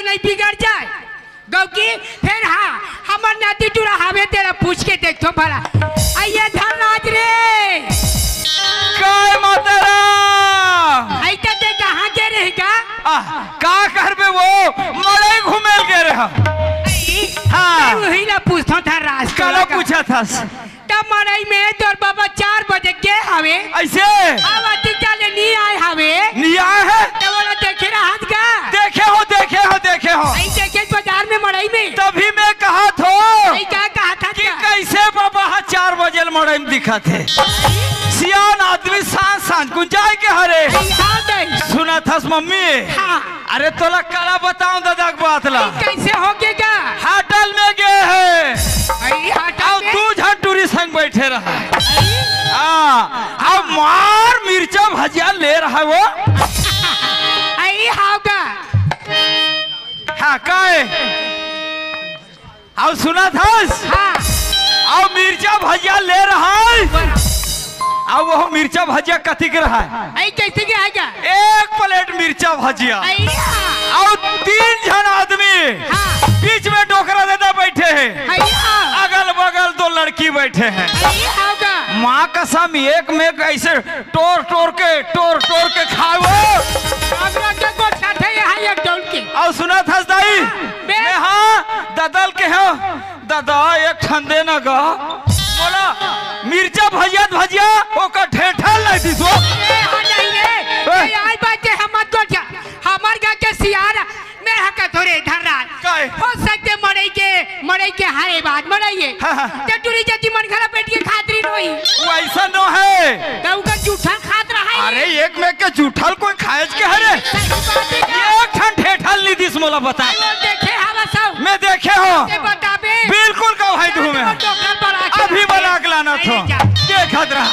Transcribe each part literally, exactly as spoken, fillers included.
नहीं बिगड़ जाए। गौकी, फेर हाँ, हमर नाती टूरा हावे तेला पूछ के देखथों भला। अइया धनराज रे। काय माता राम? अइता ते कहाँ गे रहे गा? आ, का करबे वो? मड़ई घूमे ल गे रहे। अई, हाँ। मैं उही ला पूछथों धनराज काला तोला का। पूछत हस? त मड़ई में तोर बाबा चार बजे गे हावे। अइसे? अब अतिका ले नी आए हावे। नी आए हे? त ओला देखे रहत गा? देखे हों, देखे हों, देखे हों। अई देखे बाजार में मड़ई में। तभी मैं कहत हों अई का कहत हस कि का? कइसे बाबा ह चार बजे ले मड़ई में दिखत हे। सियान आदमी सांझ सांझ कुन जाए के हरे। अई हाँ दे। सुनत हस मम्मी? हाँ। अरे तोला काला बतावं ददा के बात ला। अई कइसे होगे गा? हाटल में गे हे। अई हाटल अउ में? दू झन टूरी संग बइठे रहा। अई? हाँ, अउ मार मिर्चा भजिया ले रहा वो। अई हाव गा। हाँ, काय? अउ सुनत हस? हाँ। अउ मिर्चा भजिया ले रहा है। बोल। अउ वो मिर्चा भजिया कतिक रहा है? अई कइसे के आय गा? एक प्लेट मिर्चा भजिया। अइया। अउ तीन झन आदमी हाँ। बीच में डोकरा ददा बइठे हे। अइया। अगल बगल दो लड़की बइठे हे। अइया हाव गा। माँ कसम एक में एक अइसे टोर टोर के, टोर टोर के खावो। हमरा के गोठियाथे यहाँ एक डौल के। अउ सुनत हस दाई? हाँ, बे- मैं हाँ, ददा ल केहेंव, ददा एक ठन दे न गा। बोला, मिर्चा भजिया त भजिया, ओकर ठेठा ल नइ दिस वो। ए, हाँ, नहीं रे। ए। ए, आई बात है, हम मत गोठिया। हमर घर के सियार मैं ह कथों रे धनराज। काय? हो सकथे मड़ई के, मड़ई के हरे बात मड़ई हे। हाँ, हाँ। ते टूरी जाति मन घरा बइठ के खात रहिन होही। वइसन नोहे। त ओकर जूठा ल खात रहा हे। अरे एक में के जूठा ल कोई खाएच के हरे? सही बात हे का? एक ठन ठेठा ल नइ दिस मोला बता। अरे वो देखे हवस सब। मैं देखे हों। ते बताबे। बिल्कुल कहूं भाई ते तुम्हें। डोकरा बना के अभी लाथे। बना के लानत हों। अरे जा। देखत रहा।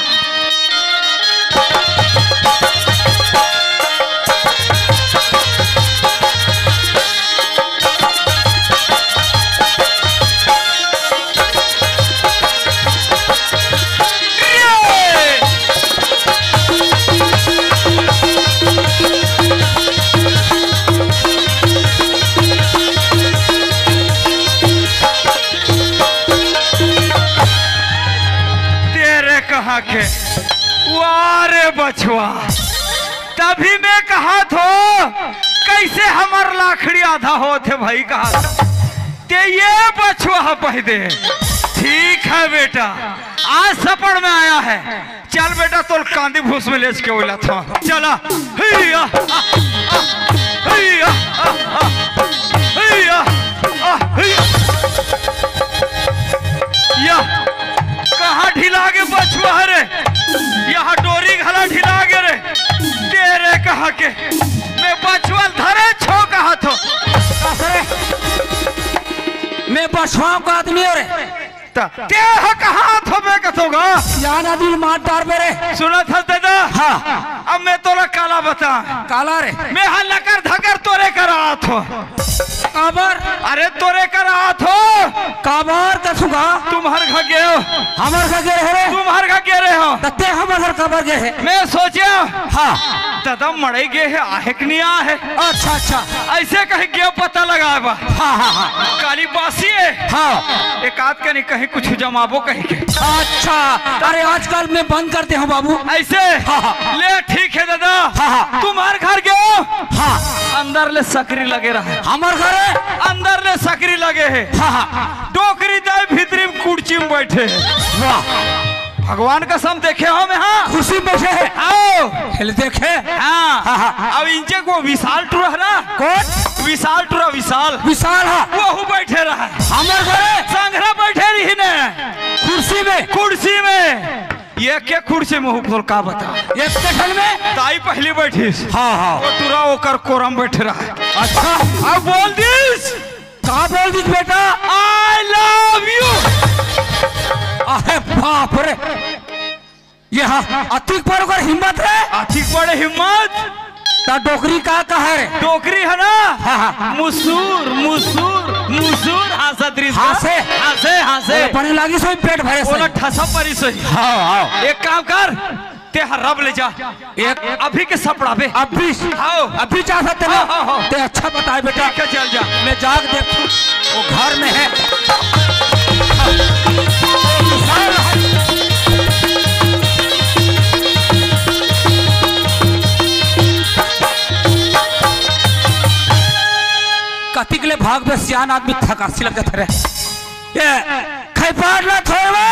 तेरे कहाँ के? वाह रे बछवा, तभी मैं कहत हों, कइसे हमर लाखड़ी आधा होत हे भाई, कहत हों। ते ये बछवा ह पहिदे। ठीक है बेटा, आज सपड़ में आया है। चल बेटा, तोल कांदी भूस में लेच के ओला था। चला। हिया, आ, आ, हिया, आ, आ, हिया, आ, हिया। या, कहाँ ढिला गे बछवा हरे? यहाँ डोरी घला ढिला गे रे। तेरे कहाँ के? मैं बछवा ल धरे छो कहत हों। अरे, मैं बछवा का आदमी हूँ रे। त तें ह कहाँ आथो बे कथों गा? सियान आदमी मार डारबे रे। सुनत हस ददा? हाँ। अब मैं तोला काला बतावं। काला रे। मैं ह लकर धकर तोरे करा आथों। काबर? अरे तोरे करा आथों। काबर कथों गा? तुम्हर घर गे हों। हमर घर गे रहे रे। तुम्हर घर गे रहे हों। त तें हमर घर काबर गे हे? मैं सोचेंव। हाँ। ददा मड़ई गे हे, आहे कि नइ आहे? अच्छा, अच्छा। अइसे कहिके पता लगाय बर। हाँ, हाँ, हाँ। काली बासी हे। हाँ। एकाध कनी कहीं कुछ जमाबो कहिके। अच्छा, अरे आजकल मैं बंद कर दे हूँ बाबू। अइसे? हाँ, हाँ। ले ठीक हे ददा। हाँ, हाँ। तुम्हर घर गे हों? हाँ। अंदर ले सकरी लगे रहे। हमर घर हे? अंदर ले सकरी लगे हे। हाँ, हाँ। डोकरी दाई भीतरी में कुर्सी में बइठे हे। वाह। भगवान कसम देखे हों मैं, हाँ। कुर्सी में बइठे हे। आओ। हेल देखे। हाँ। हाँ, हाँ। अब इंचे को विशाल टूरा हे ना। कौन? विशाल टूरा, विशाल। विशाल, हाँ। वहू बइठे रहा। हमर घर हे। संघरा बइठे रहिन। कुर्सी में। कुर्सी में। एके कुर्सी में हूँ, तोल का बतावं। एके ठन में? दाई पहिली बइठिस। हाँ, हाँ। वो टूरा ओकर कोरा में बइठे रहा। अच्छा। अब बोल दिस। का बोल दिस बेटा? I love you। अरे बाप रे, ये हा, अतिक बड़ ओकर हिम्मत हे। अतिक बड़े हिम्मत। त डोकरी का कहे? डोकरी हे ना? हाँ, हाँ। मुसुर, मुसुर, मुसुर हाँसत रहिस। हाँसे? हाँसे, हाँसे। अरे बने लागिस होही पेट भरे से। ओला ठसा परिस होही। हाँ, हाँ। एक काम कर, तें ह रब ले जा। एक अभी के सपड़ाबे। अभी? हाँ। अभी जा सकते ना? हाँ, हाँ, हाँ। तें अच्छा बताय बेटा। ठीक हे, चल जा। मैं जाग देखूं, वो घर में है। कतिक ले भागबे, सियान आदमी थकासी लग जाथे रे। ये खैपाट ला थोड़वा,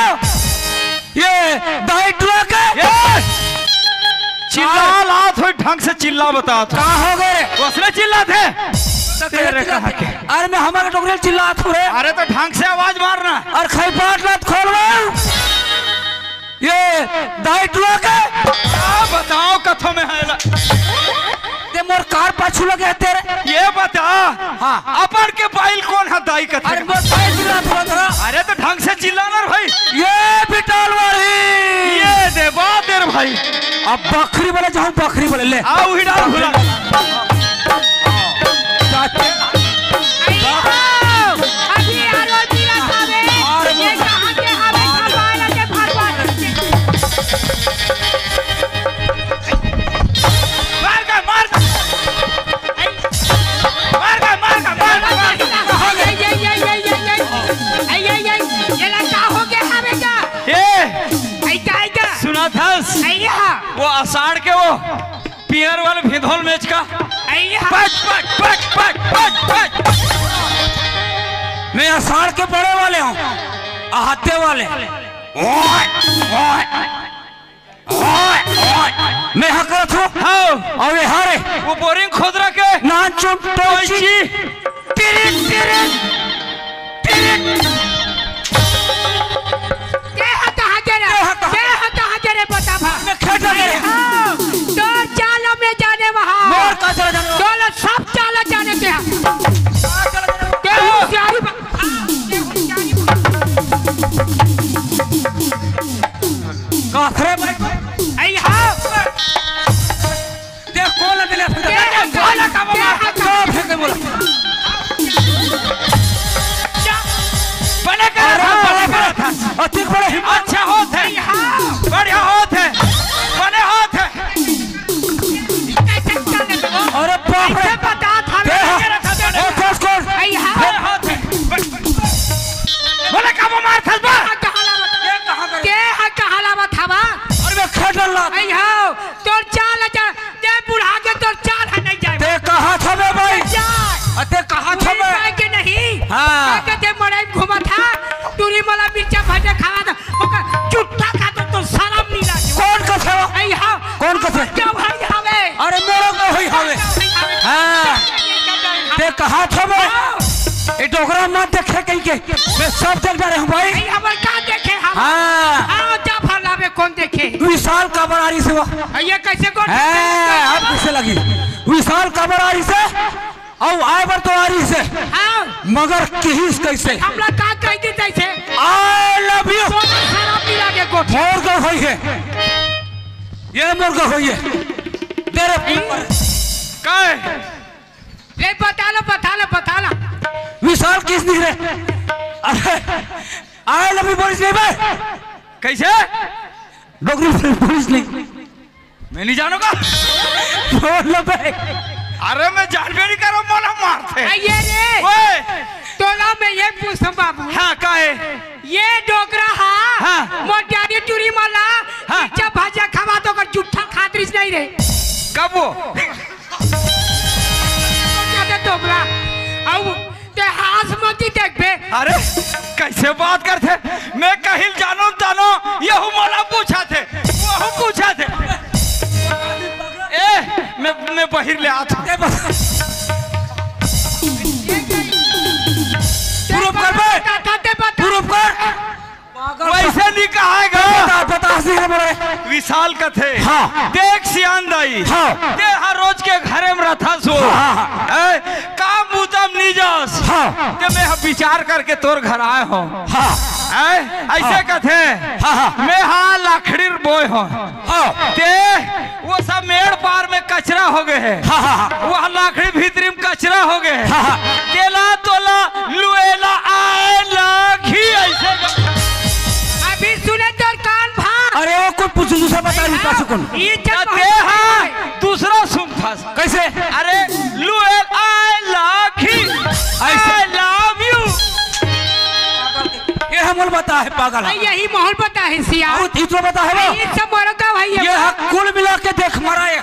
ये दाई टुरा के। ये चिल्ला लात होय, ढंग से चिल्ला बतात होय। का हो गे रे? वसने चिल्लाथे। तो तेरे चिल्लाथे। कहा के? अरे मैं हमर डोकरी चिल्लात हों रे। अरे तो ढंग से आवाज मारना। अरे खैपाट ला खोलवा। ये दाई टुरा के। का बताओं कथों मैं हे ला। ते मोर कार पाछू लगे हे तेरे। ये बता, हाँ। अपन के बाइल कोन ह दाई कथे? अरे मोर बाइल चिल्लात हों तेरा। अरे तो ढंग से चिल्ला ना रे भाई। ये बिटाल वाली। ये दे बात दे रे भाई। अब बखरी बोले जाऊं, बखरी बोले ले। आओ ही डाल भुला। अभी आरो चिल्ला खावे। ये कहाँ के हवे? भगवान के, भगवान के। मार का, मार का। मार का, मार का, मार का, मार का। ये, ये, ये, ये, ये, ये। ए, ये, ये, ये लड़का हो गया हवे का? ए, ए, का, ए, का? सुना थस? ए, हाँ। वो असाढ़ के वो पियर वाले भिधोल मेच का। ए, हाँ। पट, पट, पट, पट, पट, पट। मैं असाढ़ के बड़े वाले हूँ, अहाते वाले। ओए, ओए। ओए, ओए, मैं हा करत हूँ। हाँ। अउ ये हा रे। वो बोरिंग खोदरा के। नान चुन टोची। टोची। टिरिट, टिरिट, टिरिट। के हा कहाँ के रे? के हा कहाँ? के हा कहाँ के रे बता भा? मैं खेत लगे रे। हाँ, तोर चाल में जाने वहाँ। मोर का चाल जाने वहाँ? तोला सब चाल जाने के हा। के होशियारी बा-, हाँ, के होशियारी बा-, काखरे भाई। आई हाँ। देख, कौन लगे ले? दे, दे, बोला का बोला? दे, दे। कौन फेंके बोला? बने करा अरे, था, बने करा था। अतिक बड़े हिम्मत। अच्छा होत हे। आई हाँ। बढ़िया होत हे। बने होत हे। अरे बाप रे। ऐसे बता था, दे, बने हाँ। करा था, बने ए, कौन, कौन? आई हाँ। बने होत हे। बोले का वो मार थस बा? कहाँ लावत? ये कहाँ कर? के हा कहाँ लावत हवा? अरे मैं खेत डर ला। आई हाँ। तोर चाल जा, ते बुढ़ा के तोर चाल ह नहीं जाए। ते कहा था बे भाई? जाए। अ, ते कहा था बे? जाए के नहीं। हाँ। के ते मड़ई में घूमा था, टूरी मला मिर्चा भजे खावा था, ओकर चुट्टा खा तो, तो शरम नहीं लागे। कौन कथे हो? आई हाँ। कौन कथे? क्या भाई हवे? अरे मोरो का होई हवे। हाँ। ते कहा था बे? हाँ। ए डोकरा मत देखे कहीं के। मैं सब देख डारे हूँ भाई। नहीं, हमर का देखे हम? हाँ। हाँ, जा भला में कौन देखे? विशाल काबर आरी से हुआ। आ, ये कैसे कौन है, देखे? अब कैसे लगी? विशाल काबर आरी से, अउ आए बर तो आरी से। हाँ। मगर किहिस कैसे? हमला का कह दी जैसे? I love you। सोना खराब मिला के गोठ। मोर का होई है। ये मोर का होई है। तेरे का है? ले बता ला, बता ला, बता ला। विशाल किस नहीं रे? अरे, I love you बोलिस नहीं बे? कैसे? डोकरी बोलिस नहीं। मैं नहीं जानूं का। बोल लो बे। अरे मैं जानबे नहीं करो, मोला मारथे। आ, ये रे। ओए। तोला मैं ये पूछूं बाबू। हाँ, का है? ये डोकरा हा। हाँ। मोटियारी टूरी मला। हाँ। जब भाजा खावा तो कर जुट्ठा खातरिस नहीं रे। कब वो? जाते तोबरा। आऊ ते हाथ मती देखबे। अरे, कैसे बात करथे? मैं कहिल जानो तानो, यहू मोला पूछथे, वहू पूछथे। ए, मैं, मैं बहिर ले आत हूँ। प्रूफ कर बे। प्रूफ कर। वैसे नहीं कहा है गा। बता, बता, सीधे बोले। विशाल कथे। हाँ। देख सियान दाई। हाँ। ते हर रोज के घरे में रहता सो। हाँ, हाँ, हाँ। ए, काम बूता म नहीं जास। हाँ। ते मैं ह विचार करके तोर घर आए हो। हाँ। ए, ऐसे हाँ। कथे। हाँ, हाँ। मैं हा लाखड़ी बोय हो। हाँ। ते वो सब मेड़ पार में कचरा हो गए है। हाँ, हाँ, हाँ। वह लाखड़ी भीतरी में कचरा हो गए है। हाँ, हाँ। तेला तोला लुएला आए लाखी ऐसे। अभी सुने तोर कान भा। अरे वो कोई पूछू दूसरा बता नहीं पास कौन। ये जब ते हाँ दूसरा सुन था। कैसे? अरे लुएला आए लाखी। आ है पागल है। यही माहौल पता है सिया। बहुत ही तो पता है वो। ये सब मरो का भाई ये है। कुल मिला के देख मरा है।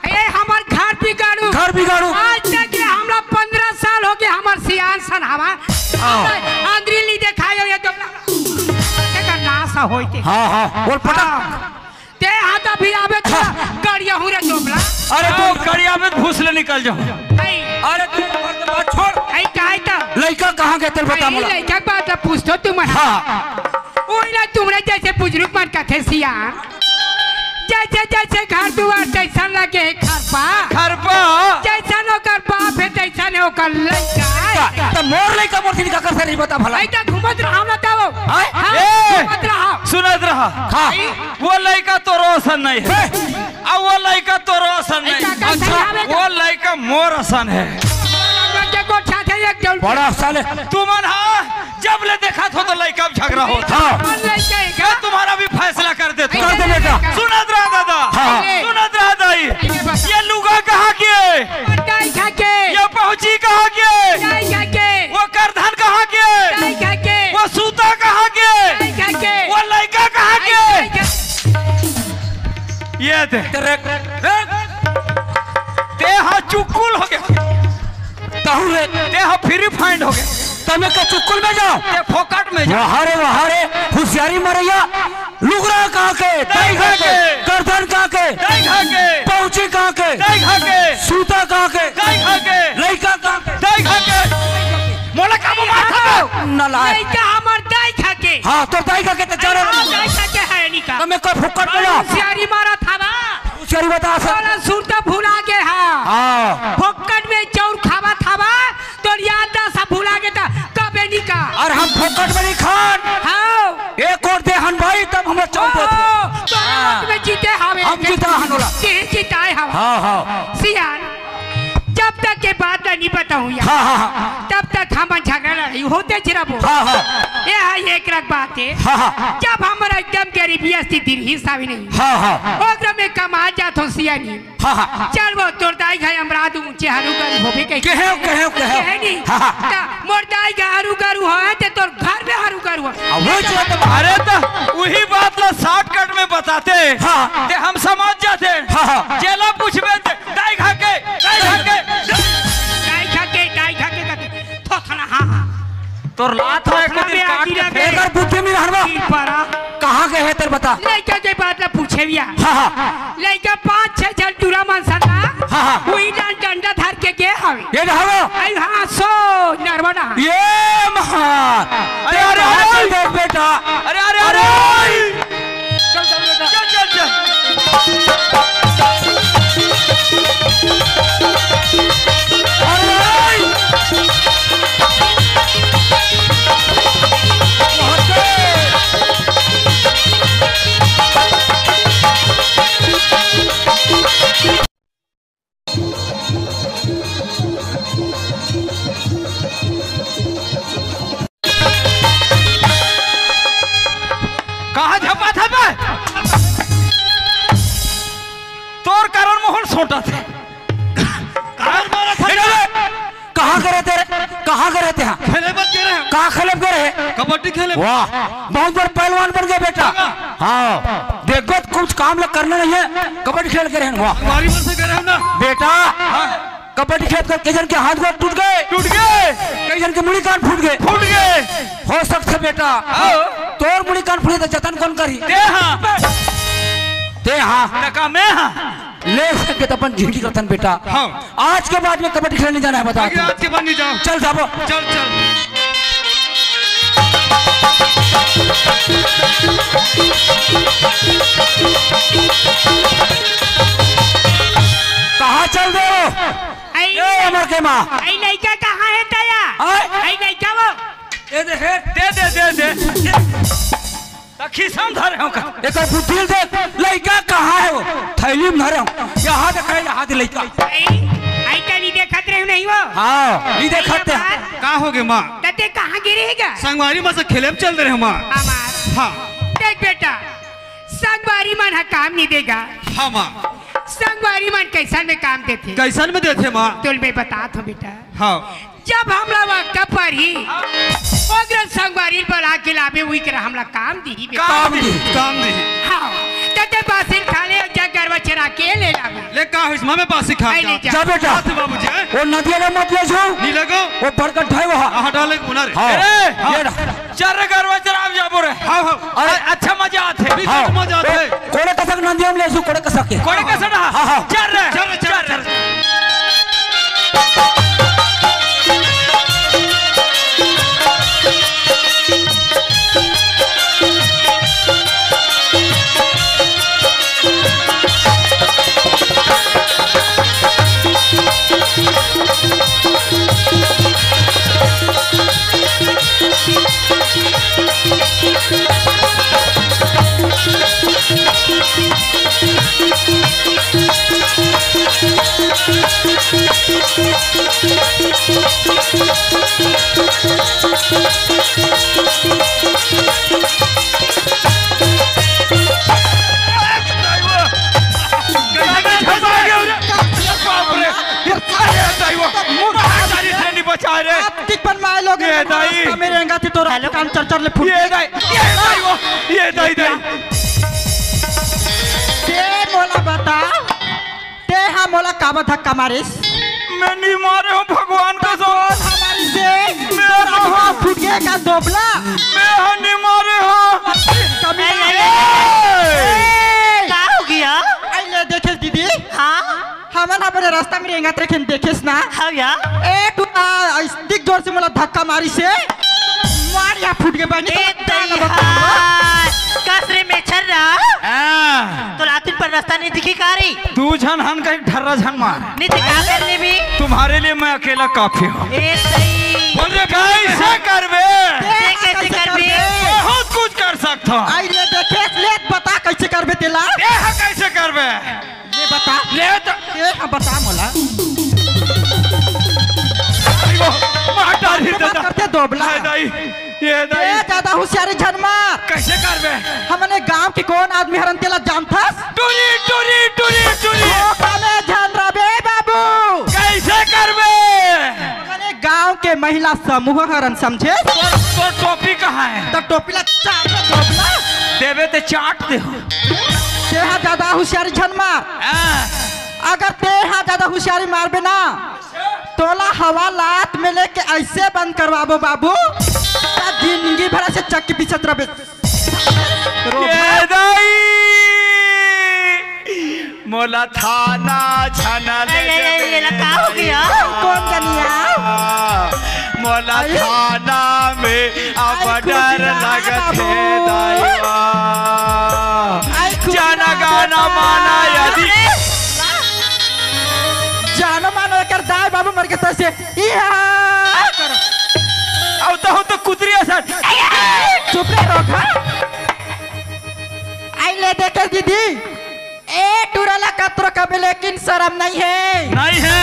ए, हमर घर बिगाड़ू। घर बिगाड़ू। आज तक ले हमला पन्द्रह साल हो गए, हमर सियान सन हवा। हाँ। अंदरी ली देखायो ये तो। तेकर नाश होइते। हाँ, हाँ, बोल पटा। हाँ। ते हाथ अभी आवे तो हाँ। गड़िया हूँ रे डोबला। अरे तू गड़िया में घुस ले निकल जाओ। नहीं। अरे तू बात छोड़। आई काहे तो? लइका कहाँ गए तेरे बता भाई, मोला। लइका के बात ला पूछ तो तुम। हाँ। ओइला तुमरे जैसे बुजुर्ग मन कथे सिया। जैसे जैसे घर दुआर तैसन लगे है खरपा। खरपा। जैसन ओकर बाप है तैसन है ओकर लइका। त मोर लइका मोर थिन का कर सरी बता भला। ऐसा घूमत रहा ना तब। हाँ? हाँ, ए! घूमत रहा। सुनत रहा। हाँ। वो लइका तोरो असन नहीं है। ए! अब वो लइका तोरो असन नहीं। ऐसा का अच्छा। सही आवे का? वो लइका मोर असन है। के गोठा थे एक जन। बड़ा असन है। तुमन हाँ जब ले देखा थो तो लइका में झगड़ा होता। हाँ। कौन लइका है ये का? तुम्हारा भी फैसला कर देता हूँ। कर दे बेटा। सुनत रहा दादा। हाँ। सुनत रहा दाई। ये बता। ये लुगा कहाँ के? दाई खा के। ये पहुँची कहाँ के? दाई खा के। वो करधन कहाँ के? दाई खा के। वो सूता कहाँ के? दाई खा के। वो लइका कहाँ के? दाई खा के। ये दे। तेरे, तेरे, ते हाँ चुकुल हो गया। तहु रे। ते हाँ फ्री फाइंड हो गया। तमे के चुकुल में जाओ। ते फोकट में जाओ। वाह रे, वाह रे, होशियारी मरैया। लुगरा कहाँ के? दाई खा के। गर्दन कहाँ के? दाई खा के। पहुँची कहाँ के? दाई खा के। सूता कहाँ के? दाई खा के। लइका कहाँ के? दाई खा के। मोला का मार खा। नलायक। लइका हमर दाई खा के। हाँ, तो दाई खा के तो जाने हाँ, वाला। दाई खा के है निका। तमे कोई फुक्कड़ में जाओ। होशियारी मारा था ना। होशियारी बता सर। बोला सुन तो भुला के हाँ। हाँ। फोकट में चाउर खावा था बा। तोर याददाश्त सब भुला गे त कबे निका। और हम फोकट में नहीं खान। हाँ। एक और देहन भाई तब हमरा चौक ओ, होते। तो हाँ। में जीते हवे। हम जीता हन ओला। के जीता है हवा। हाँ, हाँ। सियान, जब तक के बात नहीं बताऊँ यार। हाँ, हाँ, हाँ। तब तक हम झगड़ा लड़ाई होते ज रहबो। हाँ, हाँ। ये है एक रग बात है। हाँ, हाँ। जब हमरा एकदम गरीबी स्थिति रही सावी नहीं। हाँ, हाँ। ओकरा में कमा जात हो सियानी। हाँ, हाँ। चल वो तोर दाई घर हमरा दू ऊंचे हरू गरू होबे कही। कहे, कहे, कहे। कहे नहीं। हाँ, हाँ। ता मोर दाई घर हरू गरू हो, ते तोर घर में हरू गरू हो। आ, वो जो तो अरे तो वही बात ला शॉर्टकट में बताते। हाँ। ते हम समझ जाते। हाँ, हाँ। जेला पूछबे ते दाई खा के, दाई खा के, दाई खा के, दाई खा के, दाई खा के। थोथना, हाँ, हाँ। तोर लात है, थोथना एक दिन में काट आगी के लगे। फेंक। एकर बुद्धि में रहनवा। तीन पारा। कहाँ गए हैं तेरे बता? लइका के बात ला पूछे भैया। हाँ, हाँ। लइका पाँच छह झन टूरा मन सन ला। हाँ, हाँ। वही डांड डंडा धर के गे हवे। ये ना हवा। आई हाँ, सो नरवा ना। ये महान। अरे, अरे, अरे, अरे। चल देख बेटा। अरे, अरे, अरे। अरे। चल, चल बेटा। चल, चल, चल। अरे। कहाँ झपा था बे? तोर कारण मोहन सोटा थे। कारण मारा था। ए, ए, कहाँ करे तेरे? कहाँ करे थे? हाँ। खेले बच गए रहे। कहाँ खेले गए रहे? कबड्डी खेले। वाह, बहुत बड़ पहलवान बन गया बेटा। हाँ। हाँ, देखो कुछ काम लग करना नहीं है, कबड्डी खेल के रहना। वाह। हमारी मन से कह रहे हैं ना। बेटा, हाँ। कबड्डी खेल कर कई जन के हाथ गोड़ टूट गए। टूट गए। कई जन के मुड़ी कान फूट गए। फूट गए। हो सकता है बेटा, हाँ। तोर मुड़ी कान फूटे तो जतन कौन करी? ते हाँ। ते हाँ। टका मैं हाँ। ले सके तो अपन जिंदगी रतन बेटा। हाँ। आज के बाद में कबड्डी खेलने जाना है, बता आगे तू। आज के बाद नहीं जाओ। चल जाबो। चल, चल। कहाँ चल दे हो? आई, ए, अमर के माँ। आई लइका कहाँ है तया? आय? आई लइका वो। दे दे, हे, दे दे, दे दे। त खीसा में धरे हो का? एकर बुद्धि ल देख, लइका कहाँ है वो? थैली में धरे हो। यहाँ देख, यहाँ दे लइका। आई, आई का नहीं देखत रहे नहीं वो? हाँ, नहीं देखत अरे थे। बात। का हो गए माँ? तते कहाँ गिरे है का? संगवारी मन से खेले में चल रहे माँ। हमार। हाँ। देख बेटा, संगवारी मन हा काम नहीं देगा। हाँ माँ। संगवारी मन कैसन में काम देथे? कैसन में देथे माँ? तोल मैं बतात हो बेटा। हाँ। जब हमला वक्त पर ही ओकरे संगवारी बला के लाबे इकरा हमला काम दिही बे। काम दिही। काम दिही। हाँ, त ते बासी ल खा ले, जा गरवा चरा के ले लाबे। ले का होइस, मैं बासी खा ले जा। जा बेटा। बात बाबूजी, हैं? वो नदिया में मत ले जाओ। नहीं लेगो। वो बड़का ढाई वहाँ। हाँ, डाले गुना रे। हाँ। ए, हाँ। ये रहा। चर रे गरवा चराब जाबो रे। हाँ, हाँ। अरे, अच्छा मजा आथे। हाँ। मजा आथे। कोड़े कसक नदिया में ले जाओ, कोड़े कसक के। कोड़े कसक ना? हाँ, हाँ। चर रे। चर रे, चर रे, चर रे। बचा रे। आप टिक पर माय लोग ये दाई। रास्ता में रेंगा थी तो हेलो। कान चर चर ले फूट। ये दाई, ये दाई वो, ये दाई, दाई। ते मोला बता, ते हा मोला काबर धक्का मारिस? मैं नहीं मारे हूँ भगवान का सो। हमारी से मैं तोर आँख फूट गया का दोबला? मैं हा नहीं मारे हूँ। कमीना। ए, ए, ए, ए। का हो गया? आई ले देखे दीदी। हाँ? हमन अपन रास्ता में रेंगत रखेन देखेस ना। हाँ या। ए टूरा, इतनी जोर से मोला धक्का मारिस हे। मार या फूट के बनी ए तो दई ना बता। हाय। कस रे में छर्रा। हाँ। तो लातिन पर रास्ता नहीं दिखी का रे? दू झन हन कहीं ढर्रा झन मार। नहीं तो का कर लेबी? तुम्हारे लिए मैं अकेला काफी हूँ। ए दई। बोल रे कैसे करबे? ते कैसे करबे? बहुत कुछ कर सकता हूँ। आई ले देखे, ले बता कैसे करबे तेला? ते हा कैसे करबे? ले बता। ले तो। ए, हाँ, बता मोला। आई वो, मार डारी बात दादा। करते दोबला। हाय दाई, ये दाई। ए, ज्यादा होशियारी झन मार। कैसे करबे? हमने गांव के कौन आदमी हरन तेला जानथस? टुरी, टुरी, टुरी, टुरी। धोखा में झन रबे बाबू। कैसे करबे? हमने गांव के महिला समूह हरन समझे? तोर, तोर टोपी कहाँ है? तो टोपी ला चाट दे दोबला। देबे ते चाट दे हो। तेहा ज्यादा होशियारी झन मार। हाँ। अगर तेहा ज्यादा होशियारी मारबे ना, तोला हवा लात में लेके ऐसे बंद करवाबो बाबू, त जिंदगी भर ऐसे चक्की पीसत रबे। ये दाई, मोला थाना छाना ले ए, ए, ए, जाबे। ये ला का हो गया? कौन जनिया? मोला अरे। थाना में अब अरे, डर खुशी रहा लगत बाबू। हे दाई। अरे, खुशी जाना रहा गाना बेटा। माना यदि। जानो मानो एकर दाई बाबू मर के तैसे। इया। अब तो हो तो कुतरी असन। चुप रे रोखा। आई ले देखे दीदी। ए टुरा ला कतरो कबे लेकिन शरम नहीं है। नहीं है।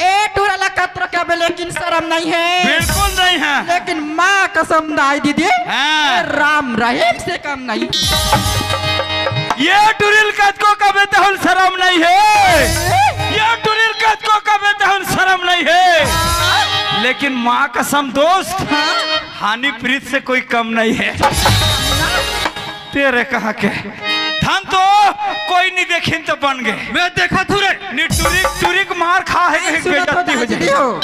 ए टुरा ला कतरो कबे लेकिन शरम नहीं है। बिल्कुल नहीं है। लेकिन माँ कसम दाई दीदी। हाँ। राम रहीम से कम नहीं। ये टुरी ल कतको कबे तहन शरम नहीं है। ये टुरी ल कतको कबे तहन शरम नहीं है। लेकिन माँ कसम दोस्त, हाँ। हानि प्रीत से कोई कम नहीं है। तेरे कहाँ के धन तो कोई नहीं देखिन तो बन गए। मैं देखा थू रे। नी टुरी, टुरी के मार खा है, कहीं सुनत हो बेइज्जती हो दाई जाए। हो।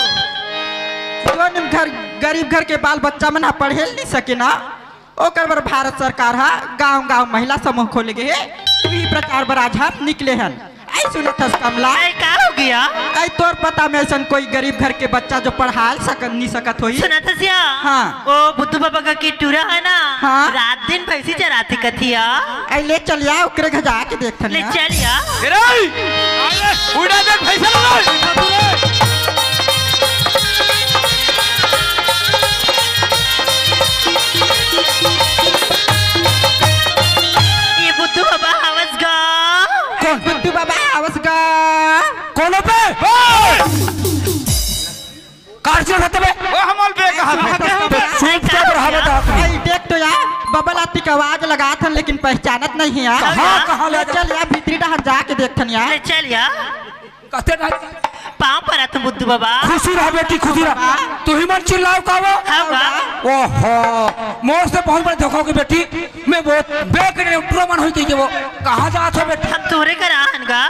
जो निम घर, गरीब घर के बाल बच्चा मन ह पढ़े ल नहीं सके ना, ओकर बर भारत सरकार ह गांव-गांव महिला समूह खोले गे हे। उही प्रचार बर आज हम निकले हन। आई सुनत हस कमला? आई का हो गया? आई तोर पता में अइसन कोई गरीब घर के बच्चा जो पढ़ा ल सकत, नहीं सकत होही? सुनत हस या? हाँ। ओ बुद्धू बाबा का की टूरा है ना? हाँ। रात दिन भैंसी चराथे कथिया। आई ले चल या, ओकरे घर जाके देखथन ले या। चल या। ए रे! उड़ा दे भैंसा ला। ये बुद्धू बाबा हवस गा। कौन? बुद्धू बाबा हवस गा। कौन पे? कार से हटे बे। ओ हमल बे कहा। तो चुपचाप रहा बता। आई देख तो या, बबल आती का आवाज लगाथन लेकिन पहचानत नहीं है यार। हाँ, कहाँ ले चल या, भीतरी डहर जाके देखथन यार। ले चल या। कहते ना। पाँव परत हूँ बुद्धू बाबा। खुशी रहा बेटी, खुशी रहा। तू ही मन चिल्लाओ का वो? हाँ बा। ओहो, मोर से बहुत बड़े धोखा होगे बेटी। मैं बहुत बेकरे टुरा मन होई कहिके वो। कहाँ जात हो बेटी? हम तोहरे घर आन गा।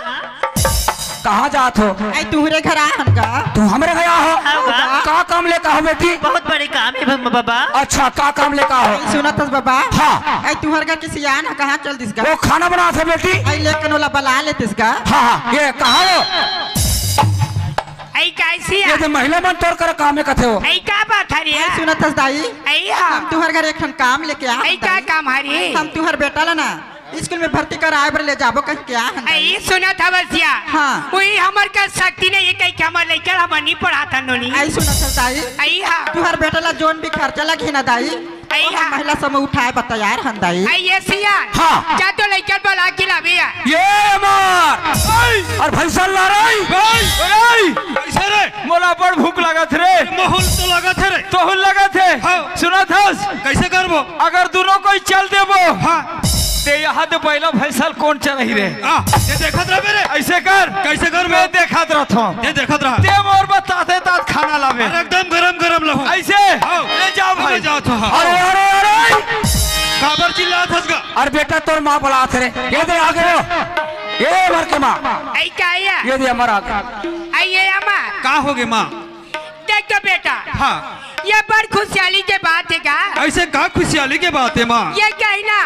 कहाँ जात हो? आई तुहरे घर आन गा। तू हमरे घर आ हो? हाँ गा। का काम लेके हो बेटी? बहुत बड़े काम हे बाबा। अच्छा, का काम लेके हो? आई सुनत हस बाबा। हाँ। आई तुहर घर के सियान ह कहाँ चल दिस गा? वो खाना बनात हे बेटी। आई लेकिन ओला बला लेतिस गा। हाँ, हाँ, ये कहाँ हो? ऐ कैसी ये आ? तो महिला मन तोर कर कामे कथे हो। ऐ का बात हरे? ऐ सुनत हस दाई? ऐ हा। हम तुहर घर एक ठन काम लेके आ ऐ हन का दाई। काम हरे? हम तुहर बेटा ला ना स्कूल में भर्ती कराए बर ले जाबो कहिके आ हन दाई। ऐ सुनत हवस या? हाँ। वही हमर का शक्ति नहीं है कहिके हमर लइका ला हमर नहीं पढ़ात हन नोनी। ऐ सुनत हस दाई? ऐ हा। तुहर बेटा ला जोन भी खर्चा लगे ना दाई, ऐ ओला हा। महिला समूह उठाए बर तैयार हन दाई। ऐ ये सियान। हाँ। जा तो लइका बला के लाबे या। ये मार। ऐ। और भैंसा ला रही। भाई, अरे! कैसे रे? मोला बड़ भूख लागत रे। माहौल तो लागत हे रे। तोहू लागत हे। हाँ। सुनत हस? कैसे करबो? अगर दोनों कोई चल देबो, हाँ। ते यहाँ तो बैला भैंसा ल कोन चरही रे? आ, ये देखत रहबे रे। ऐसे कर। कैसे करबो? मैं देखत रहत हूँ। ये देखत रह। ते मोर बर ताते तात खाना लाबे। अरे एकदम गरम गरम लहू। ऐसे? हाँ। ले जाओ भाई। ले जाओ तो, हाँ। अरे, अरे, अरे। काबर चिल्लात हस गा? अरे बेटा, तोर माँ बलात हे रे। ये दे आगे हो। ये मर के माँ। ऐ का आया? ये दे अमर आगे। ऐ ये अमर। का होगे माँ? देख तो बेटा। हाँ। ये बड़ खुशहाली के बात हे का? ऐसे का खुशहाली के बात हे माँ? ये कही ना,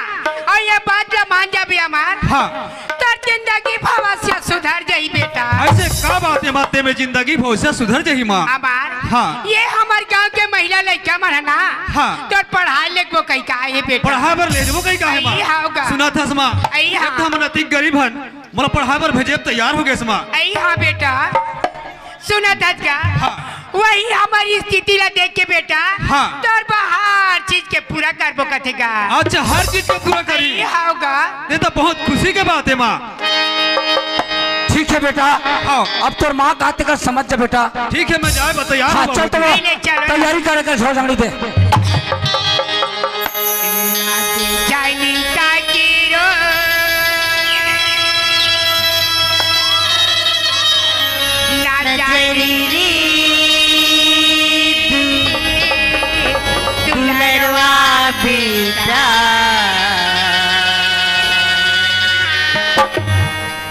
और ये बात ला मान जाबे अमर। हाँ। तोर जिंदगी भविष्य सुधर जाही बेटा। ऐसे का बात हे माँ, ते में जिंदगी भविष्य सुधर जाही माँ? अमर। हाँ। ये हमर गांव के महिला लइका मन हे ना। हाँ। तोर पढ़ाई लिखबो कहिके आए हे बेटा। पढ़ाए बर ले जबो कहिके आए हे माँ? ऐ हा गा। सुनत हस माँ? ऐ हा। एक तो हमन अतिक गरीब हन, मोला पढ़ाए बर भेजे तैयार होगेस माँ। ऐ हा बेटा। सुनत हस का? हाँ। वही हमर स्थिति ला देख के बेटा, हाँ। तोर बर हर चीज के पूरा करबो कथे गा। अच्छा, हर चीज के पूरा करी? ऐ हा गा। ये तो बहुत खुशी के बात हे माँ। ठीक हे बेटा। हाँ। अब तोर माँ का तेकर समझ जा बेटा। ठीक हे, मैं जाए बर तैयार हूँ हाँ, बाबू। चल तो नहीं, नहीं, चलो। तैयारी करे कर छोड़ जंगली दे। जानी का कीरो। ना जानी रे दुलरवा बेटा।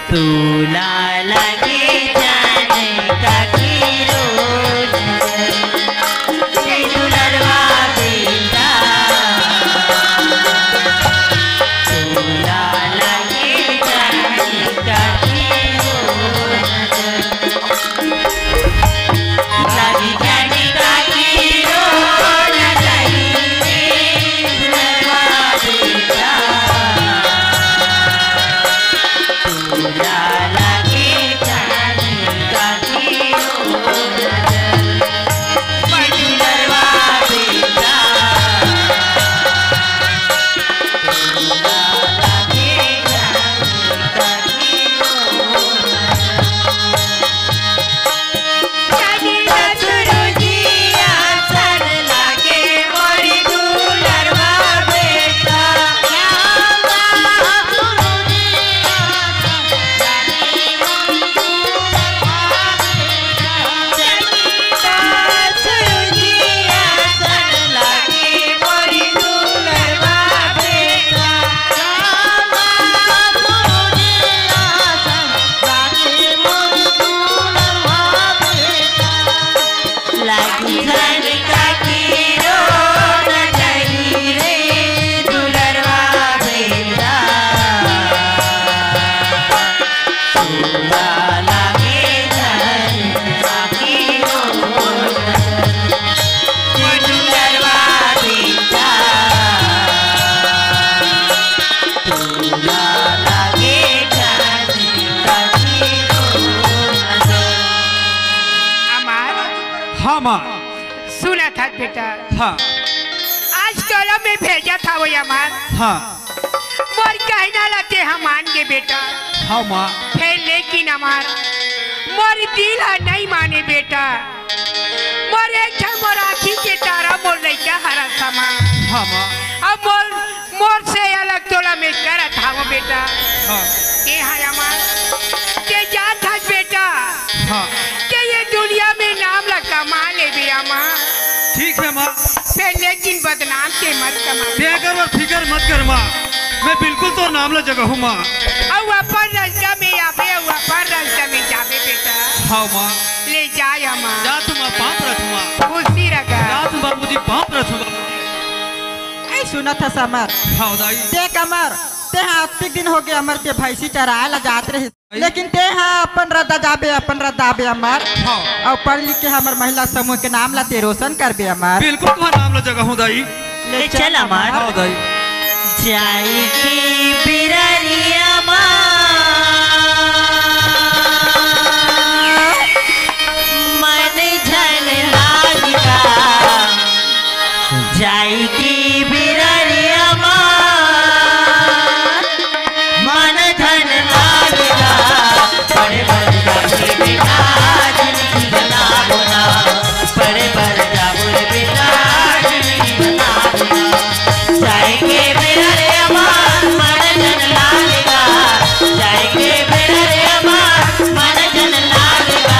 तोला लगे जाने का कीरो नजर। ए दुलरवा बेटा, तोला लगे जाने का कीरो नजर। लगी जाने का कीरो नजर, ए दुलरवा बेटा। तोला लगे जाने का कीरो नजर। अमर। हाँ माँ। सुनत हस बेटा। हाँ। आज तोला मैं भेजत हवं अमर। हाँ। मोर कहना ला तेहा मान गे बेटा। हाँ माँ। फेर लेकिन अमर, मोर दिल ह नहीं माने बेटा। मोर एक ठन मोर आँखी के तारा मोर लइका हरस अमर। हाँ माँ। अब मोर मोर से अलग तोला मैं करत हवं बेटा। हाँ। ए हा अमर, ते जात हस बेटा। हाँ। ते ये दुनिया में नाम ला कमा लेबे अमर। ठीक हे माँ। फेर लेकिन बदनाम के मत कमा। तें एकर बर फिकर मत कर माँ, मैं बिल्कुल तोर नाम ला जगाहूँ माँ। अउ अपन रस्ता में आबे, अउ अपन रस्ता में जाबे बेटा। हाँ माँ। ले जाय माँ। जा तू माँ, पाँव परत हँव माँ। खुशी रखा। जा तू बाबूजी, पाँव परत हँव बाबूजी। ए, सुनत हस अमर? हाँ दाई। देख अमर, तें हा अतकिक दिन होगे अमर के भैंसी चराय ला जात रहिस। लेकिन तें हा अपन रद्दा जाबे, अपन रद्दा आबे अमर। हाँ। अउ पढ़ लिख के हमर महिला समूह के नाम ला तें रोशन करबे अमर। बिल्कुल तुम्हार नाम ला जगाहूँ दाई। ले ले चल चल अमर। अमर। हाँ दाई। जाई के बिररिया मा मन झन लागिका, जाई के बिररिया मा मन झन लागिका, पढ़े बर जाबो रे बेटा, जिनगी बनाबो ना, पढ़े बर जाबो रे बेटा, जिनगी बनाबो ना। जाए के बेरा रे अम्मा, मन झन लागिका। जाए के बेरा रे अम्मा, मन झन लागिका।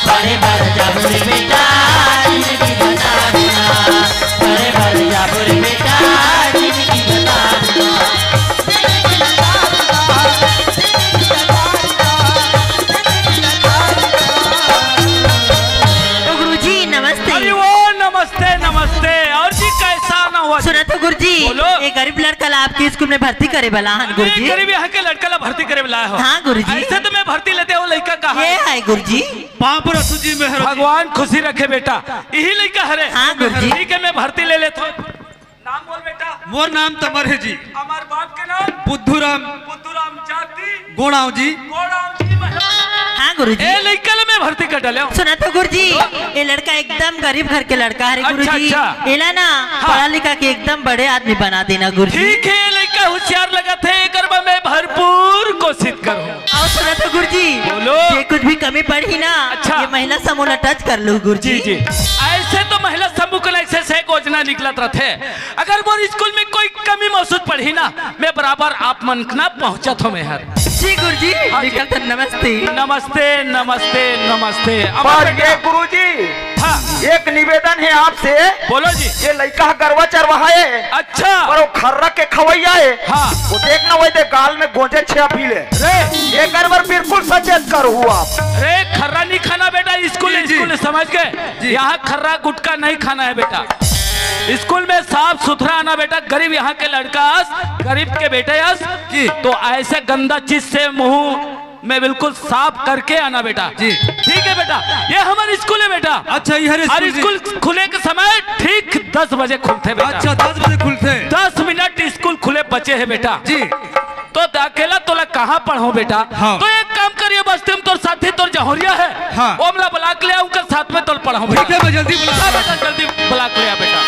पढ़े बर जाबो रे बेटा, जिनगी बनाबो ना। पढ़े बर जाबो रे बेटा, जिनगी बनाबो ना। तो गुरुजी, नमस्ते। अरे वो नमस्ते, नमस्ते। अउ जी, कैसा ना हुआ? सुनत हो गुरुजी, बोलो। ये गरीब लड़का ला आपके स्कूल में भर्ती करे वाला हन अरे, गुरुजी। गरीब यहाँ के लड़का ला भर्ती करे वाला हो। हाँ गुरुजी। ऐसे तो मैं भर्ती लेते हो, लड़का कहाँ ये है? है गुरुजी। पाँव परत हँव जी, मेहर जी। भगवान खुशी रखे बेटा, यही लड़का हरे। हाँ गुरुजी। ठीक है, मैं भर्ती ले लेता हूँ। नाम बोल बेटा। मोर नाम त अमर हे जी। अमर बाप के नाम? बुद्धू राम। बुद्धू राम जाति? गोड़ांव जी। गोड़ांव जी, मतलब? हाँ गुरुजी। ए लइका ल मैं भर्ती कर डाले हूँ। सुनत हो गुरुजी, ये लड़का एकदम गरीब घर के लड़का हरे अच्छा, गुरुजी। अच्छा। एला ना हाँ। पढ़ा लिखा के एकदम बड़े आदमी बना देना गुरुजी। ठीक है, ये लइका होशियार लगत हे, एकर बर मैं भरपूर कोशिश करूँ। अउ सुनत हो गुरुजी, बोलो। ये कुछ भी कमी पड़ही ना, अच्छा। ये महिला समूह ला touch कर लू गुरुजी। जी, जी। ऐसे तो महिला समूह के ऐसे से योजना निकलत रहथे। अगर मोर स्कूल में कोई कमी महसूस पड़ही ना, मैं बराबर आप मन ना पहुँचत हँव मेहर। जी गुरुजी, हाँ जी। निकलत हँव, नमस्ते। नमस्ते, नमस्ते, नमस्ते। अमर पर बेटा। ये गुरुजी, हाँ। एक निवेदन हे आपसे। बोलो जी। ये लइका ह गरवा चरवाहा हे। अच्छा। पर वो खर्रा के खवैया हे। हाँ। वो देखना, वही दे गाल में गोंजे छे अभी ले। रे। एकर बर बिल्कुल सचेत करहू आप। रे, खर्रा नहीं खाना बेटा, स्कूल, जी, जी। स्कूल समझ गए? जी। यहाँ खर्रा गुटखा नहीं खाना है बेटा। स्कूल में साफ सुथरा आना बेटा, गरीब यहाँ के लड़का अस, गरीब के बेटे अस, जी। तो ऐसे गंदा चीज से मुंह में बिल्कुल साफ करके आना बेटा। जी। ठीक है बेटा, ये हमार स्कूल है बेटा। अच्छा, ये हर और स्कूल जी। स्कूल खुले के समय ठीक दस बजे खुलथे बेटा। अच्छा, दस बजे खुलथे। दस मिनट स्कूल खुले बचे हैं बेटा। जी। तो अकेला तोला कहाँ पढ़ाऊँ बेटा? हाँ। तो एक काम करिए, बस्ती में तोर साथी तोर जहुरिया है, हाँ। ओमला बुला के ले आ, उनका साथ में तोला पढ़ाऊँ बेटा। ठीक है, मैं जल्दी बुला जा बेटा, जल्दी बुला के ले आ बेटा।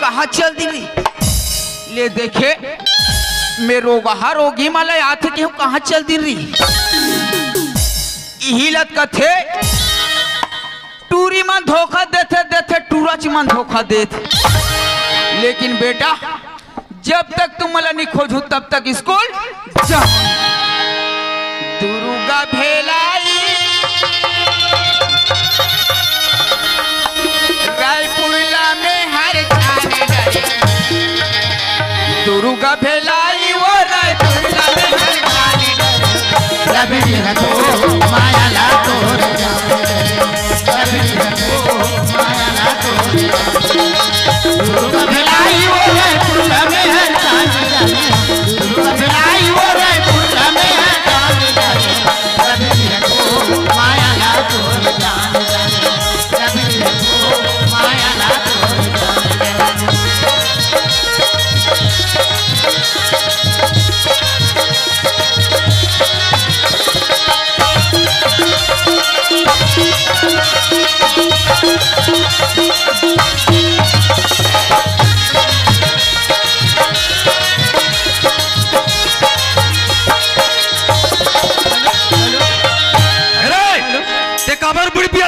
कहाँ चल दिन रही? ले देखे, मैं रोगहा रोगी मला याद है कि हूँ कहाँ चल दिन रही? इही लत कथे, टूरी मन धोखा देथे, देथे, टूराच मन धोखा देथे। लेकिन बेटा, जब तक तुम मला नहीं खोजू, तब तक स्कूल जा। दुर्गा भेलाई, रायपुर ला में हर जाने डरे। दुर्गा भेलाई, वो रायपुर ला में हर जाने डरे। रवि जी हटो, माया ला तोर जाने डरे। रवि जी हटो, माया ला तोर जाने डरे।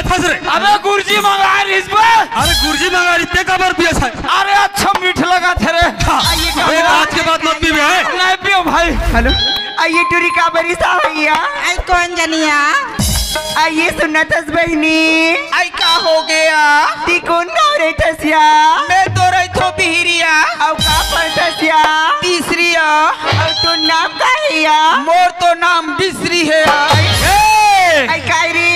फंस रे। अबे गुरुजी मंगा रहिस बे। अरे गुरुजी मंगा रहिस ते काबर पियस हे? अरे अच्छा मीठ लगथे रे। हाँ, ये का ए, हुआ? आज के बाद मत पीबे। नहीं पियो भाई। हेलो, अ ये टुरी काबर रिहिस हे? अ ये कोन जनिया? अ ये सुनत हस बहिनी? अ ये का हो गया? ती कोन गाँव रहिथस या? मैं तो रहिथों बिहिरिया। अउ का पढ़थस या? तीसरी या। अउ तोर नाम का हे या? मोर तो नाम बिसरी हे। ए! अ ये काय रे?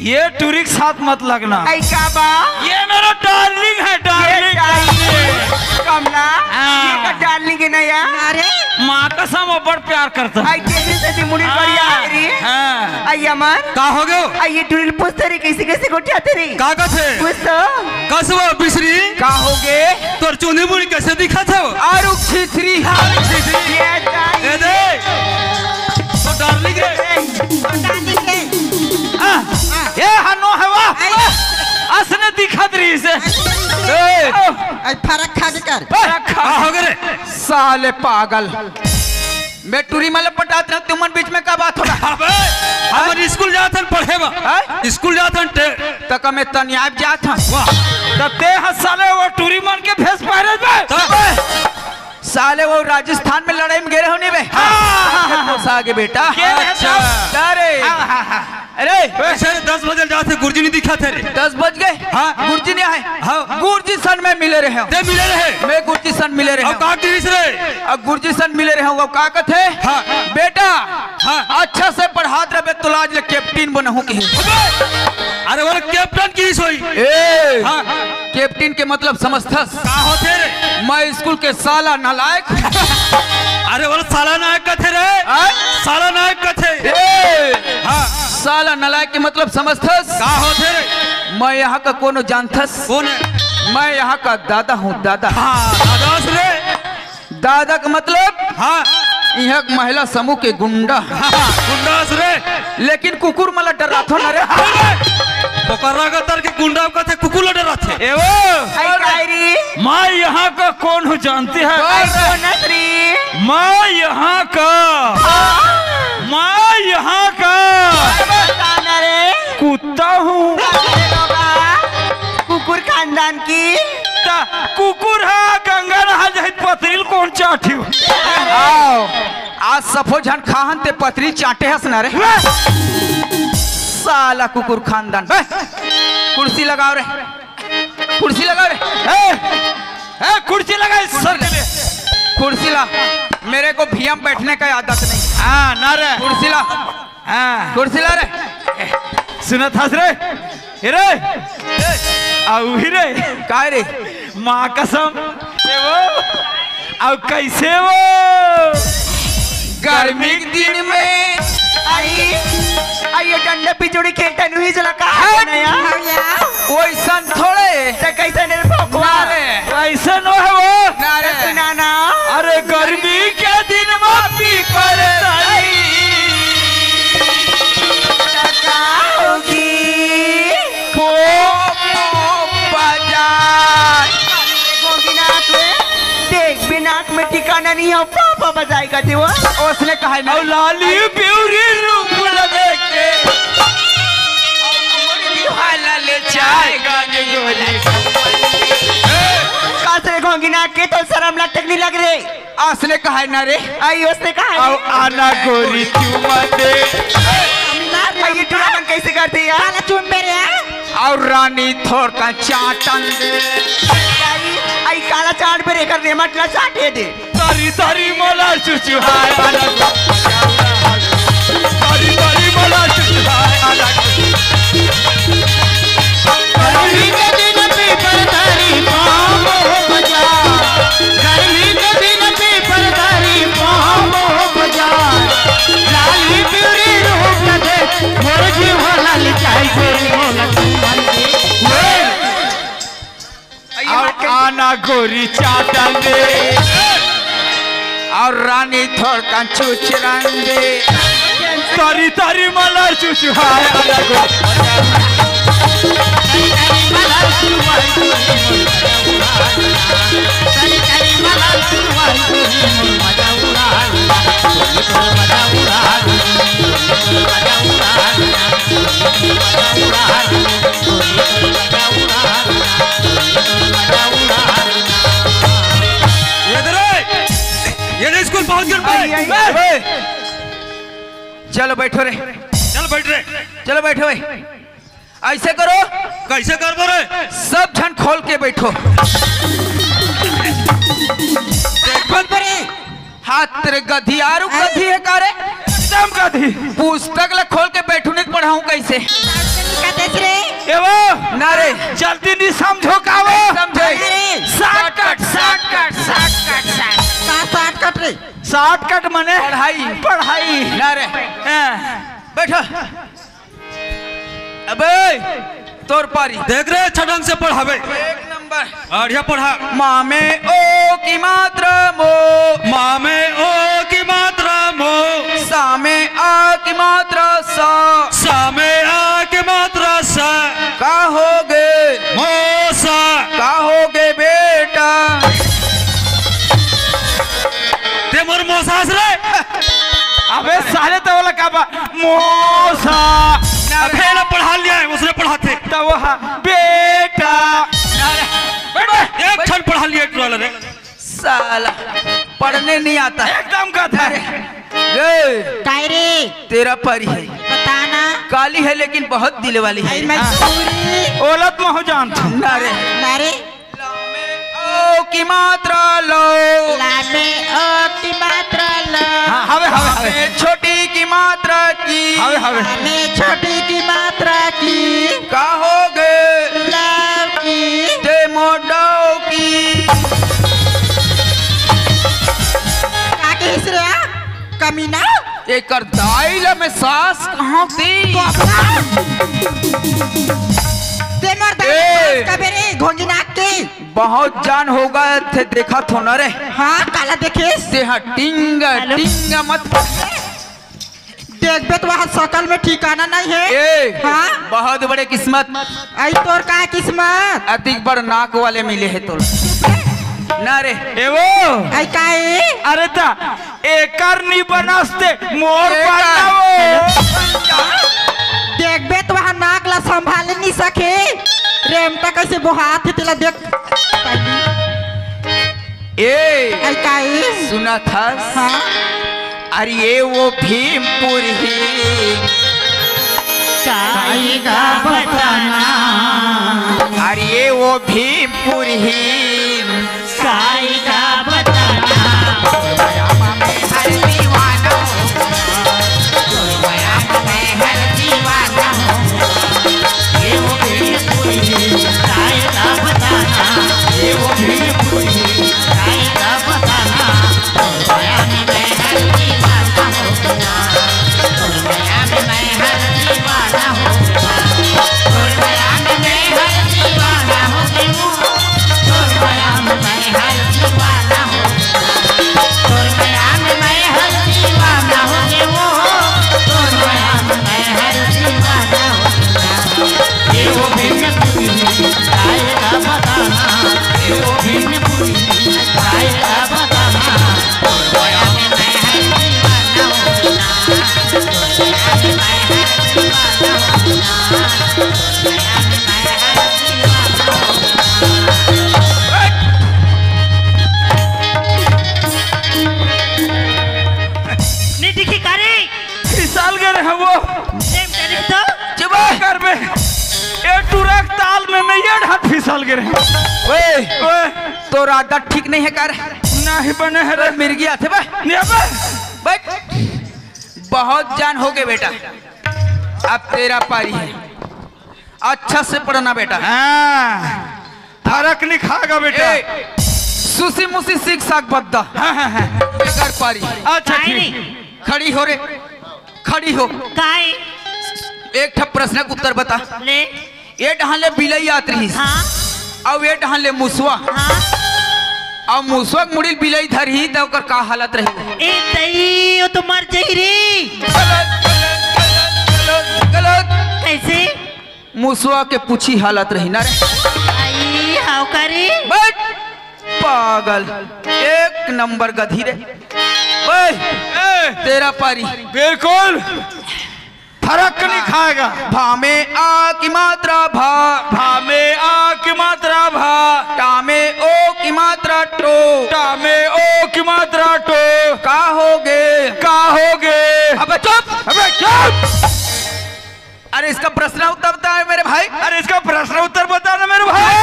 ये टुरी के साथ मत लगना। अ ये का बा? ये मेरा डार्लिंग है, ये डार्लिंग। डार्लिंग। कमला, हाँ। ये का डार्लिंग हे ना या? अरे। माँ कसम, अब्बड़ प्यार करथस। अ ये तेरी से भी मुड़ी हाँ, बढ़िया हे रे। हाँ। अ ये अमर। का हो गयो? अ ये टुरी ल पूछ तो रे, कइसे कइसे गोठियाथे रे? का कथे? पूछ तो। कस वो बिसरी? का हो गे? तोर चुनी मुड़ी कइसे दिखथे? अउ छिछरी। अउ छिछरी। ये डार्लिंग। ए दे। तो डार्लिंग रे। हाँ। ए हनो हवा। असने दिखत रहिस हे। ए। अ फरक खा के कर। फरक खा। का हो गे रे? साले पागल। मैं टुरी मन ल पटात रहेंव, तुमन बीच में का बात होगे? अबे, हमन स्कूल जाथन पढ़े बर। हैं? स्कूल जाथन ते। त का मैं तनियाब जाथन। वाह। त ते ह साले वो टुरी मन के भेस पहिरे बे। त? साले वो राजस्थान में लड़ाई में गे रहेंव नहीं बे। हाँ, हाँ, हाँ, हाँ। पोसा गे बेटा। गे रहे अच्छा। तब। अरे। हाँ, हाँ, हाँ। अरे। ए, सर, दस बजे जाथे, गुरुजी नहीं दिखथे रे। दस बज गे? हाँ। गुरुजी नहीं आए? हाँ। गुरुजी सन मैं मिले रहेंव। ते मिले रहे? मैं गुरुजी सन मिले रहेंव। अउ का कहिस रे? अउ गुरुजी सन मिले रहेंव, अउ का कथे? हाँ। बेटा, हाँ। अच्छा से पढ़ात रहिबे, तोला आज ले कैप्टन बनाहूँ कहिस। अरे, वो कैप्टन कहिस होही। ए। हाँ। कैप्टन के मतलब समझथस? का होथे रे? मैं स्कूल के साला नालायक। अरे, वो साला नायक कथे रे। हाँ? साला नायक कथे। ए, हाँ। साला नालायक के मतलब समझथस? का होथे रे? मैं यहाँ का कोनो जानथस? कोन हे? मैं यहाँ का दादा हूँ, दादा। हाँ, दादा हस रे। दादा का मतलब? हाँ। इहाँ के महिला समूह के गुंडा। हाँ, गुंडा हस रे। लेकिन कुकुर मन ला डराथों ना रे। अरे! ओकर रगतर के गुंडा कथे, कुकुर ला डराथे। ए वो! अरे काय रे? मैं यहाँ का कौन हूँ जानती है? कौन? कौन हस रे? मैं यहाँ का, हाँ। मैं यहाँ का अरे बता ना रे। कुत्ता हूँ। अरे बाबा, कुकुर खानदान की। त कुकुर ह गंगा नहा जाही त पतरी ल कोन चाटही? आओ, आज सफो झन खाहन ते पतरी चाटे हस ना रे। साला कुकुर खानदान। बे, कुर्सी लगाओ रे, कुर्सी लगाओ रे। ए, ए, कुर्सी लगा इस सर के लिए। कुर्सी ला, मेरे को भैया में बैठने का आदत नहीं। हाँ, ना रे। कुर्सी ला। हाँ। कुर्सी ला रे। सुनत हस रे? ए रे। अउ ही रे। काय रे? माँ कसम। ए वो। अउ कइसे वो? गर्मी के दिन में। आई, आई ये डंडा पिचोड़ी खेलता नहीं जला का हट। नया। हाँ यार। वइसन थोड़े। त कइसन हे रे भगवान? ना रे। कइसन हे वो? ना रे। सुना ना। अरे गर्मी के दिन में पीपर तली। का होगी? पोपो बजाय। गोविंदनाथ में देख, बिना में ठिकाना नहीं हे, पापा बजाय का देवा। ओसने कहे ना। अउ लाली प्यूरी रूप लगे के। अउ मुरली वाला ले जाएगा निगोरी। का से गोविंदनाथ के तो शरम लगथे नहीं लग रे। ओसने कहे ना रे। आई ओसने कहे। अउ आना गोरी चुमा दे। आई ये टूर्नामेंट कइसे करथे यार? काला चुम मेरे। अउ रानी थोरकन चाटन दे। आई, आई काला चाट पे रेकर रेमट ला चाटे दे। तरी तरी मोला चुचुहाय अलग। तरी तरी मोला चुचुहाय अलग। गर्मी के दिन पीपर तरी पाम हो बजा। गर्मी के दिन पीपर तरी पाम हो बजा। लाली पिवरी रूप दे, मोर जीवा लाल चाय गोरी मोला चुमन दे। अउ आना गोरी चाटन दे, अउ रानी थोरकन चुचुरन दे। तरी तरी मलर चुचुहाय आना गोरी। चलो बैठो रे। चल बैठ रे। चलो बैठो भाई। ऐसे करो, कैसे करबो रे? सब झन खोल के बैठो। देखबन परी। हाथ तेरे गधी, आरू गधी है का रे? एकदम गधी। पुस्तक ला खोल के बैठू, नहीं पढ़ाऊं कैसे? कैसे नहीं कहते रे? ए वो, ना रे। जल्दी नहीं समझो का वो? समझे। अरे। Shortcut, shortcut, shortcut, shortcut. का शॉर्टकट रे? शॉर्टकट मने? पढ़ाई। पढ़ाई। ना रे। हाँ। बैठो। अबे, तोर पारी। देख रे, अच्छा ढंग से पढ़ावे। एक नंबर। बढ़िया पढ़ा। मा में ओ की मात्रा मो। मा में ओ की मात्रा मो। सा में आ की मात्रा सा। सा में आ की मात्रा सा। का होगे? मोसा। का होगे बेटा? ते मोर मोसास रे। अबे साले, तो बोला का बा? मोसा। अबे ना पढ़ा लिया है, उसने पढ़ाते। तो वो हा, बेटा। बैठ, बैठ। एक क्षण पढ़ा लिया टुरा रे। साला, पढ़ने नहीं आता। एकदम गधा है। ए, काय रे? तेरा परी है। बता ना। काली है लेकिन बहुत दिल वाली है। आई मैं हाँ। पूरी। ओलत महू जानत हूँ। ना रे। ना रे। ला में ओ की मात्रा लो। ला में ओ की मात्रा लो। हाँ, हवे, हवे, हवे। ला में छोटी की मात्रा की। हवे, हवे। ला में छोटी की मात्रा की। का होगे? लव की। ते मोडो की। का कहिस रे? कमीना। एकर दाई ला मैं सास कहाँ दी? तो अपना। ते मोर दाई ए। सास कबे रे, घोंगी नाक के। बहुत जान होगा, थे देखा थो न रे। हाँ, काला देखे? ते हा टिंगा, हेलो। टिंगा मत। देखबे तो वहाँ शकल में ठिकाना नहीं है। ए, हाँ? बहुत बड़े किस्मत। आई तोर का किस्मत? अतिक बड़ नाक वाले मिले है तोर। ना रे। ए वो। आई का ए? अरे ता, एकर नी बनस ते मोर एकर। बनना वो। देखबे तो वहाँ नाक ला संभाले नहीं सके। रेमटा कैसे बोहात है तेला देख। ए, आई का ए? सुना था? हाँ। अरे ये वो भीमपुर ही। काई का बताना। अरे ये वो भीमपुर ही। काई का बताना। नहीं दिखी का रे? फिसल गए रहे वो। प्रेम करे तो? चुप कर बे। ए टुरक ताल में मैं ये ढात फिसल गए रहे। ओए, ओए। तोर आदत ठीक नहीं है कर। नहीं बने है रे। मिर्गी आथे बे। नहीं बे। बैठ। बहुत जान हो गए बेटा। अब तेरा पारी है। अच्छा से पढ़ना बेटा। हाँ, फर्क नहीं खाएगा बेटा। ए, सुसी मुसी सीख साग बद्दा। हाँ, हाँ, हाँ। बेकार पारी। अच्छा, काहे ठीक। नहीं? खड़ी हो रे, खड़ी हो। काहे? एक ठा प्रश्न के उत्तर बता। ले। ए डहान ले बिलई आत रहिस। हाँ। अउ ए डहान ले मुसवा। हाँ। अउ मुसवा के मुड़ी ल बिलई धरही त ओकर का हालत रही? ए दई, वो तो मर जाही रे। गलत, गलत, गलत, गलत, गलत। कैसे? मुसवा के पूछी हालत रही ना रे। आई, हाव का रे? बैठ, पागल, एक नंबर गधी रे। ओए, ए, तेरा पारी। बिल्कुल। फर्क नहीं खाएगा। भा में आ की मात्रा भा। भा में आ की मात्रा भा। टा में ओ की मात्रा टो। टा में ओ की मात्रा टो। का होगे? का होगे? अबे चुप। अबे चुप। अरे, इसका प्रश्न उत्तर बताओ मेरे भाई। अरे, इसका प्रश्न उत्तर बताना मेरे भाई।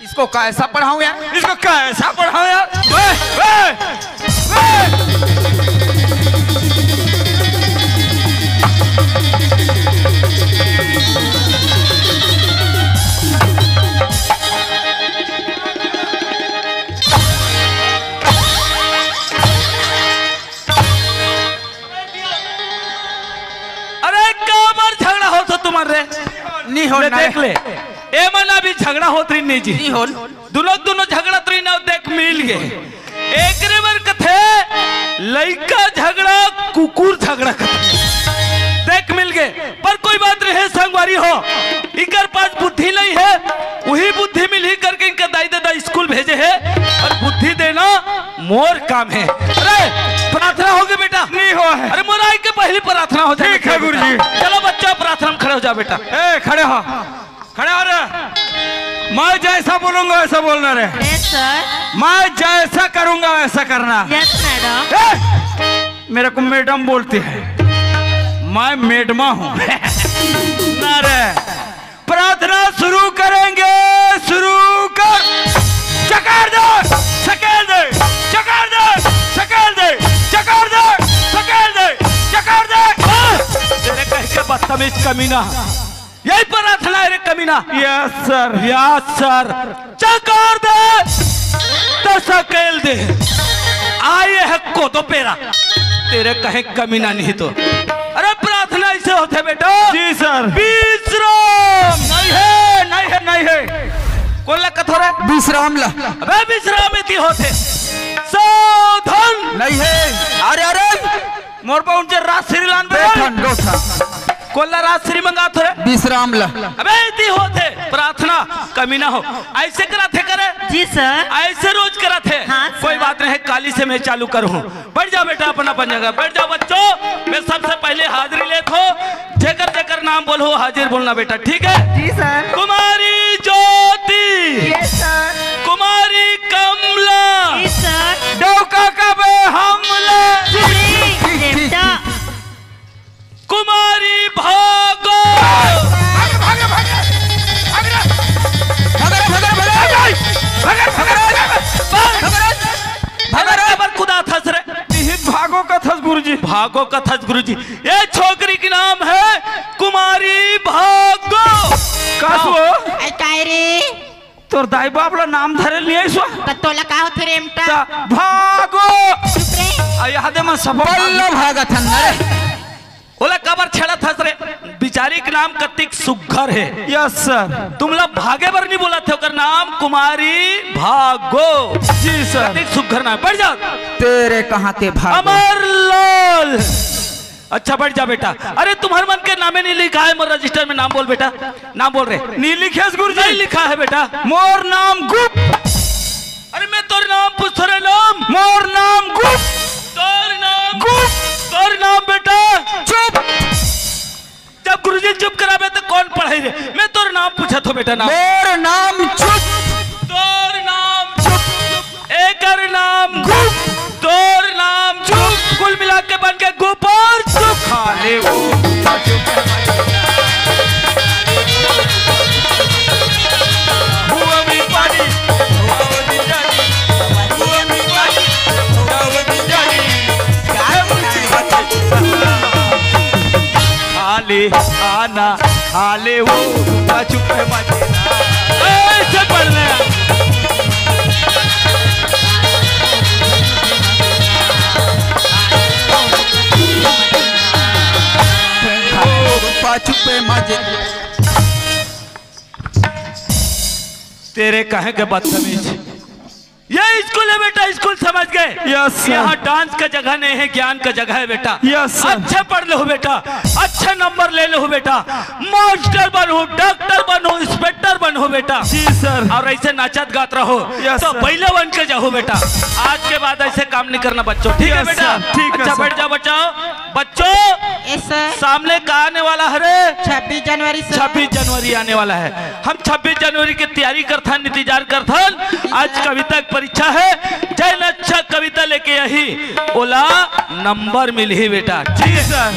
इसको कैसा पढ़ाऊं यार? इसको कैसा पढ़ाऊं यार? ए, ए, ए! अरे, काबर झगड़ा होत हो तुमन रे? नी हो ले, ना। देख ले, ए मन अभी झगड़ा होत रही नी जी। नी हो। दुनो, दुनो झगड़ा तरी ना देख मिल गे। एकरे बर कथे लइका झगड़ा, कुकुर झगड़ा कथे। देख मिल गे, पर कोई बात नहीं है संगवारी हो, इकर पास बुद्धि नहीं है, वही बुद्धि मिलही करके इनका दाई ददा स्कूल भेजे है, और बुद्धि देना मोर काम है। अरे प्रार्थना हो गे बेटा? नहीं हो है। अरे मोर आए के पहली प्रार्थना हो जाए। ठीक है गुरुजी। चलो बच्चा प्रार्थना में खड़े हो जा बेटा। ए, खड़े हो। खड़े हो रे। मैं जैसा बोलूंगा वैसा बोलना रे। Yes sir. मैं जैसा करूंगा वैसा करना। Yes madam. ए! मेरे को मैडम बोलती है, मैं मेडमा हूँ। ना रे, प्रार्थना शुरू करेंगे। शुरू कर। चकार दे, सकेल दे, चकार दे, सकेल दे, चकार दे, सकेल दे, चकार दे। तेरे कहीं के बदतमीज कमीना। यही प्रार्थना है रे कमीना। Yes sir. Yes sir. चकार दे तो सकेल दे। आए है कोदो पेरा। तेरे कहे कमीना नहीं तो। अरे प्रार्थना ऐसे होथे बेटा। जी सर। विश्राम। नहीं है, नहीं है, नहीं है। कोन ला कथो रे? विश्राम ला। अबे विश्राम इति होथे। सावधान। नहीं है। अरे, अरे। मोर पहुंचे राजश्री लान बे। दो ठन, दो ठन। कोन ला राजश्री मंगात हो रे? विश्राम ला। अबे इति होथे प्रार्थना, कमीना हो। ऐसे कराथे करे? जी सर। ऐसे रोज कराथे? हाँ सर। कोई बात नहीं, काली से मैं चालू करूँ। बैठ जाओ बेटा अपन अपन जगह, बैठ जाओ बच्चों। मैं सबसे पहले हाजिरी लेत हो, जेकर जेकर नाम बोलहूँ हाजिर बोलना बेटा, ठीक है? जी sir. Kumari Jyoti. Yes sir. Kumari Kamla. Yes sir. डौका का बे हमला। ठीक, ठीक, ठीक, ठीक। कुमारी भागो। भागे, भागे, भागे। भाग रे। भाग रे, भाग रे, भाग रे। भाग रे, भाग रे, भाग रे। भाग रे। भाग रे। अरे, काबर कुदाथस रे? निहित भागो कथस गुरुजी। भागो कथस गुरुजी। ये छोकरी के नाम है कुमारी भागो। का हुआ? अरे, काय रे? तोर दाई बाप ला नाम धरे नहीं आइस वा? त तोला का होथे रे एमटा? त भागो। चुप रे। आ, यहाँ दे मन सब बल्ला भागत हन रे। ओला काबर छेड़त हस रे? बिचारी के नाम कतिक सुग्घर हे। Yes sir. तुमला भागे बर नहीं बोलथे, ओकर नाम कुमारी भागो। जी सर। कतिक सुग्घर नाम। बैठ जाओ। तेरे कहाँ के भागो? अमर लाल। अच्छा बैठ जा बेटा। अरे तुम्हर मन के नामे नहीं लिखा है मोर रजिस्टर में, नाम बोल बेटा, नाम बोल रे। नहीं लिखेस गुरुजी। नहीं लिखा है बेटा। मोर नाम गुप्त। अरे मैं तोर नाम पूछ रे नाम। मोर नाम गुप्त। तोर नाम गुप्त। तोर नाम बेटा। चुप। जब गुरुजी चुप कराबे तो कौन पढ़ाई रे? मैं तोर नाम पूछत हो बेटा, नाम। मोर नाम चुप। तोर नाम चुप। एकर नाम गुप। तोर नाम चुप। कुल मिला के बन के गुप और चुप। खा ले वो। हुआ भी पानी, हुआ भी जानी, हुआ भी पानी, हुआ भी जानी। खा ले आना, खा ले वो, चुप मत। ऐसे पढ़ ले। पाछू पे मजे। तेरे कहे के बदतमीज। ये स्कूल है बेटा, स्कूल समझ गए? Yes sir. यहाँ डांस का जगह नहीं है, ज्ञान का जगह है बेटा। Yes sir. अच्छे पढ़ लो बेटा, अच्छे नंबर ले लो बेटा, मास्टर बनो, डॉक्टर बनो, इंस्पेक्टर बनो बेटा। जी सर। और ऐसे नाचत गात रहो यस तो सर। पहले बन के जाओ बेटा। आज के बाद ऐसे काम नहीं करना बच्चों, ठीक है यस बेटा? सर, ठीक है अच्छा सर। बैठ जाओ बच्चों, बच्चों। Yes sir. सामने का आने वाला हे रे? छब्बीस जनवरी से। छब्बीस जनवरी आने वाला हे। हम छब्बीस जनवरी के तैयारी करथन, इंतजार करथन। आज कविता के परीक्षा हे। जैन अच्छा कविता लेके आही, ओला नंबर मिलही बेटा। ठीक हे? सर।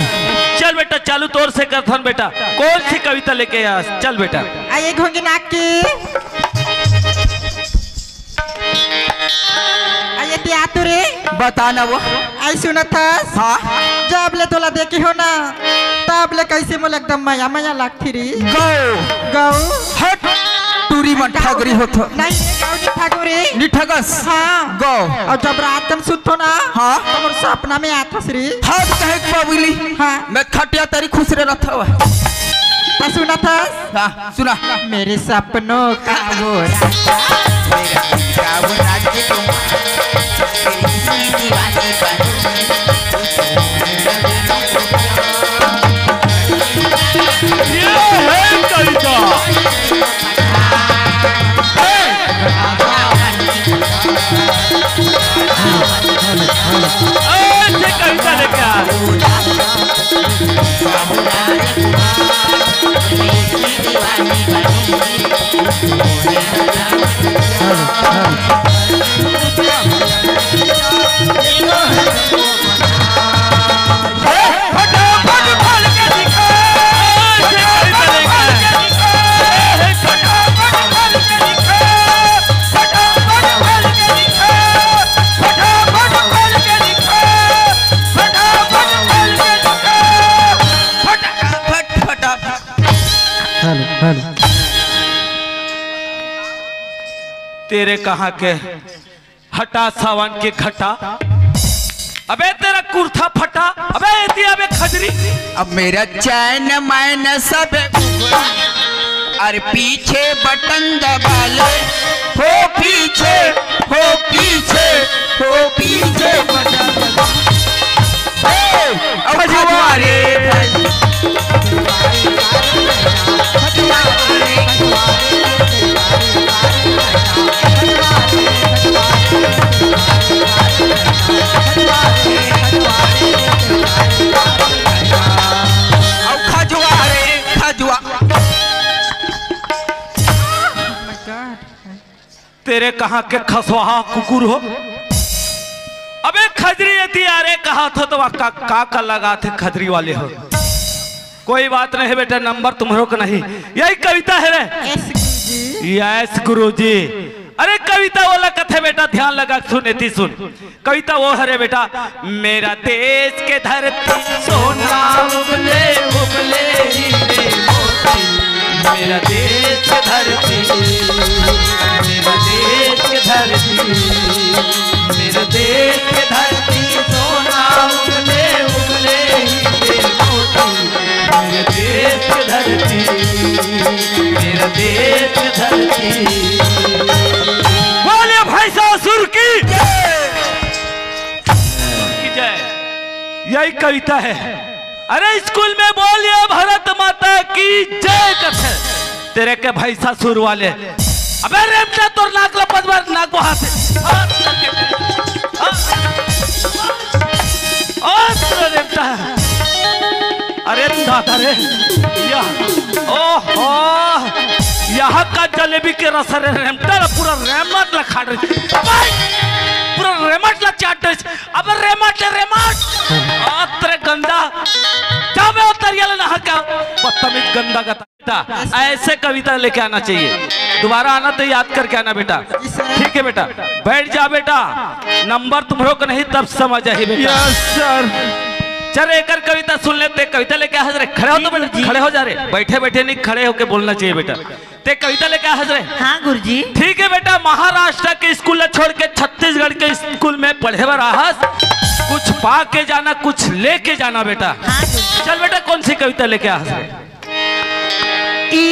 चल बेटा, चालू तोर से करथन बेटा। कौन सी कविता लेके आ? चल बेटा। आइए घोंगी नाक की। आइए तिया तू रे। बता ना वो। आई सुनत हस? हाँ। जब ले तोला देखे हो ना, तब ले कैसे मोला एकदम मया मया लागथे रे। गौ। गौ। हट। टूरी मन ठगरी होत हो। नहीं रे, गौ नहीं ठगो रे। नी ठगस। हाँ। गौ। अउ जब रात कन सुतथों ना, हाँ। त मोर सपना में आथस रे। हद कहे के बबुली। हाँ। मैं खटिया तरी खुसरे रथव। त सुनत हस? हाँ, सुना। मेरे सपनों का वो राजा, मेरा दिल का वो राजकुमार, तेरी इतनी दीवानी बनूं। ये है कविता। ऐसे कविता लेके आ। फटाफट, फटाफट। Hello, hello. तेरे कहाँ के हटा सावन के घटा। अबे तेरा कुर्ता फटा। अबे एती अबे खजरी। अब मेरा चैन मैन सब और पीछे बटन दबा ले। हो पीछे, हो पीछे, हो पीछे बटन दबा। ए, अब खजुआ रे। अब खजुआ रे, खजुआ। तेरे कहाँ के खसवाहा कुकुर हो। अबे खजरी यदि अरे कहा था तो का, का, का लगा थे खजरी वाले हो। कोई बात नहीं बेटा, नंबर तुम्हरो को नहीं। यही कविता है रे। यस गुरुजी। यस गुरुजी। अरे कविता वाला कथे बेटा, ध्यान लगा के सुन, एती सुन। कविता वो हरे बेटा, मेरा देश के धरती सोना उगले उगले हीरे मोती, मेरा देश के धरती, मेरा देश के धरती, मेरा देश के धरती सोना उगले उगले हीरे मोती, मेरा देश के धरती, मेरा देश के धरती। बोले भैंसासुर की जय। यही कविता है। अरे स्कूल में बोलिए भारत माता की जय कथे। तेरे के भैंसासुर वाले। अबे रेमटा तोर नाक ला पदवर नाक बहाते। ओ तेरा रेमटा। अरे दादा रे, या, ओहो, यहाँ का जलेबी के रस रे रेमटा ला पूरा रेमट ला खाट रही। अबे, पूरा रेमट ला चाट रही। अबे रेमट ले रेमट। आ, तेरे गंदा। जाबे उतरिया ले नहा का। बदतमीज गंदा गंदा। बेटा, ऐसे कविता लेके आना चाहिए। दोबारा आना तो याद करके आना बेटा। ठीक है बेटा, बैठ जा बेटा, नंबर तुम्हरो को नहीं तब समझ आही बेटा। Yes sir. चल एकर कविता सुन लेते, कविता लेके आ रे, खड़े हो तो बेटा, जी। खड़े हो जा रे, बैठे बैठे नहीं, खड़े होके बोलना चाहिए बेटा। ते कविता लेके आ रे। हाँ गुरुजी। ठीक है बेटा, महाराष्ट्र के स्कूल ला छोड़ के छत्तीसगढ़ के स्कूल में पढ़े बर आहस, कुछ पा के जाना, कुछ लेके जाना बेटा। हाँ गुरुजी। चल बेटा, कौन सी कविता लेके आ रे? ई।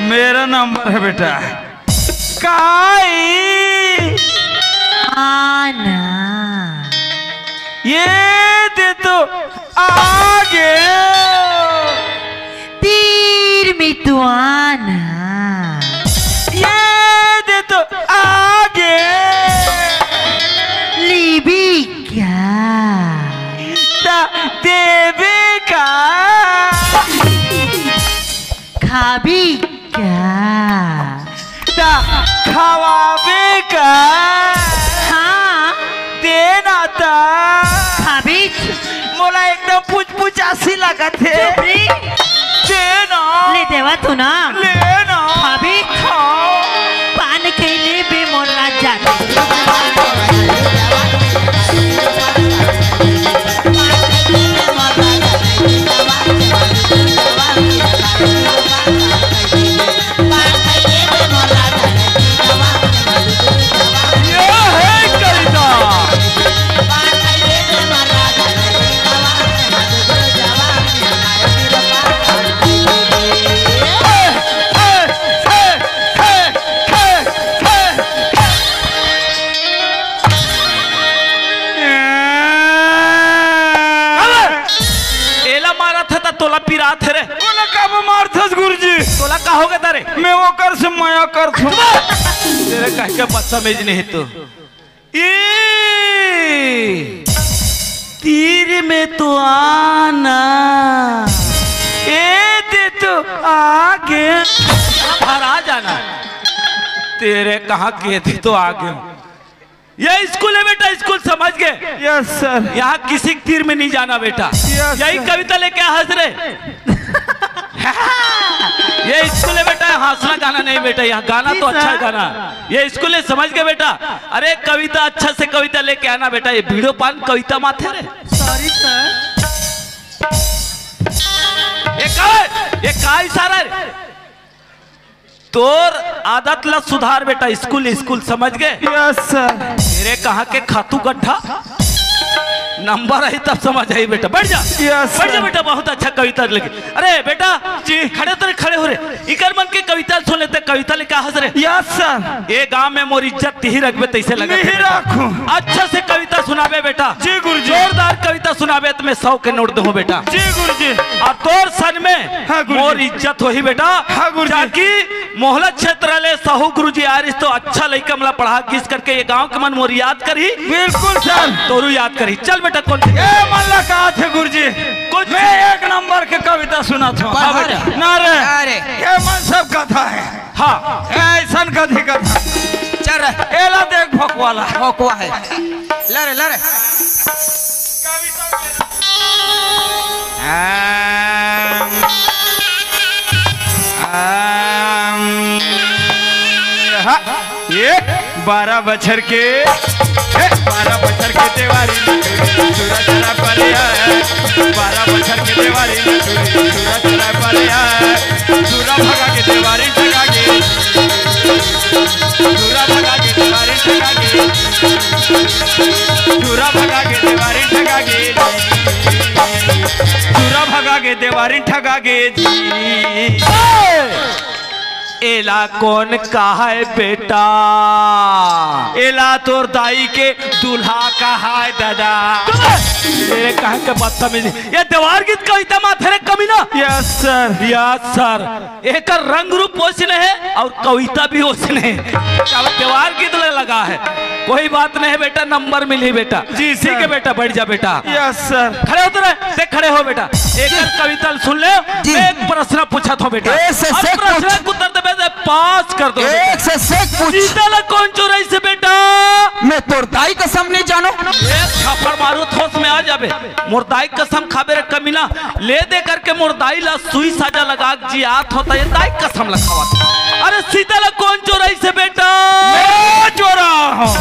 मेरा नंबर है बेटा। काई। आना। ये दे तो आगे। तीर में तो आना। ये दे तो आगे। लीबी क्या? देबे का? खाबे का? त खवाबे का? हाँ। दे ना त। खाबे। मोला एकदम पुचपुचासी लागत हे। चुप रे। दे ना। ले देवत हँव ना। ले ना। खाबे। हाँ। पान खइले बे मोर राजा। ये है कविता। एला मारत हे त तोला पिरात हे रे। ओला काबर मारथस गुरुजी? तोला का हो गे रे? मैं ओकर से मया करथों। तेरे कहे के बदतमीज नहीं तू। ए, तीर में तो आना। ए, दे तो आगे। भरा जाना। तेरे कहाँ के दे तो आगे। ये स्कूल है बेटा, स्कूल समझ गए? Yes sir. यहाँ किसी के तीर में नहीं जाना बेटा। यस यही सर। कविता लेके आ हंस रहे। ये स्कूल है बेटा, हंसना गाना नहीं बेटा, यहाँ गाना जी तो अच्छा सर। गाना। ये स्कूल है, समझ गए बेटा? अरे कविता अच्छा से कविता लेके आना बेटा, ये बीड़ो पान कविता माथे रे। Sorry sir. ये का, ये का इशारा है? तोर आदत ला सुधार बेटा, स्कूल, स्कूल समझ गए? Yes sir. तेरे कहाँ के खातू गड्ढा? नंबर आई तब समझ आई बेटा, बैठ जा। यस बैठ जा सर। बेटा, बहुत अच्छा कविता लिखे। अरे बेटा जी। खड़े तो रे, खड़े हो रे। इकर मन के कविता सुन लेते, कविता लेके आ हंस रे। Yes sir. ये गांव में मोर इज्जत तिही रखबे तैसे लगे नहीं रखूं। अच्छा से कविता सुनाबे बेटा। जी गुरुजी। जोरदार कविता सुनाबे त मैं सौ के नोट दूं बेटा। जी गुरुजी। और तोर सन में हाँ गुरुजी। मोर इज्जत होही बेटा। हाँ गुरुजी। ताकि मोहला क्षेत्र ले साहू गुरुजी आ रहिस तो अच्छा लइका मन ला पढ़ा गिस करके ये गांव के मन मोर याद करही। बिल्कुल सर। तोरू याद करही। चल बेटा, कौन ए मन ला कहा थे गुरुजी? कुछ मैं एक नंबर के कविता सुनाथों। हाँ बेटा। ना रे। अरे। ये मन सब कथा है। हाँ। ऐसन कथी कथा। चल रे। एला देख भोकवाला। भोकवा है। ले रे, ले रे। आम, आम, हा, ये बारह बछर के, हे, बारह बछर के देवारी, सुरा चला परे आए, बारह बछर के देवारी, सुरा चला परे आए, सुरा भगा के देवारी ठगा के, सुरा भगा के देवारी ठगा के, सुरा भगा के देवारी ठगा के, सुरा भगा के देवारी ठगा के जी। एला कौन कहाय बेटा? एला तोर दाई के दूल्हा कहाय दादा। तेरे कहे के बदतमीजी। ये देवार गीत कविता माथे रे कमीना। Yes sir. Yes sir. एकर रंग रूप ओसने है और कविता भी ओसने है। अब देवार गीत ले लगा है। कोई बात नहीं बेटा, नंबर मिली बेटा। जी सर। ठीक है बेटा, बैठ जा बेटा। Yes sir. खड़े होते रहे, देख खड़े हो बेटा। एकर कविता सुन ले। जी। मैं एक प्रश्न पूछत हों बेटा। एक से अब से प्रश्न पूछ। के उत्तर देबे त पास कर दो बेटा। एक से से पूछ। सीता ला कौन चोराइस बेटा? मैं तोर दाई कसम नहीं जानों। एक थप्पड़ मारूं त होश में आ जाबे। मोर दाई कसम खाबे रे कमीना, ले दे करके मोर दाई ला सुई साजा लगा के जियात हों त ये दाई कसम ला खावत। अरे सीता ला कौन चोराइस बेटा? मैं चोरा हूँ।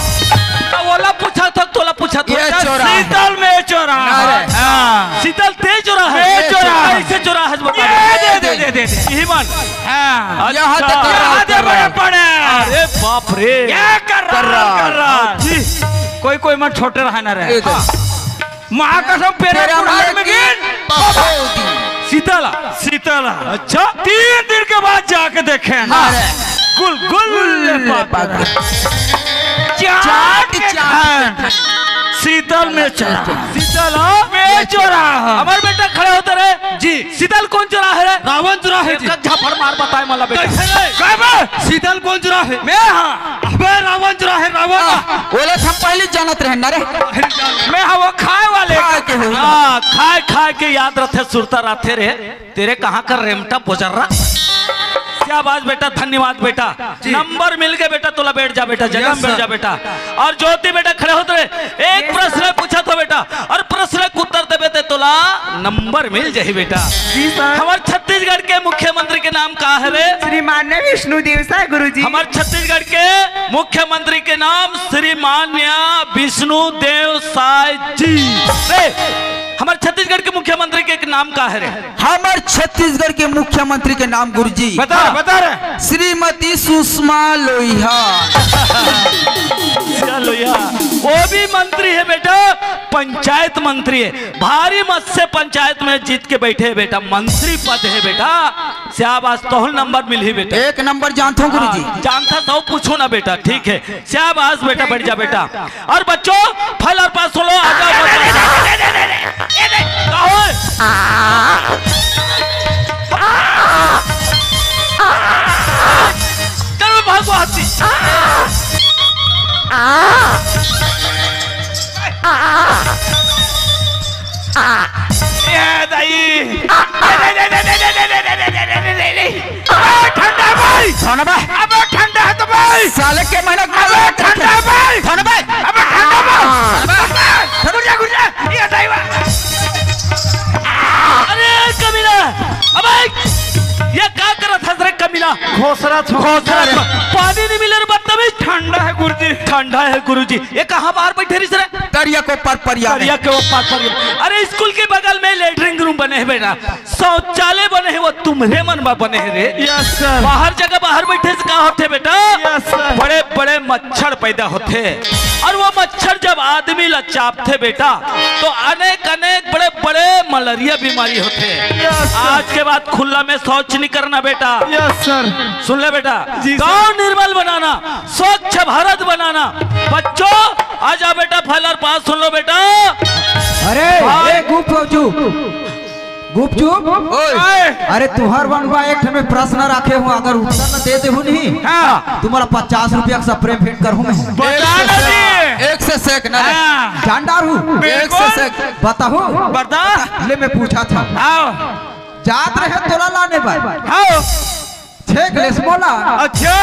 त ओला पूछत हों, तोला पूछत हों। ये चोरा है। सीतल मैं चोरा हूँ। अरे। हाँ। सीतल ते चोरा है? मैं चोरा हूँ। कैसे चोरा है बता। ये दे, दे, दे, दे, दे। यही मन। हाँ। अच्छा। यहाँ तक कर रहा, यहाँ तक कर रहा। बड़े पड़े। अरे बाप रे। ये कर रहा, कर रहा। कर रहा। जी। कोई, कोई मन छोटे रहा ना रहे। ये दे। हाँ। महाकसम पेरे तेरा बुढ़ार मालिक में गिन। बाबूजी। सीतला। सीतला। अच्छा। तीन दिन के बाद जाके देखे ना। अरे। गुल, गुल गुल पाकर। पाकर। चाट चाट के के खान। सीतल में चोरा। सीतल, हाँ? में चोरा। हमारे बेटा खड़े होते रहे। जी। सीतल कौन चोरा है रे? रावण चोरा है जी। एक झापड़ मार बताए मला बेटा। कैसे रे? कब? सीतल कौन चोरा है? मैं हाँ। अबे रावण चोरा है, रावण। हाँ, ओला हम पहले जानत रहे ना रे। मैं हाँ वो खाए वाले। खाए के होही। हाँ, खाए खाए के याद रथे, सुरता रथे रे। तेरे कहाँ कर रेमटा बोजर्रा। शाबाश बेटा, धन्यवाद बेटा। जी। नंबर मिल गए बेटा, तोला बैठ जा बेटा, जगह में बैठ जा बेटा। और ज्योति बेटा खड़े होत रहे, एक प्रश्न पूछा था बेटा, और प्रश्न के उत्तर देबे ते तोला नंबर मिल जाही बेटा। जी सर। हमार छत्तीसगढ़ के मुख्यमंत्री के नाम का हरे? श्रीमान्य विष्णु देव साय गुरुजी। हमार छत्तीसगढ़ के मुख्यमंत्री के नाम श्रीमान्य विष्णु देव साय जी। रे, हमार छत्तीसगढ़ के मुख्यमंत्री के नाम का हरे? हमार छत्तीसगढ़ के मुख्यमंत्री के नाम गुरुजी। बता, हाँ। बता रे। श्रीमती सुषमा लोहिया। सुषमा लोहिया, वो भी मंत्री है बेटा, पंचायत मंत्री है। भारी मत से पंचायत में जीत के बैठे है बेटा, मंत्री पद है बेटा। शाबाश, तोहल नंबर मिलही बेटा। एक नंबर जानथो गुरुजी। हाँ, जानथा तो पूछो ना बेटा, ठीक है। शाबाश बेटा, बैठ जा बेटा। और बच्चों, फल और पास सुनो, आ जाओ, बच्चों। का होय? चलो भागो हाथी। ए दाई। अबे ठंडा भाई। ठंडा भाई। अबे ठंडा है तो भाई। साले के मेहनत अबे ठंडा भाई। ठंडा भाई। अबे ठंडा भाई। ठंडा भाई। गुर्जा, गुर्जा। ये दाई बा। अरे कमीना, अबे ये का करत हस रे कमीना? घोसरा घोसरा। पानी नहीं मिले रे बदतमीज। ठंडा है गुरुजी। ठंडा है गुरुजी। ये कहाँ बाहर बैठे रहिस रे? तरिया के ऊपर परिया में। तरिया के ऊपर परिया। अरे स्कूल के बगल में लेटरिन रूम बने हैं बेटा, शौचालय बने हैं, वो तुम्हरे मन में बने हैं रे। Yes sir. बाहर जगह बाहर बैठे से का होथे बेटा? Yes sir. बड़े बड़े मच्छर पैदा होथे, और वो मच्छर जब आदमी ला चापथे बेटा, तो अनेक अनेक बड़े बड़े मलेरिया बीमारी होथे। Yes sir. आज के बाद खुला में शौच नहीं करना बेटा। Yes sir. सुन ले बेटा, जी सर। गांव निर्मल बनाना, स्वच्छ भारत बनाना। बच्चों, आ जा बेटा, फल और पास सुन लो बेटा। अरे, भाई। ए, गुपचुप, गुपचुप। ओए। अरे, तुहर मन बा एक ठन में प्रश्न राखे हूँ, अगर उत्तर न दे देहू नहीं, हाँ। तुम्हारा पचास रुपया का स्प्रे भेंट करूँ मैं। बता एक से ना सेक, जी। एक से सेक ना रे। हाँ। जान डारू। एक से बिल्कुल। सेक। बताहू। बता। ले मैं पूछा था। आओ। जात रहे तोला लाने बर। आओ। छेक लेस मोला। अच्छा।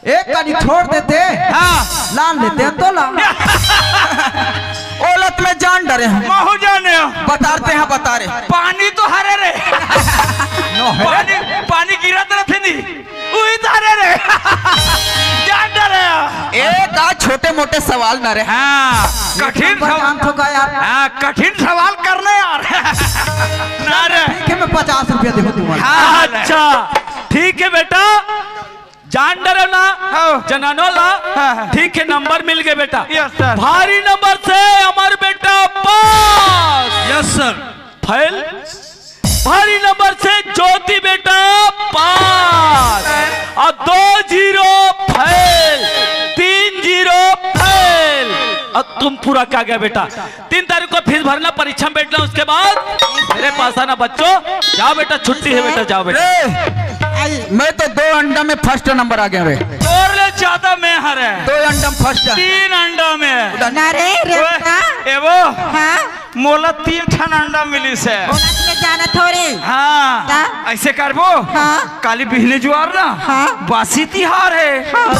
एक कनी छोड़ देते, हाँ। लान लेते हैं तोला। ओलत में जान डरे हैं। महू जाने हो। बता रहे हैं, बता रहे। पानी तो हरे रे। नो है। पानी, पानी गिरत रहते नहीं। उही तो हरे रे। जान डरे हो। एक आज छोटे मोटे सवाल ना रे। हाँ, कठिन नंबर सवाल। जान तो का यार। हाँ, कठिन सवाल करने यार। ना रे। ठीक है, मैं पचास रुपया देखो तुम्हारा। हाँ, अच्छा, ठीक है बेटा। जान डरो ना, हाँ। जनानो ला। हाँ, हाँ। ठीक है, नंबर मिल गए बेटा। Yes sir. भारी नंबर से अमर बेटा पास। Yes sir. फेल। भारी नंबर से ज्योति बेटा पास। और दो जीरो फेल, तीन जीरो फेल। और तुम पूरा क्या गया बेटा? तीन तारीख को फीस भरना, परीक्षा में बैठना, उसके बाद मेरे पास आना बच्चों। जाओ बेटा, छुट्टी है बेटा, जाओ बेटा। रे, मैं तो दो अंडा में फर्स्ट नंबर आ गया रे। तोर ले ज्यादा मैं हरे। दो अंडा में फर्स्ट। तीन अंडा में। ना रे, रे ओए, बेटा। ए वो, हाँ? मोला तीन ठन अंडा मिलिस हे। ओला तो मैं जानत हो रे। हाँ। का? ऐसे करबो। हाँ। काली बिहने जुआर ना। हाँ। बासी तिहार हे। हाँ।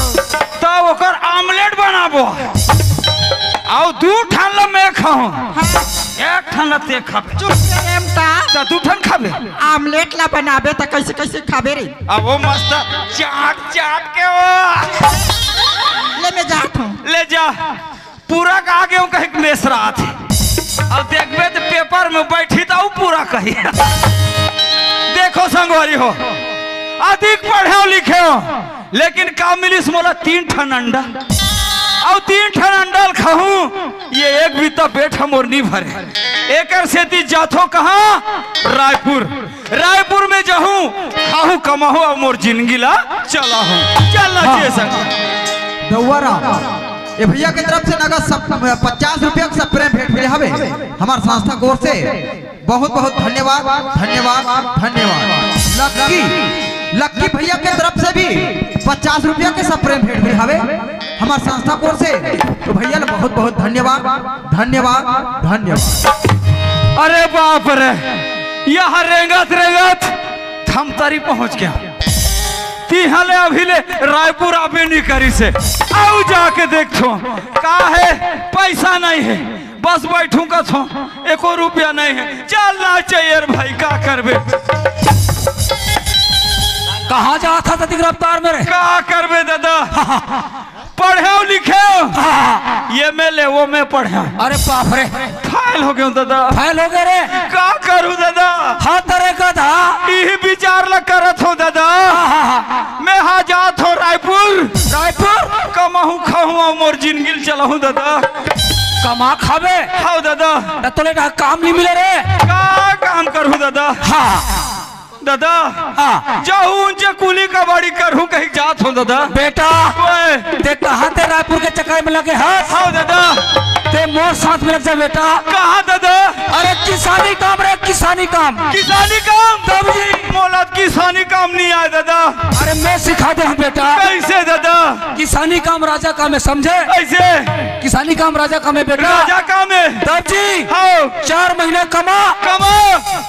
त ओकर आमलेट बनाबो। अउ दू ठन ल मैं खाहूं। हाँ। एक ठन ल ते खाबे। चुप रे एमटा। त दू ठन खाबे। आमलेट ला बनाबे त कैसे कैसे खाबे रे? अब वो मस्त चाट चाट के वो। ले मैं जात हूँ। ले जा। पूरा कहा के वो कहे मेसरात हे। अब देखबे त पेपर में बैठी त वो पूरा कही। देखो संगवारी हो, अधिक पढ़े लिखे हो, लेकिन का मिलिस मोला तीन ठन अंडा। अउ तीन ठन अंडा ल खाहूं, ये एक बित्ता पेट ह मोर नी भरे। एकर सेती जाथो कहां? रायपुर। रायपुर में जाहूं, खाहूं, कमाहूं अउ मोर जिंदगी ला चलाहूं। चलना हाँ। चाहिए संग। दौआ राम, ये भैया के तरफ से नगद सब पचास रुपया के स्प्रे भेंट हुए हवे। हमार संस्था की ओर से बहुत बहुत धन्यवाद, धन्यवाद, धन्यवाद। लक्की लक्की भैया के तरफ से भी पचास रुपया के सप्रे भेंट भी हवे हमार संस्था कोर से। तो भैया ल बहुत बहुत धन्यवाद, धन्यवाद, धन्यवाद। अरे बाप रे, यहाँ रेंगत रेंगत थमतरी पहुँच गया। तिहाँ ले अभी ले रायपुर आबे नहीं करी से। आऊ जाके देखथो का हे, पैसा नहीं हे, बस बैठूं कथो, एको रुपया नहीं हे। चल ना चाहिए रे भाई, का करबे? कहाँ जात हस अतिक रफ्तार में रे? का करबे दादा? पढ़ेव लिखेव, ये में ले वो में पढ़ेव। अरे बाप रे, फेल हो गेंव दादा। फेल हो गे रे? का करूं दादा? हाँ तरे गधा। इही विचार ला करत हों दादा। हाँ, हाँ, हाँ। मैं हा जात हों रायपुर। रायपुर? कमाहूं खाहूं अउ मोर जिंदगी ल चलाहूं दादा। कमा खाबे? हव दादा। त तोले डहा काम नहीं मिले रे। का काम करहूं दादा? हाँ। दादा, हाँ। जाहूं जे कुली कबाड़ी करहूं कहिके जात हों दादा। बेटा, ओए। ते कहाँ ते रायपुर के चक्कर में लगे हस? हव दादा। ते मोर साथ में लग जा बेटा। कहाँ दादा? अरे किसानी काम रे, किसानी काम। किसानी काम? तब जी। मोला किसानी काम नहीं आय दादा। अरे मैं सिखा देहूं बेटा। कैसे दादा? किसानी काम राजा काम हे, समझे? कैसे? किसानी काम राजा काम हे बेटा। राजा काम हे। तब जी। हव। चार महीना कमा। कमा।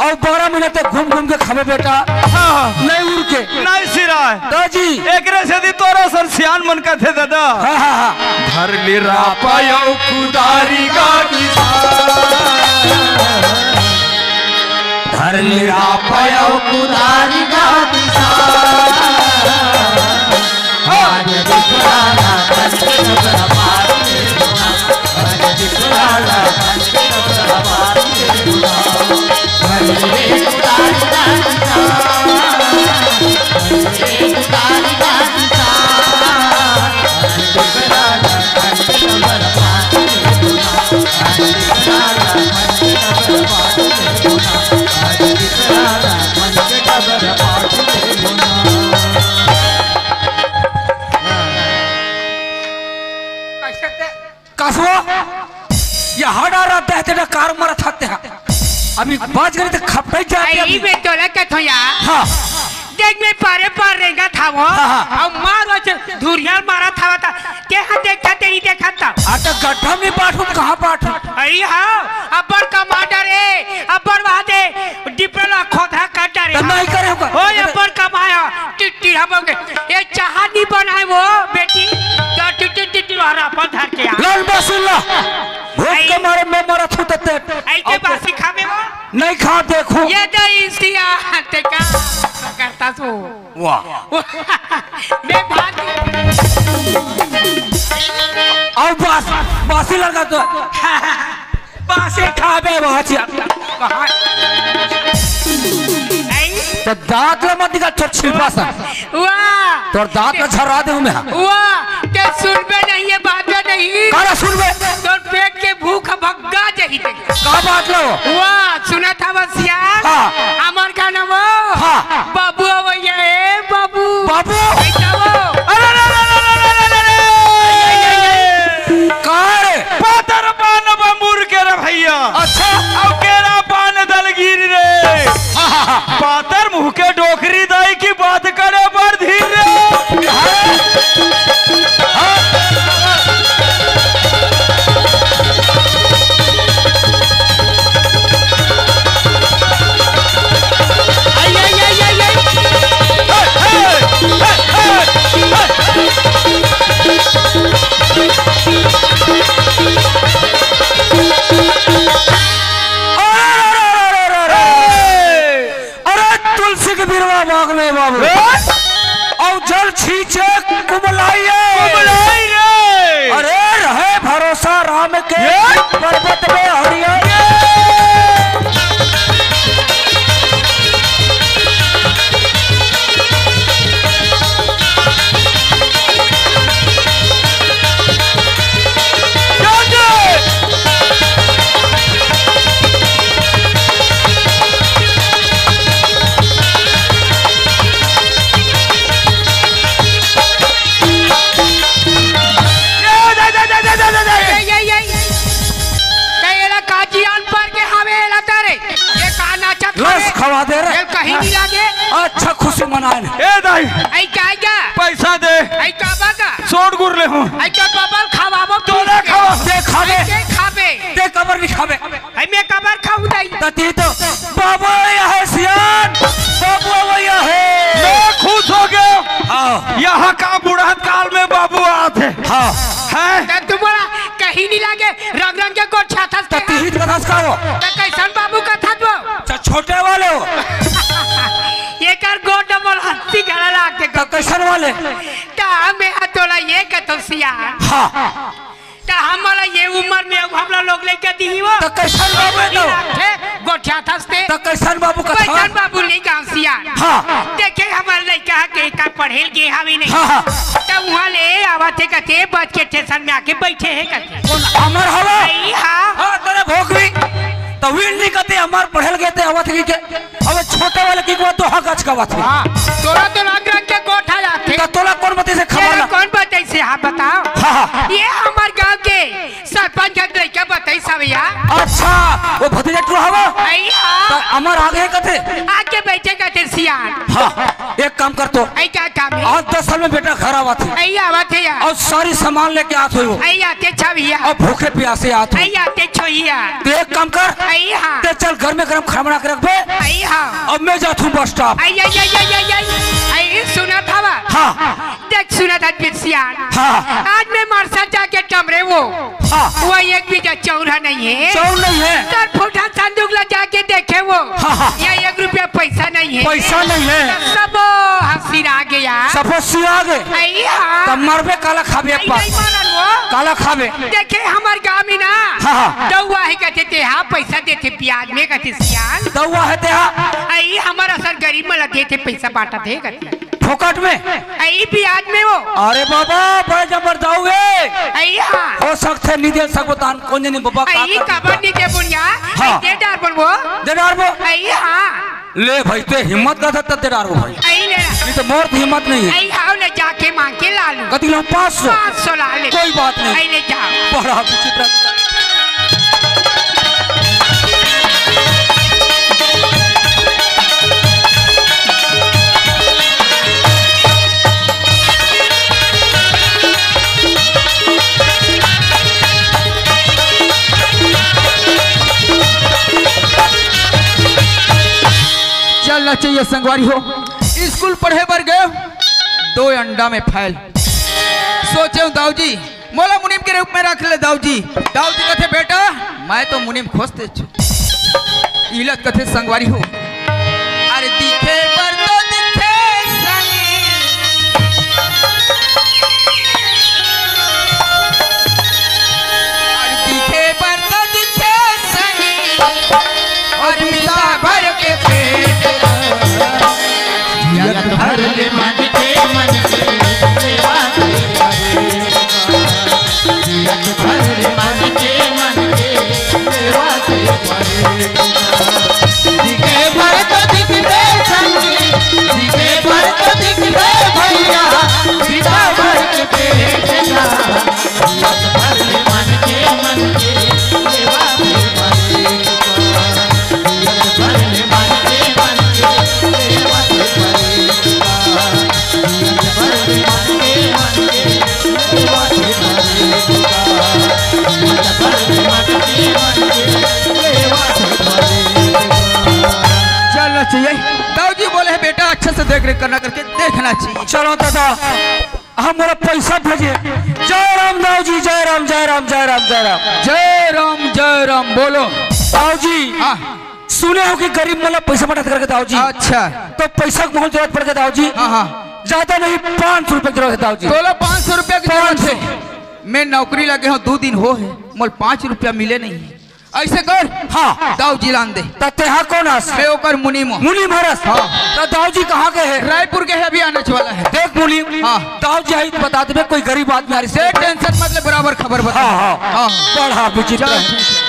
अउ बारह महीना तक घूम घूम के खाबे बेटा। हाँ। नहीं उड़ के। नहीं सिराय। दाजी। एकरे सेती तोर असन सियान मन कथे दादा। हाँ, हाँ, हाँ। धर ले रापा अउ कुदारी गा किसान। धर ले रापा अउ कुदारी गा किसान। कसो, ये हड़ा रहा दहते ना कार मरत हत्ते हा। अभी बाज गए तो खपटाई जाते आई अभी। बे तोला कथो यार। हाँ। देख मैं पारे पार रेंगत हवं। हाँ, हाँ। अउ मार वच धुरिया मारत हवं ता। ते हा देखा ते नहीं देखा ता। आ तो गड्ढा में बांटू, कहाँ बांटू? अरे हाँ, अब्बड़ कमा डरे, अब्बड़ वहाँ दे, डिपरा ला खोदा कर डरे। तो नहीं करे होगा। ओए, अब्बड़ कमाया, टिट्टी हम हो गए। ये चाहा नहीं बनाए वो, बेटी, तो टिट्टी, टिट्टी वाला अपन धर के आ। लाल बासुल्ला, भूख आई। के मारे मैं मरा थू तत्ते। आई के अब बासी खावे वो? नहीं खा, देखो। ये तो इंसिया, ते का करता सो। वाह। मैं भाग अब बास, बासी लगा तो। बासी खाबे, बासी। कहाँ? नहीं। तो दांत ला मत निकाल, छोट छिलपा सा। वाह। तोर दांत ला झरा देहूं मैं। वाह, ते सुनबे नहीं, ये बात नहीं। काला सुनबे? तोर पेट के भूख भग्गा जाही ते। का बात लो? वाह, सुनत हवस यार। हाँ। हमर गाना वो। हाँ। बाबू अवैया ए बाबू। बाबू। ऐसा वो। अरे, अरे, अरे, अरे, अरे, अरे, अरे। का रे? पातर पान बंबूर के रे भैया। अच्छा। अउ केरा पान दलगीर रे। हाँ, हाँ, हाँ। पातर मुंह के डोकरी दाई की बात करे बर धीर रे। हाँ। अरे, अरे, अरे, अरे, अरे। अरे तुलसी के बिरवा भाग में बाबू। ए? अउ जल छींचे कुमलाई रे। कुमलाई रे। अरे रहे भरोसा राम के ए? पर्वत में हरिया। ये, ये, ये, ये। ते एला का जियान पर के हवे एला तारे? ये का नाचत लस हवे? खवा दे रे। ये कहीं नहीं लागे। अच्छा खुशी मनाएन। ए दाई, आई का, आई का? पैसा दे। आई का बा का? सोट गुर ले हूँ। आई का बबल खवाबो तोला पीस के। खवा। दे खाबे। आई के खाबे? दे कबर नहीं खाबे। आई मैं कबर खाऊं दाई। त ती तो बाबू आया है सियान, बाबू आया है। मैं खुश हो गया। हाँ। यहाँ का बुढ़त काल में बाबू आते। हाँ। हैं? त तुम्हारा कहीं नहीं लागे, रंग रंग के गोठियाथस त के। तिहित कथस का हो? त कैसन बाबू कथस वो? त छोटे वाले हो। एकर गोठ डबल हंसी घड़ा लाग के। त कैसन वाले? त हमें तोला ये कथो सियान। हाँ। त हमला ये उम्र में अब हमला लोग लइका दिही वो। त कैसन बाबू है तो? हे, गोठियाथस ते। त कैसन बाबू कथा? कैसन बाबू लइका हंसिया। हाँ। देखे हमर लइका के का पढ़ेल गे हावे नहीं। हाँ, हाँ। त उहाँ ले आवत हे कथे, बस के स्टेशन में आके बैठे हे कथे। कौन अमर हवा? नहीं, हाँ। हाँ, तेरे भोगवी। त विन नहीं कथे, अमर पढ़ेल गे ते आवत हे के। अबे छोटे वाले की को तो हक अचकावत हे। हाँ, तोला तो रंग रंग के गोठा जाथे। त तोला कौन बताइस हे खबर तेरा ला? कौन बताइस हे? हाँ, बताओ। हाँ, हाँ। ये हमर गांव के सरपंच के लइका बताइस हे भैया। अच्छा, वो भतीजा टू हवा? आई हाँ। त अमर आगे कथे? आके बैठे कथे सियान। हाँ, एक काम कर तो। आई क्या काम है? आज दस साल में बेटा घर आवत हे। आई आवत हे यार। और सारी सामान लेके आत हो। आई आते छा भैया। और भूखे प्यासे आत हो। आई आते छोइया। तो एक काम कर। आई हाँ। ते चल घर में गरम खाना बना के रखबे। आई हाँ। अब मैं जात हूँ बस स्टॉप। आई, आई, आई, आई, आई, आई। आई, सुना था बा? हाँ। देख, सुना था पिरसियान। हाँ। आज मैं मारसा जाके टमरे वो। हाँ। वो एक बीघा चौरा नहीं है। चौर नहीं है। तर फूटा संदूक ला जाके देखे वो। हाँ, हाँ। या एक रुपया पैसा नहीं है। पैसा नहीं है। तो सब हंसी आ गया। सब हंसी आ गए। आई हाँ। तब मरबे काला खाबे आई पर। नहीं मारन वो। काला खाबे। देखे हमार गांव में ना। हाँ, हाँ। दउआ है कहते थे, हाँ, पैसा देते ब्याज में कहते सियान। दउआ है ते हाँ। आई हमारा सर गरीब मला देते पैसा बांटा थे कहते। फोकट में? आई ब्याज में वो। अरे बाबा, बड़े जबर जाओगे। आई हाँ। हो सकथे नहीं दे सको तान, कौन जनी बाबा का आई कर खबर देता। नहीं दे बुनिया। हाँ। आई दे डार बोल वो। दे डार वो। आई हाँ। ले भाई, ते हिम्मत का था तब दे डार वो भाई। आई ले। नहीं तो मोर तो हिम्मत नहीं है। आई हाँ, ले जाके मांग के ला लूं। कति लो? पाँच सौ। पाँच सौ ला ले। कोई बात नहीं। आई ले जा। बड़ा विचित्र। चलना चाहिए संगवारी हो, स्कूल पढ़े बर गए, दो अंडा में फैल। सोचे हूँ दाऊ जी, मोला मुनीम के रूप में रख ले दाऊ जी। दाऊ जी कथे, "बेटा, मैं तो मुनीम खोजते छु।" इलत कथे संगवारी हो, अरे दिखे बर तो दिखे संगी, अरे दिखे बर तो दिखे संगी, अरे मिला भर के पेट ला। जियत भर ले मन के, मन के सेवा के परे। जियत भर ले मन के, मन के सेवा के परे। दिखे भर तो दिखबे संगी, दिखे भर तो दिखबे भैया, बिना भर के पेट ना। चलना चाहिए। दाऊ जी बोले हैं, "बेटा, अच्छे से देख रेख करना," करके देखना चाहिए। चलो दादा, हमारा पैसा भेजे। जय राम दाऊ जी, जय राम, जय राम, जय राम, जय राम। जय राम, जय राम, बोलो। दाऊ जी, हाँ। सुने हो कि गरीब मन ला पैसा पठात करके दाऊ जी। अच्छा। तो पैसा के बहुत जरूरत पड़ गया दाऊ जी। हाँ, हाँ। ज्यादा नहीं, पाँच सौ रुपया की जरूरत है दाऊ जी। तोला पाँच सौ रुपया की जरूरत पाँच सौ। है। मैं नौकरी लगे हूँ, दो दिन हो है, मोला पाँच रुपया मिले नहीं है। ऐसे कर। हाँ। दाऊ जी लान दे। त तेहा कौन हस? मैं ओकर मुनीम हूँ। मुनीम हरस? हाँ। त दाऊ जी कहाँ गए हैं? रायपुर गए हैं, अभी आने वाला है। देख मुनीम, हाँ। दाऊ जी आई तो बता देबे, कोई गरीब आदमी आ रही से। टेंशन मत ले, बराबर खबर बता। हाँ, हाँ। हाँ। बड़ा विचित्र चल, है। ठीक है।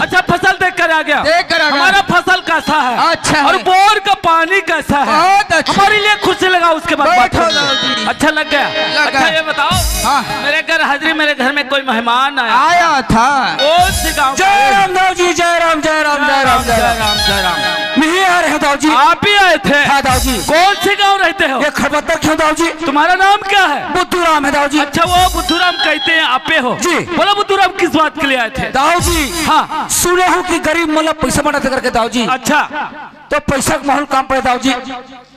अच्छा, फसल देख कर आ गया। देख कर आ गया। हमारा फसल कैसा है? अच्छा है। और बोर का पानी कैसा है? बहुत अच्छा। हमारे लिए खुर्सी लगाओ, उसके बाद बात बैठो करेंगे। दाऊ जी। अच्छा लग गया? लग अच्छा, गया। ये बताओ, हाँ। मेरे घर हाजिरी, मेरे घर में कोई मेहमान आया। आया था। कौन से गाँव का? जय राम दाऊ जी, जय राम, जय राम, जय राम, जय राम। जय राम, जय राम। मैं ही आ रहे हैं दाऊ जी। आप ही आए थे? हाँ दाऊ जी। कौन से गाँव रहते हो? ये खरपत्थर क्यों दाऊ जी? तुम्हारा नाम क्या है? बुद्धू राम है दाऊ जी। अच्छा, वो बुद्धू राम कहते हैं, आपे हो? जी। बोलो बुद्धू राम, किस बात के लिए आए थे? दाऊ जी, हाँ। सुने हूँ कि गरीब मन ला पैसा बनाते करके दाऊ जी। अच्छा। तो पैसा का माहौल काम पड़े दाऊ जी।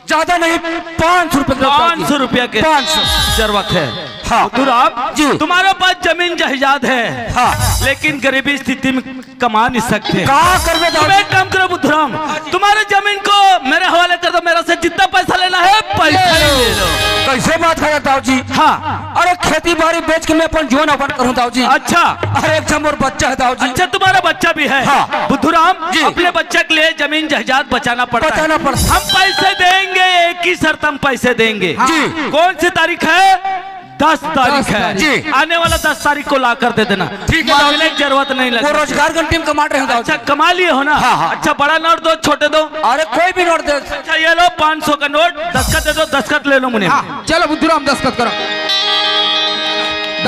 ज्यादा नहीं, पाँच सौ रुपया के दाऊ जी। पाँच सौ रुपया के। पाँच सौ। जरूरत है। हाँ। बुद्धू राम जी। तुम्हारे पास जमीन जायदाद है। हाँ। लेकिन गरीबी स्थिति में कमा नहीं सकते। का करबे दाऊ तुम जी? एक काम करो बुद्धू राम, तुम्हारे जमीन को मेरे हवाले कर दो, मेरा से जितना पैसा लेना है, पैसा ले लो। कैसे बात करत दाऊ जी? हाँ। अरे खेती बाड़ी बेच के मैं अपन जीवन यापन करूँ दाऊ जी। अच्छा। अरे एक ठो मोर बच्चा है दाऊ जी। अच्छा, तुम्हारा बच्चा भी है? हाँ। बुद्धू राम जी। अपने बच्चे के लिए जमीन जायदाद बचाना पड़ता है। बचाना पड़ता है। हम पैसे देंगे, एक ही शर्त हम पैसे देंगे। जी। कौन सी तारीख है? दस तारीख है। जी। आने वाला दस तारीख को ला कर दे देना। ठीक है, मांगने की जरूरत नहीं लगेगी। वो रोजगार गंटी में कमा रहे हो, अच्छा, कमा लिए हो ना? हाँ, हाँ। अच्छा, बड़ा नोट दो, छोटे दो? अरे, कोई भी नोट दे। अच्छा, ये लो, पाँच सौ का नोट, दस्तखत दे दो, दस्तखत ले लो मुनीम। हाँ, चलो बुद्धू राम, दस्तखत करो।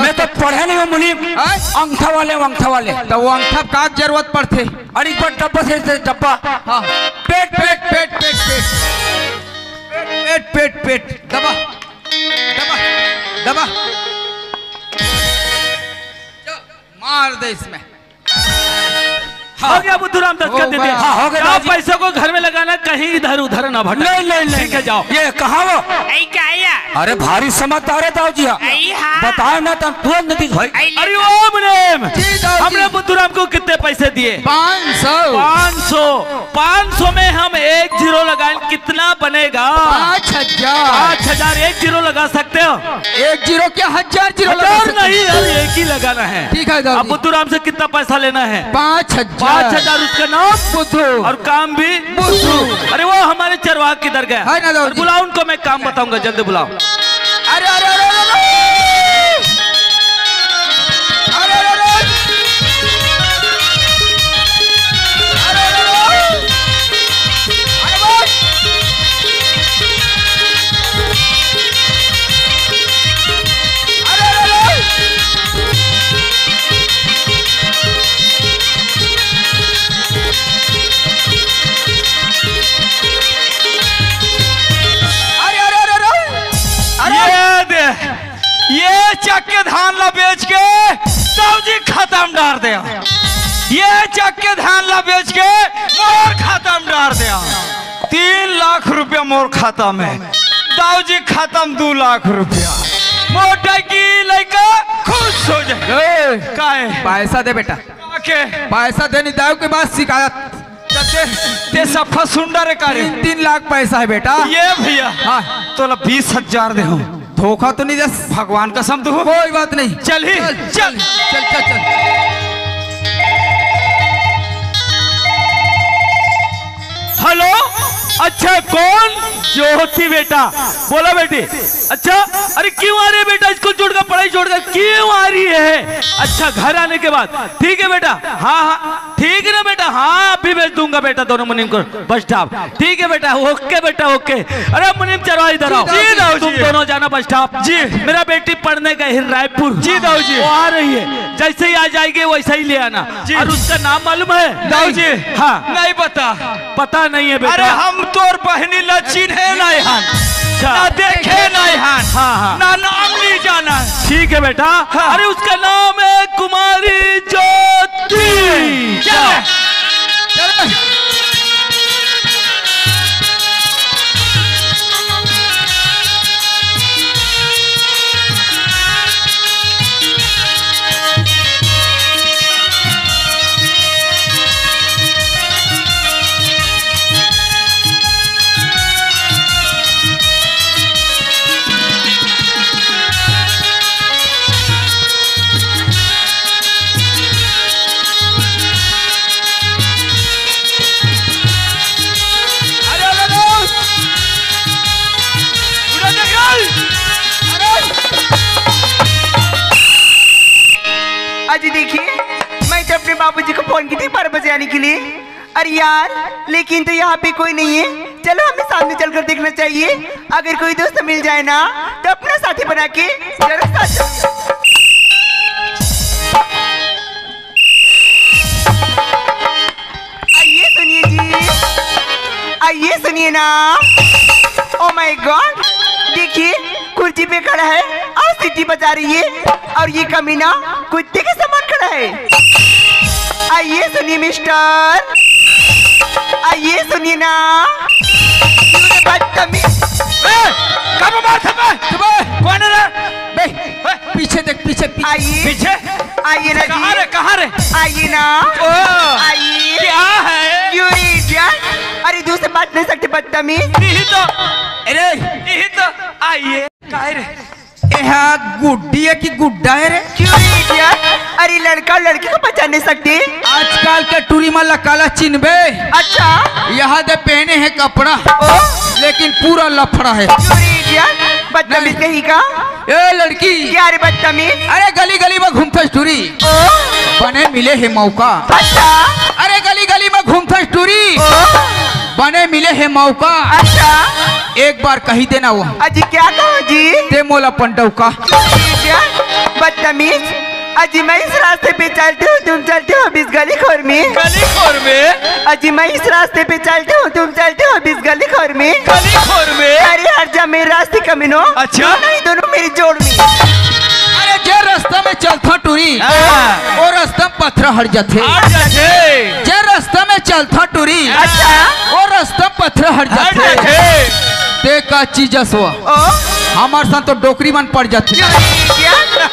मैं तो पढ़े नहीं हूँ मुनीम। हैं? अंगठा वाले, अंगठा वाले। तो वो अंगठा का जरूरत पड़थे? अरे, एक बार डब्बा से, से डब्बा। हाँ। पेट, पेट, पेट, पेट, पेट। पेट, पेट, पेट। दबा। दबा, दबा। चल, मार दे इसमें। हाँ। हो गया बुद्धू राम, दस्तखत दे दिया। हाँ, हो गया क्या दाऊ जी। पैसों को घर में लगाना, कहीं इधर उधर ना भटक। नहीं, नहीं, नहीं, ठीक है, जाओ। ये कहाँ वो? ऐ क्या आया? अरे भारी समझदार है दाऊ जी। ऐ हाँ। बताओ ना, तुम तुरंत नहीं भाई। ऐ ले अरे जा। ओ मुनीम, जी दाऊ जी। हमने बुद्धू राम को कितने पैसे दिए? पाँच सौ। पाँच सौ। पाँच सौ में हम एक जीरो लगाएं, कितना बनेगा? पाँच हजार। पाँच हजार, एक जीरो लगा सकते हो? एक जीरो क्या, हजार जीरो लगा हजार सकते हो। नहीं यार, एक ही लगाना है। ठीक है दाऊ अब जी। बुद्धू राम से कितना पैसा लेना है? पाँच हजार। पाँच हजार, उसका नाम बुद्धू। और काम भी बुद्धू। अरे वो हमारे चरवाहा किधर गया? है ना दाऊ और जी। बुलाओ उनको, मैं काम बताऊंगा, जल्दी बुलाओ। अरे, अरे, अरे, अरे, अरे! अरे, अरे, अरे! अरे, अरे, अरे! अरे, बोल! अरे, अरे, अरे! अरे, अरे, अरे, अरे! अरे! ये दे, ये चक्के धान ला बेच के दाऊ जी खतम डार दे। ये चक्के धान ला बेच के मोर खतम डार दे। तीन लाख रुपया मोर खाता में, दाऊ जी खतम दू लाख रुपया। मोर टकी लइका खुश हो जाए। ए, काहे? पैसा दे बेटा। काके? पैसा दे, नहीं दाऊ के बाद शिकायत। ते, ते सफा सुंडा रे का रे? तीन, तीन लाख पैसा है बेटा। ये भैया, हाँ। तोला बीस हजार दे हूँ। धोखा तो नहीं दे। भगवान कसम दे हूँ। कोई बात नहीं। चल ही। चल, चल। चल, चल, चल। हेलो, अच्छा कौन? ज्योति बेटा, बोला बेटी। अच्छा, अरे क्यों आ रही है बेटा, स्कूल छोड़कर, पढ़ाई छोड़कर क्यों आ रही है? अच्छा, घर आने के बाद। ठीक है बेटा, हाँ हाँ, ठीक है ना बेटा, हाँ अभी भेज दूंगा बेटा दोनों मुनीम को बस स्टॉप। ठीक है बेटा, ओके बेटा, ओके। अरे मुनीम चलो इधर आओ। जी दाऊ जी। तुम दोनों जाना बस स्टॉप। जी। मेरा बेटी पढ़ने गई है रायपुर। जी दाऊ जी। वो आ रही है, जैसे ही आ जाएगी वैसे ही ले आना। जी। और उसका नाम मालूम है? दाऊ जी। हाँ। नहीं पता। पता नहीं है बेटा। अरे हम तोर बहनी ला चिन्हे नहीं हन, अच्छा। ना देखे नहीं हन, हाँ, हाँ। ना नाम नहीं जाना है। ठीक है बेटा। हाँ। अरे उसका नाम है कुमारी ज्योति। चलो। चलो। अरे, अरे, अरे! उड़ा दे, अरे! अरे! आज देखिए, मैं जब बाबूजी को फोन की थी बारह बजे आने के लिए। अरे यार, लेकिन तो यहाँ पे कोई नहीं है। चलो, हमें सामने चलकर देखना चाहिए। अगर कोई दोस्त मिल जाए ना, तो अपना साथी बना के जरूर साथ जाओ। आइए सुनिए जी, आइए सुनिए ना। ओ माय गॉड, देखिए, कुर्सी पे खड़ा है और सीटी बजा रही है, और ये कमीना कुत्ते के समान खड़ा है। आइए सुनिए मिस्टर, आइए सुनिए ना। क्यों रे बदतमीज? ए, कब मार था मैं? तुम्हें? कौन है रे? बे, पीछे देख, पीछे, पीछे। आइए। पीछे? आइए ना कहाँ जी। रे, कहाँ रे? आइए ना। ओ, आइए। क्या है? क्यों रे इडियट? अरे, दूर से बात नहीं सकते, बदतमीज। यही तो। अरे। यही तो। आइए। काय रे? एहा गुड्डी है कि गुड्डा है रे? क्यों रे इडियट? अरे, लड़का और लड़की को पहचान नहीं सकते। आजकल के टूरी मन ला काला चिन्हबे। अच्छा। यहाँ दे पहने हैं कपड़ा, ओ? लेकिन पूरा लफड़ा है। क्यों रे इडियट? बदतमीज नहीं। कहीं का। ए लड़की। क्या रे बदतमीज? अरे गली गली में घूमथस टूरी। ओ? बने मिले है मौका। अच्छा। अरे गली गली में घूमथस टूरी। ओ? बने मिले है मौका। अच्छा। एक बार कही देना वो। अजी क्या कहो जी? दे मोला अपन डौका। क्या? बदतमीज। अजी मैं इस रास्ते पे चलती हूँ, तुम चलते हो बीस गली खोर में। गली खोर में? अजी मैं इस रास्ते पे चलती हूँ, तुम चलते हो बीस गली खोर में। गली खोर में? अरे हट जा मेरे रास्ते कमीनो। अच्छा। नहीं दोनों मेरी जोड़ में। अरे जे रास्ता में चलथा टूरी, हाँ। वो रास्ता पथरा हट जाथे। हट जाथे। जे रास्ता में चलथा टूरी, अच्छा। वो रास्ता पथरा हट हट जाथे। जाथे। ते का चीज असवा? ओ? हमार साथ तो डोकरी मन पड़ जाथे। क्या?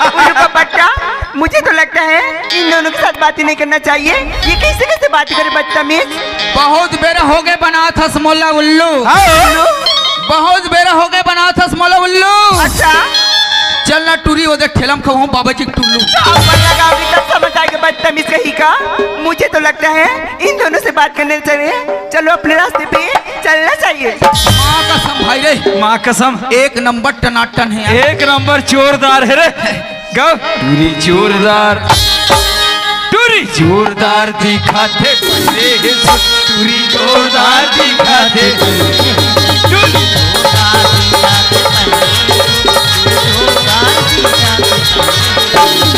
उल्लू का बट्टा, मुझे तो लगता है इन दोनों के साथ बातें नहीं करना चाहिए। ये कैसे कैसे बात करे बदतमीज? बहुत बेरा हो गए बनाथस मोला उल्लू। हाँ। उल्लू? बहुत बेरा हो गए बनाथस मोला उल्लू। अच्छा। चल ना टूरी, वो देख ठेलम खवाऊं बाबा जी टुल्लू। ऊपर लगाओगी तब समझ आएगी बदतमीज कहीं का। मुझे तो लगता है इन दोनों से बात करने चाहिए। चलो अपने रास्ते पे चलना चाहिए। माँ कसम भाई रे। माँ कसम। एक नंबर टनाटन है यार। एक नंबर जोरदार है रे। गौ। टूरी जोरदार। टूरी जोरदार दिखाथे पहले हे सुट। टूरी जोरदार दिखाथे। टूरी।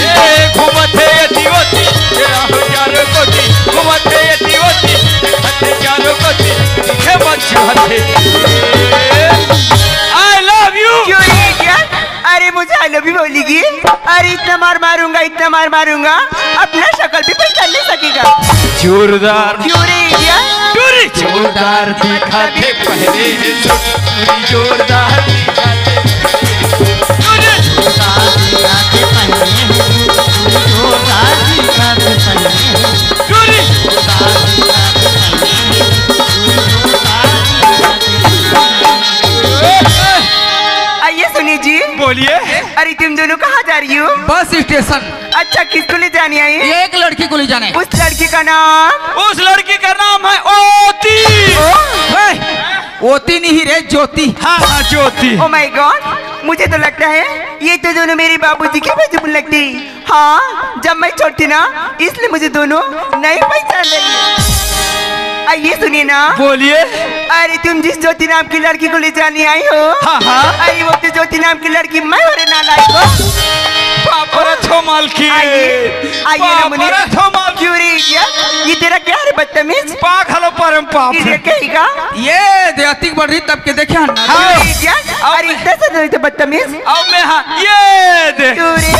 ए, घूमथे ये दिवती, तेरा हो चारों कोती, घूमथे ये दिवती, देखथे चारों कोती, दिखे मन चाहथे। I love you। क्यों रे इडियट? अरे मुझे आई लव यू बोलेगी? अरे इतना मार मारूंगा, इतना मार मारूंगा, अपना शक्ल भी पहचान नहीं सकेगा। जोरदार। क्यों रे इडियट? टूरी जोरदार दिखाथे पहले हे सुट। टूरी जोरदार दिखाथे। टूरी जोरदार दिखाथे पहले हे सुट। टूरी जोरदार दिखाथे पहले हे सुट। टूरी। आइए सुनिए जी। बोलिए। अरे तुम दोनों कहाँ जा रही हो? Bus station. अच्छा, किसको ले जाने आई? ये एक लड़की को ले जाने। उस लड़की का नाम? उस लड़की का नाम है ओती। ओ? ए, ओती नहीं रे, ज्योति। हाँ, हाँ, ज्योति। Oh my God, मुझे तो लगता है ये तो दोनों मेरे बाबूजी के बाजू में लगती। हाँ, जब मैं छोटी थी ना, इसलिए मुझे दोनों नहीं पहचान रही है। आइए सुनिए ना। बोलिए। अरे तुम जिस ज्योति नाम की लड़की को ले जाने आई हो, हाँ, हाँ। अरे वो तो ज्योति नाम की लड़की मैं हो रे नालायक हो। बाप रे, थो मालकिन। आइए, आइए ना बाप मुनीम। रे, थो मालकिन। क्यों रे इडियट? ये तेरा क्या रे बदतमीज? पागल हो परम पाप। इडियट कहीं का। ये देहाती बढ़ रही तब के देखे हैं। हाँ। क्यों रे इडियट? अरे इतना सा नहीं तो बदतमीज। अब मैं हाँ, ये दे। क्यों रे?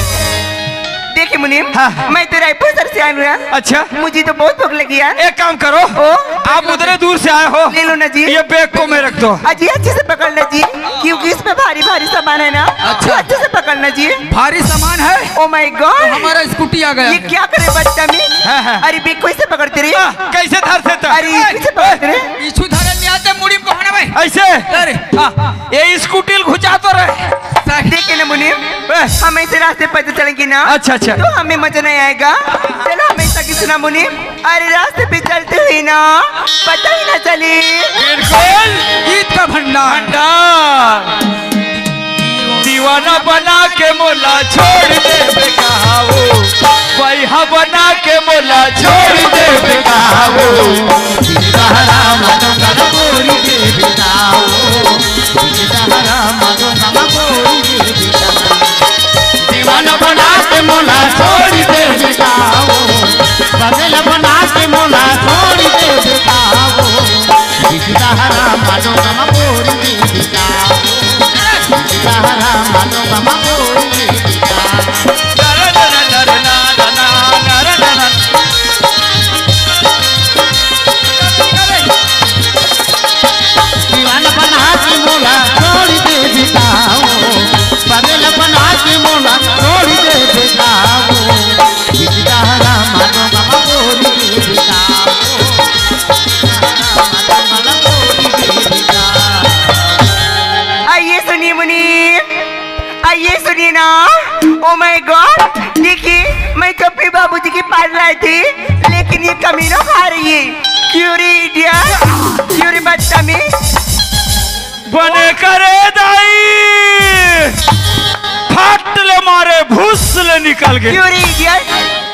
देखिए मुनीम, हाँ। मैं तो रायपुर सर से आई हूँ यार। अच्छा। मुझे तो बहुत भूख लगी यार। एक काम करो, ओ? आप उतने दूर से आए हो, ले लो ना जी। ये बैग को मैं रख दो। अजी अच्छे से पकड़ना जी, क्योंकि इसमें भारी भारी सामान है ना। अच्छा। तो अच्छे से पकड़ना जी। भारी सामान है? Oh my God, तो हमारा स्कूटी आ गया ये है। क्या करे बदतमीज? हाँ, हाँ। अरे बैग को ऐसे पकड़ते रहे। हाँ, कैसे धर सकता? अरे कैसे पकड़ते रहे? पीछू धरन नहीं आते, मुड़ी को हना भाई। ऐसे? अरे। हाँ, ये स्कूटी घुचा तो रहे। देखे ना मुनीम, ए। हम ऐसे रास्ते पैदल चलेंगे ना, अच्छा, अच्छा। तो हमें मजा नहीं आएगा। चलो हम ऐसा किसी ना मुनीम, अरे रास्ते पे चलते हुए ना पता ही ना चले। बिल्कुल। गीत का भंडार। भंडार। बना बना के मोला छोड़ देबे का हो, बइहा बना के मोला छोड़ देबे का हो। सीताराम डोंगरा बोरी देबे का हो, सीताराम डोंगरा बोरी देबे का हो। दीवाना बना के मोला छोड़ देबे का हो, बगल बना के मोला छोड़ देबे का हो। सीताराम डोंगरा बोरी देबे का हो। आइए सुनिए मुनीम, आइए सुनिए ना। Oh my God, देखिए, मैं तो अपने बाबूजी के पास लाई थी, लेकिन ये कमीनो खा रही है। क्यों रे idiot, क्यों रे बदतमीज। बने करे दाई, फट ले मारे, भूस ले निकल गे। क्यों रे idiot?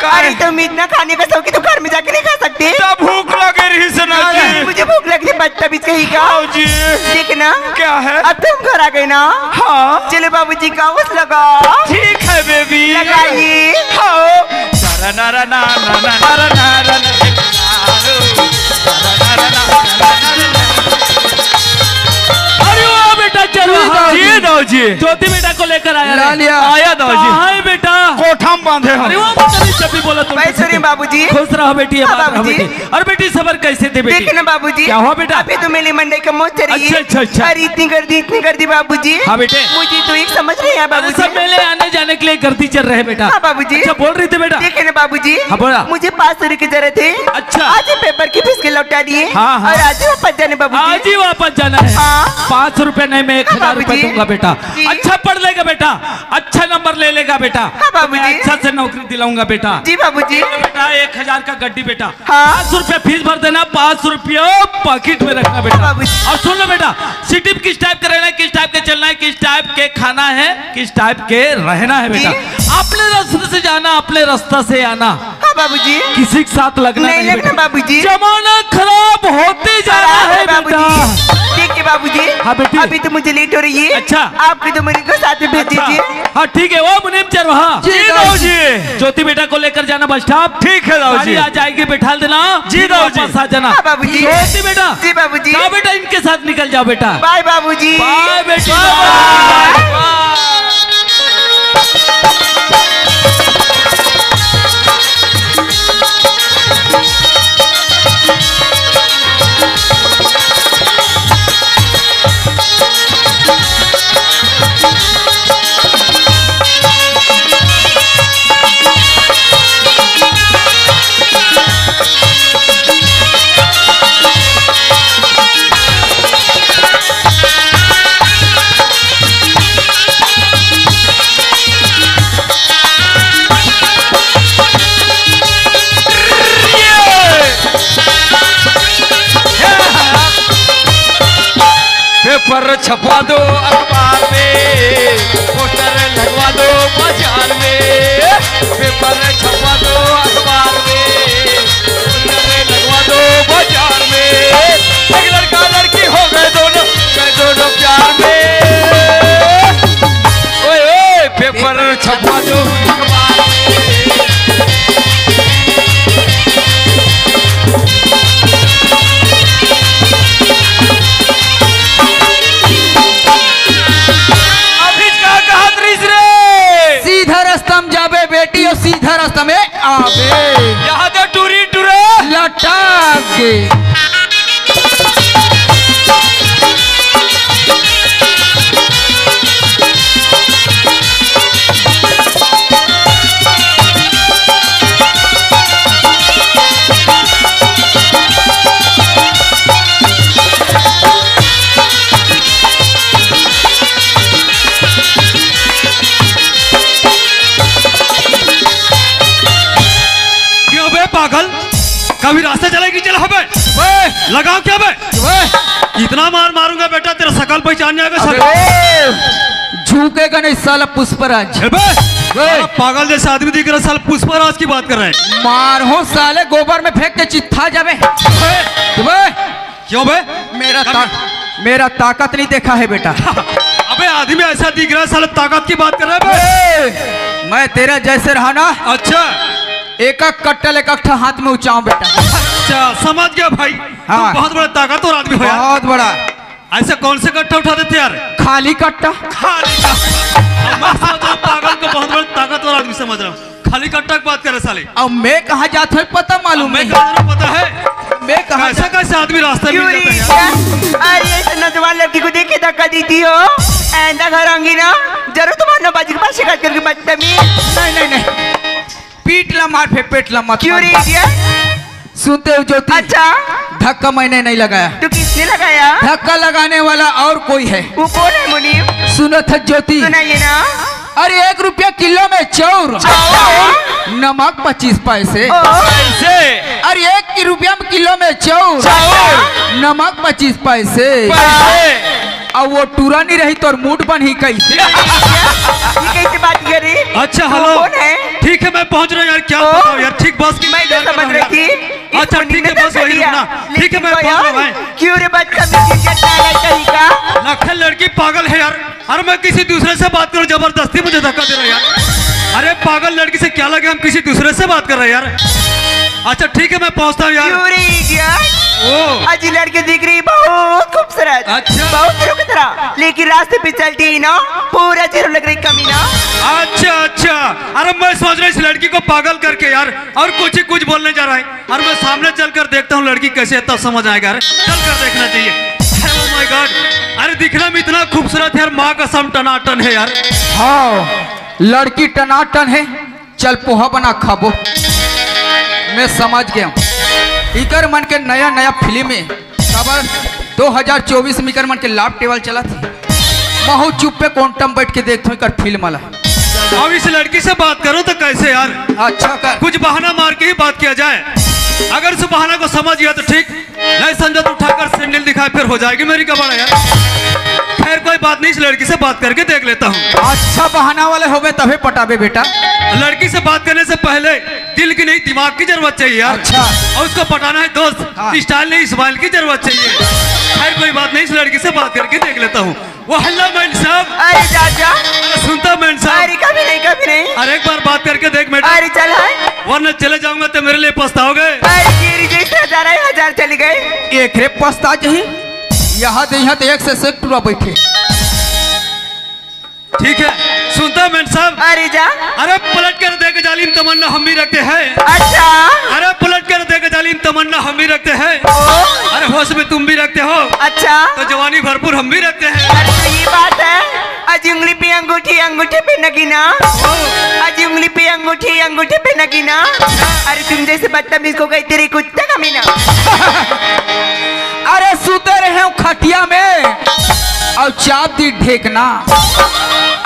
अरे, तुम इतना खाने का शौकीन, तुम घर में जाके नहीं खा सकते? तब भूख लगे रही से ना जी। मुझे भूख लगी थी, बदतमीज कहीं का। आओ जी। देख ना। क्या है? अब तुम घर आ गए ना। हाँ। चलो बाबूजी का उस लगा। ठीक है बेबी। लगाइए। हाँ। अरे वाह बेटा, चलो। जी दाऊ जी। ज्योति बेटा को लेकर आया रे। आया दाऊ जी। कहाँ है बेटा? कोठा में बांधे हो। अरे वाह, पता नहीं जब भी बोला तुम। बाबूजी। खुश रहो बेटी, हाँ, बाबूजी। और बेटी, सबर कैसे थे बेटी? देखे ना बाबूजी, क्या हुआ बेटा? अभी तो मेले मंडई का मौज चल रही है। अच्छा, अच्छा, अच्छा। अरे इतनी गर्दी, इतनी गर्दी बाबूजी। हाँ बेटे। मुझे तो एक समझ नहीं आया बाबूजी। सब मेले आने जाने के लिए गर्दी चल रहे बेटा। हाँ बाबूजी। अच्छा, बोल रही थी बेटा। देखे ना बाबूजी। हाँ, बोला। मुझे पाँच सौ रुपए की जरूरत है। अच्छा। आज ही paper की फीस के लौटा दिए। हाँ, हाँ। और आज ही वापस जाने बाबूजी। आज ही वापस जाना है। हाँ। पाँच सौ रुपए नहीं, मैं एक हजार रुपए दूंगा बेटा। जी। अच्छा पढ़ लेगा बेटा, अच्छा नंबर ले लेगा बेटा। हाँ बाबूजी। मैं अच्छा से नौकरी दिलाऊंगा बेटा। जी बाबूजी। बेटा, एक हजार का गड्डी बेटा। हाँ। पाँच सौ रुपया फीस भर देना, पाँच सौ रुपया पॉकेट में रखना बेटा। हाँ बाबूजी। और सुन लो बेटा, सिटी में किस टाइप का रहना है, किस टाइप का चलना है, किस टाइप के खाना है, किस टाइप के रहना है बेटा। जी। अपने रास्ते से जाना, अपने रास्ता से आना। हाँ बाबूजी। किसी के साथ लगना नहीं, नहीं लगना बेटा। बाबूजी। जमाना खराब होते जा रहा है बेटा। देखिए बाबूजी। हाँ बेटी। अभी तो मुझे लेट हो रही है। अच्छा। आपकी तो मुनीम को साथ में भेज दीजिए। हाँ, ठीक है, ओ मुनीम चरवाहा। जी दाऊ जी। ज्योति बेटा को लेकर जाना बस स्टॉप। ठीक है दाऊ जी। गाड़ी आ जाएगी, बैठा देना। जी दाऊ जी। वापस आ जाना। हाँ बाबूजी। ज्योति बेटा। जी बाबूजी। जाओ बेटा, इनके साथ निकल जाओ बेटा। बाय बाबूजी। बाय बेटी। बाय। पेपर छपवा दो अखबार में, पोस्टर लगवा दो बाजार में। पेपर छपवा दो अखबार में, पोस्टर लगवा दो बाजार में। एक लड़का लड़की हो गए दोनों, गए दोनों प्यार में। ओए ओए, पेपर छपवा दो अखबार में। अभी का कहत रहिस रे? सीधा रास्ता में जाबे बेटी, और सीधा रास्ता में आबे। यहाँ तो टूरी टूरा लटक गे। क्यों बे पागल, कभी रास्ते चलेगी चला बे। बे। लगाओ क्या बे? बे। इतना मार मारूंगा बेटा, तेरा शकल पहचान जाएगा, शकल। अबे। तू के गणेश साला पुष्पराज। ए बे, साला पागल जैसा आदमी दिख रहा, साला पुष्पराज की बात कर रहा है। मारहूं साले, गोबर में फेंक के चित्था जाबे। ए, बे, क्यों बे? मेरा ता-, मेरा ताकत नहीं देखा है बेटा। अबे आदमी ऐसा दिख रहा है, साला ताकत की बात कर रहा है बे। ए, मैं तेरा जैसे रहा ना, अच्छा। एक एक कट्टा लेकर एक ठा हाथ में उचाऊं बेटा। अच्छा, समझ गया भाई। हाँ। तुम बहुत बड़ा ताकतवर आदमी हो यार। बहुत बड़ा। ऐसे कौन से कट्टा उठा देते यार? खाली कट्टा। खाली कट्टा। अब मैं समझ रहा हूँ, पागल को बहुत बड़ा ताकतवर आदमी समझ रहा हूँ। खाली कट्टा की बात करे साले। अब मैं कहाँ जात हूँ पता मालूम अब मैं नहीं। कहाँ जा रहा हूँ पता है? मैं कहाँ कैसे जा- कैसे आदमी रास्ते में क्यों मिल रे? जाता है यार? अरे ऐसे नौजवान लड़की को देख के धक्का देती हो? आइंदा घर आऊंगी ना, जरूर तुम्हारे नौ बजे के बाद शिकायत करके बदतमीज। नहीं, नहीं, नहीं। पीट ला मार फे, पेट ला मत क्यों मार। रे idiot? सुनते हो ज्योति? अच्छा। धक्का मैंने नहीं लगाया। तो किसने लगाया? धक्का लगाने वाला और कोई है। वो कौन है मुनीम? सुनो था ज्योति। सुनाइए ना। अरे एक रुपया किलो में चाउर। चाउर? नमक पच्चीस पैसे। ओ। पैसे? अरे एक की रुपया में किलो में चाउर। चाउर? नमक पच्चीस पैसे। पैसे? अब वो टूरा नहीं रही तो मूड बन ही कैसे? ये कैसे बात करे? अच्छा, वो हेलो। कौन है? ठीक है, मैं पहुंच रहा हूँ यार, क्या ओ, बताऊँ यार, ठीक बस की मैं तो इंतजार कर समझ रहा हूँ रही यार। थी। अच्छा, ठीक है, बस वही रुकना। ठीक है, मैं पहुंच रहा हूँ भाई। क्यों रे बदतमीजी करता है कहीं का? लखन लड़की पागल है यार। अरे मैं किसी दूसरे से बात करूँ, जबरदस्ती मुझे धक्का दे रहा है यार। अरे पागल लड़की से क्या लगे, हम किसी दूसरे से बात कर रहे हैं यार। अच्छा ठीक है, मैं पहुंचता हूँ यार। क्यों रे idiot? ओ। आज ये लड़की दिख रही बहुत खूबसूरत। अच्छा। बहुत हीरो की तरह, लेकिन रास्ते पे चलती ही ना पूरा जीरो लग रही कमीना। अच्छा अच्छा, अरे मैं सोच रहा इस लड़की को पागल करके यार, और कुछ ही कुछ बोलने जा रहा है। अरे मैं सामने चलकर देखता हूँ लड़की कैसे है, तब समझ आएगा। अरे चल कर देखना चाहिए। Oh my God, अरे दिखने में इतना खूबसूरत है यार, माँ कसम टनाटन है यार। हाँ, लड़की टनाटन है। चल पोहा बना खाबो। मैं समझ गया हूँ। इकर मन के नया नया फिल्म में खबर दो हज़ार चउबीस में इकर मन के लाभ टेबल चला थी। महू चुप्पे कोंटम बैठ के देखत हूँ इकर फिल्म वाला। अब इस लड़की से बात करूँ तो कैसे यार? अच्छा कर। कुछ बहाना मार के ही बात किया जाए। अगर उस बहाना को समझ गया तो ठीक, नहीं समझा तो उठाकर सैंडल दिखाए, फिर हो जाएगी मेरी गड़बड़ यार। खैर कोई बात नहीं, इस लड़की से बात करके देख लेता हूँ। अच्छा बहाना वाले होबे तभे पटाबे बेटा। लड़की से बात करने से पहले दिल की नहीं, दिमाग की जरूरत चाहिए यार। अच्छा। और उसको पटाना है दोस्त, हाँ। स्टाइल नहीं, स्माइल की जरूरत चाहिए। खैर कोई बात नहीं, इस लड़की से बात करके देख लेता हूँ। वो हेलो मेन साहब। अरे चाचा। अरे सुनता मेन साहब। अरे कभी नहीं, कभी नहीं। अरे एक बार बात करके देख मैडम। अरे चल है। वरना चले जाऊंगा तो मेरे लिए पछताओगे। अरे तेरी जैसे हजार है, हजार चली गई। एक रे पछता जही। यहाँ दे, यहाँ तो एक से एक टूरा बैठे। ठीक है, सुनता मेन साहब। अरे जा। अरे पलट कर देख जालिम, तमन्ना हम भी रखते हैं। अच्छा। अरे पलट कर देख जालिम, तमन्ना हम भी रखते हैं। ओ। अरे होश में तुम भी रखते हो। अच्छा। तो जवानी भरपूर हम भी रखते हैं। अरे तो ये बात है, आज उंगली पे अंगूठी, अंगूठी पे नगीना। ओ। आज उंगली पे अंगूठी, अंगूठी पे नगीना। अरे तुम जैसे बदतमीज को कही तेरी कुत्ता कमीना। अरे सुते रहे हूँ खटिया में और चाप दी ढेकना।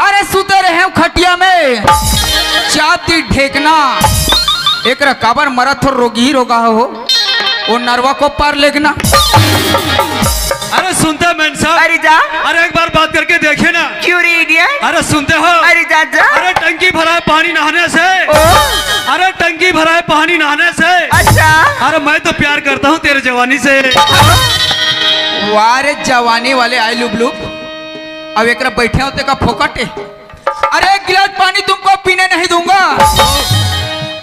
अरे सुते रहे हूँ खटिया में, चाप दी ढेकना। एकरा काबर मरत हो, रोगी रोगा हो, वो नरवा को पार लेगना। अरे सुनते मेन साहब। अरे जा। अरे एक बार बात करके देखिए ना। क्यों रे idiot? अरे सुनते हो? अरे जा जा। अरे टंकी भरा है पानी नहाने से। ओ। अरे टंकी भरा है पानी नहाने से। अच्छा। अरे मैं तो प्यार करता हूँ तेरे जवानी से। वाह रे जवानी वाले आई लुबलुब। अब एकरा बैठे होते का फोकट है। अरे एक गिलास पानी तुमको पीने नहीं दूंगा।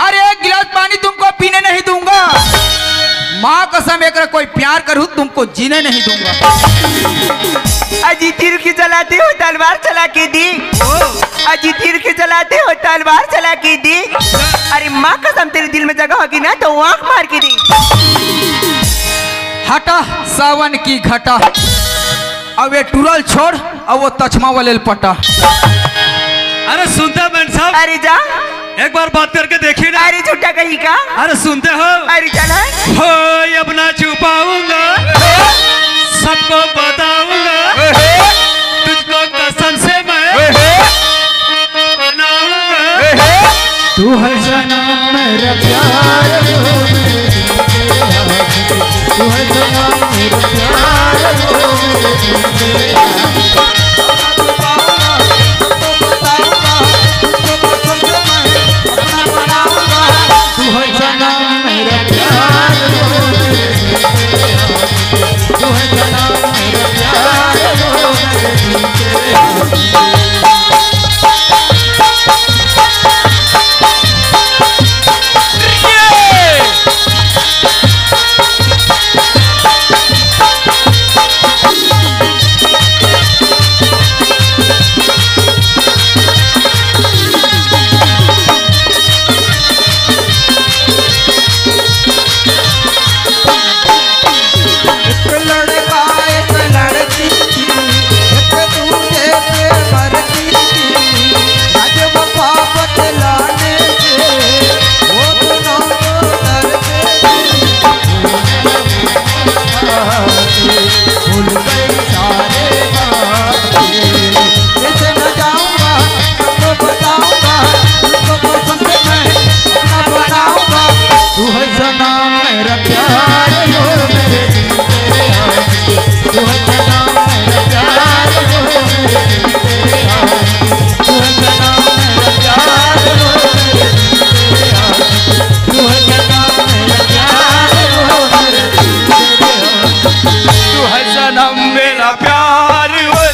अरे एक गिलास पानी तुमको पीने नहीं दूंगा। माँ कसम एकरा कोई प्यार करू तुमको जीने नहीं दूंगा। अजी तीर की चलाते हो तलवार चला के दी। अजी तीर की चलाते हो तलवार चला के दी। अरे माँ कसम तेरे दिल में जगह होगी ना तो आंख मार के दी। हटा सावन की घटा। अब ये टूरल छोड़, अब वो तछमा वाले ल पटा। अरे सुनते मेन साहब। अरे जा। एक बार बात करके देखिए ना। अरे झूठा कहीं का। अरे सुनते हो? अरे चल हट। हो अब ना छुपाऊंगा सबको बताऊंगा तुझको कसम से मैं मनाऊंगा। तू है सनम मेरा प्यार, तू है सनम मेरा प्यार। एक लड़का, एक लड़की थी, एक दूजे पे मरती थी। आज वफा बतलाने के वो दोनों को डरते थे। भूल गई सारे बातें। कैसे न जाऊंगा, तुमको बताऊंगा, तुमको कसम से मैं अपना बनाऊंगा। तू है सनम मेरा प्यार, वो मेरे दिल तेरे आशिक। तू है सनम मेरा प्यार, वो मेरे दिल तेरे आशिक। तू है सनम मेरा प्यार, वो मेरे दिल तेरे आशिक। तू है सनम मेरा प्यार, वो मेरे दिल तेरे आशिक। तू है सनम मेरा प्यार, वो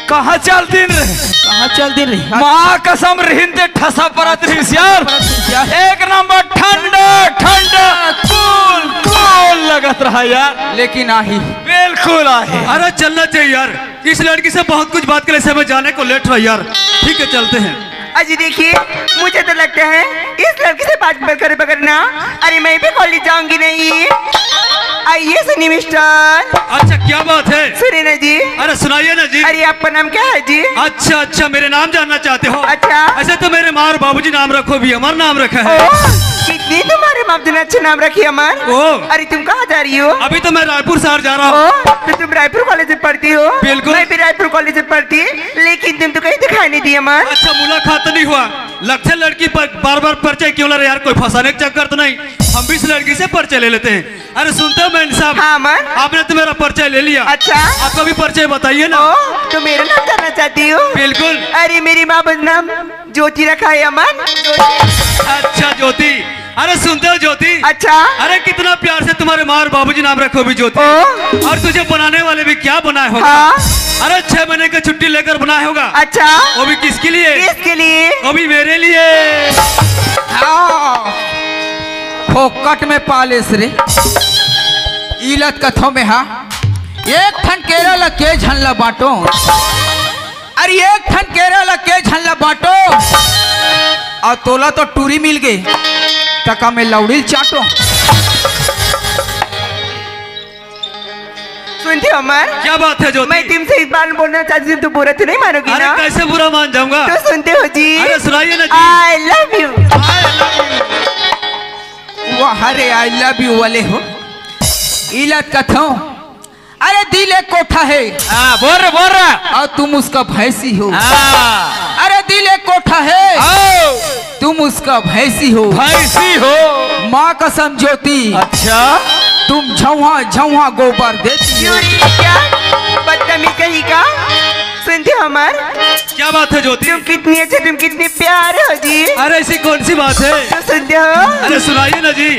कहाँ चल दिन रे? कहाँ चल दिन रे? माँ कसम, रिहिन ते ठसा परत रहिस यार। यार। एक नंबर ठंडा ठंडा, कूल कूल लगत रहा यार। लेकिन आही। बिल्कुल आही। अरे चलना चाहिए यार, इस लड़की से बहुत कुछ बात कर, इसे हमें जाने को लेट रहा यार। ठीक है, चलते हैं। अजी देखिए, मुझे तो लगता है इस लड़की से बात मत करो बगैर ना, अरे मैं भी कॉलेज जाऊंगी नहीं। आइए सुनिए मिस्टर। अच्छा, क्या बात है? सुनिए ना जी। अरे सुनाइए ना जी। अरे आपका नाम क्या है जी? अच्छा अच्छा, मेरे नाम जानना चाहते हो? अच्छा। ऐसे तो मेरे माँ और बाबूजी नाम रखो भी, अमर नाम रखा है। ओ, कितनी तुम्हारे बाप जी ने अच्छा नाम रखी अमर। ओ। अरे तुम कहाँ जा रही हो? अभी तो मैं रायपुर शहर जा रहा हूँ। ओ, तो तुम रायपुर कॉलेज में पढ़ती हो? बिल्कुल। मैं भी रायपुर कॉलेज में पढ़ती, लेकिन तुम तो कहीं दिखाई नहीं दी अमर। अच्छा, मुलाकात तो नहीं हुआ? लगते लड़की पर बार बार परिचय क्यों ले रहे यार, कोई फंसाने का चक्कर तो नहीं? हम भी इस लड़की से परिचय ले लेते हैं। अरे सुनते हो मेम साहब? हाँ, अमर। आपने तो मेरा परिचय ले लिया। अच्छा। आपका भी परिचय बताइए ना। ओ, तो मेरा नाम जानना चाहती हो? बिल्कुल। अरे मेरी माँ का नाम ज्योति रखा है अमर। अच्छा ज्योति, अरे सुनते हो ज्योति? अच्छा। अरे कितना प्यार से तुम्हारे माँ और बाबूजी नाम रखे हो भी ज्योति। ओ। और तुझे बनाने वाले भी क्या बनाए होगा? हाँ। अरे छह महीने की छुट्टी लेकर बनाए होगा। अच्छा। वो भी किसके लिए? किसके लिए? वो भी मेरे लिए। हाँ। फोकट में पालेस रे। इलत कथों में हा। एक ठन केरा ल के झन ल बांटो। अरे एक ठन केरा ल के झन ल बांटो। अउ तोला तो टूरी मिल गे, त का मैं लौड़ी ल चाटो। सुनते हो अमर? क्या बात है ज्योति? मैं तुमसे एक बार बोलना चाहती हूँ, तुम बुरा तो नहीं मानोगी अरे ना? कैसे बुरा मान जाऊंगा? तो सुनते हो जी? अरे सुनाइए ना जी। I love you। I love you। वाह, अरे I love you वाले हो। इलत कथों। अरे दिल एक कोठा है। हाँ, बोल रहे, बोल रहे। और तुम उसका भैंसी हो। हाँ। अरे दिल एक कोठा है। आओ। तुम उसका भैंसी हो। भैंसी हो। माँ कसम ज्योति। अच्छा। तुम झौहा झौहा गोबर देती हो। क्यों रे, क्या बदतमीज कहीं का? सुनते हो अमर? क्या बात है ज्योति? तुम कितनी अच्छे, तुम कितने प्यारे हो जी। अरे ऐसी कौन सी बात है? तो सुनते हो? अरे सुनाइए ना जी।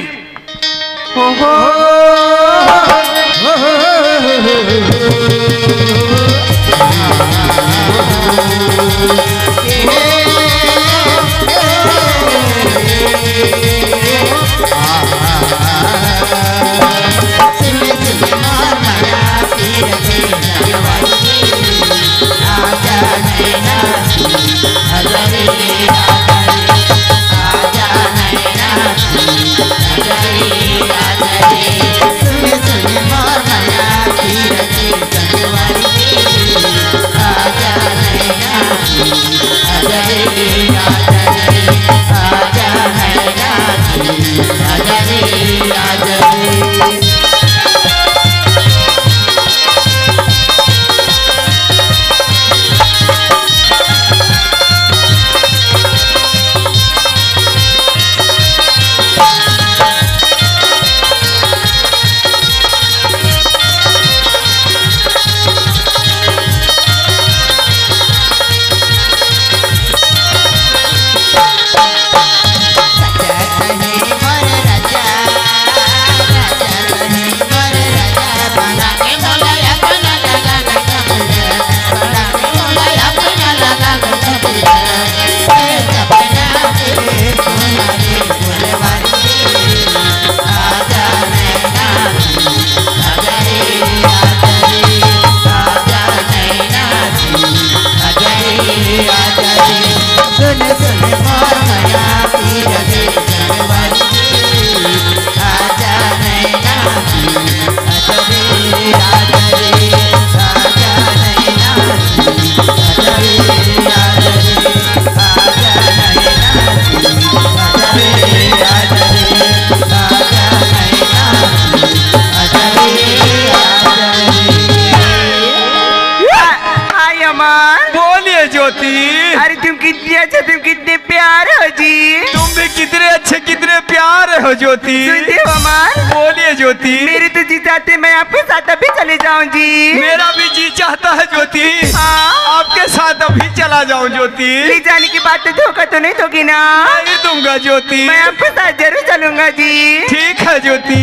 ज्योति। अरे तुम कितने अच्छे, तुम कितने प्यारे हो जी। तुम भी कितने अच्छे, कितने प्यारे हो ज्योति। सुनते हो अमर? बोलिए ज्योति। मेरे तो जी चाहते मैं आपके साथ अभी चले जाऊं जी। मेरा भी जी चाहता है ज्योति। हाँ। आपके साथ अभी चला जाऊं ज्योति। ले जाने के बाद तो धोखा तो नहीं दोगी ना? नहीं दूंगा ज्योति। मैं आपके साथ जरूर चलूंगा जी। ठीक है ज्योति।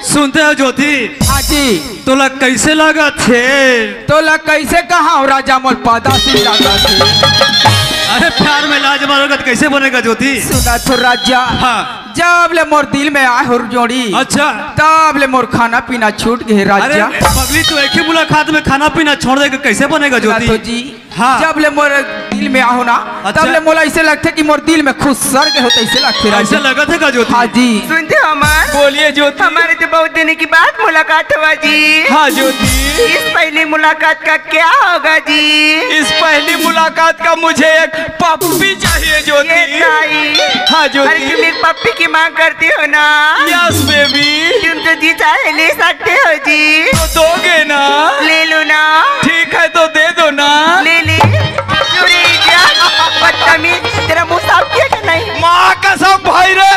सुनते हो ज्योति? हाँ जी। तोला कैसे लागत हे? तोला कैसे कहा हो राजा, मोर पदासी लागत हे। अरे प्यार में लाज मारोगा तो कैसे बनेगा ज्योति? सुना तो राजा। हाँ। जब ले मोर दिल में आए हो जोड़ी, अच्छा। तब ले मोर खाना पीना छूट गए राजा। अरे पगली, तू एक ही मुलाकात में खाना पीना छोड़ देगा, कैसे बनेगा सुना ज्योति? तो जी, हाँ। जब ले मोर दिल में आहो ना, अच्छा। तब ले मोला ऐसे लगथे कि मोर दिल में खुसर के हो, तैसे लगथे राजा। ऐसे लगत हे का ज्योति? हाँ जी। सुनते हो अमर? बोलिए ज्योति। हमारे तो बहुत दिन के बाद मुलाकात हुआ जी। हाँ ज्योति। इस पहली मुलाकात का क्या होगा जी? इस पहली मुलाकात का मुझे एक पप्पी चाहिए ज्योति। ये ताई। हाँ ज्योति। अरे तुम एक पप्पी की मांग करते हो ना? Yes baby। तुम तो जी चाहे ले सकते हो जी। तो दोगे ना? ले लो ना। ठीक है तो दे दो ना। ले ले। चोरी क्या? बदतमीज, तेरा मुंह साफ किया कि नहीं? माँ कसम भाई रे,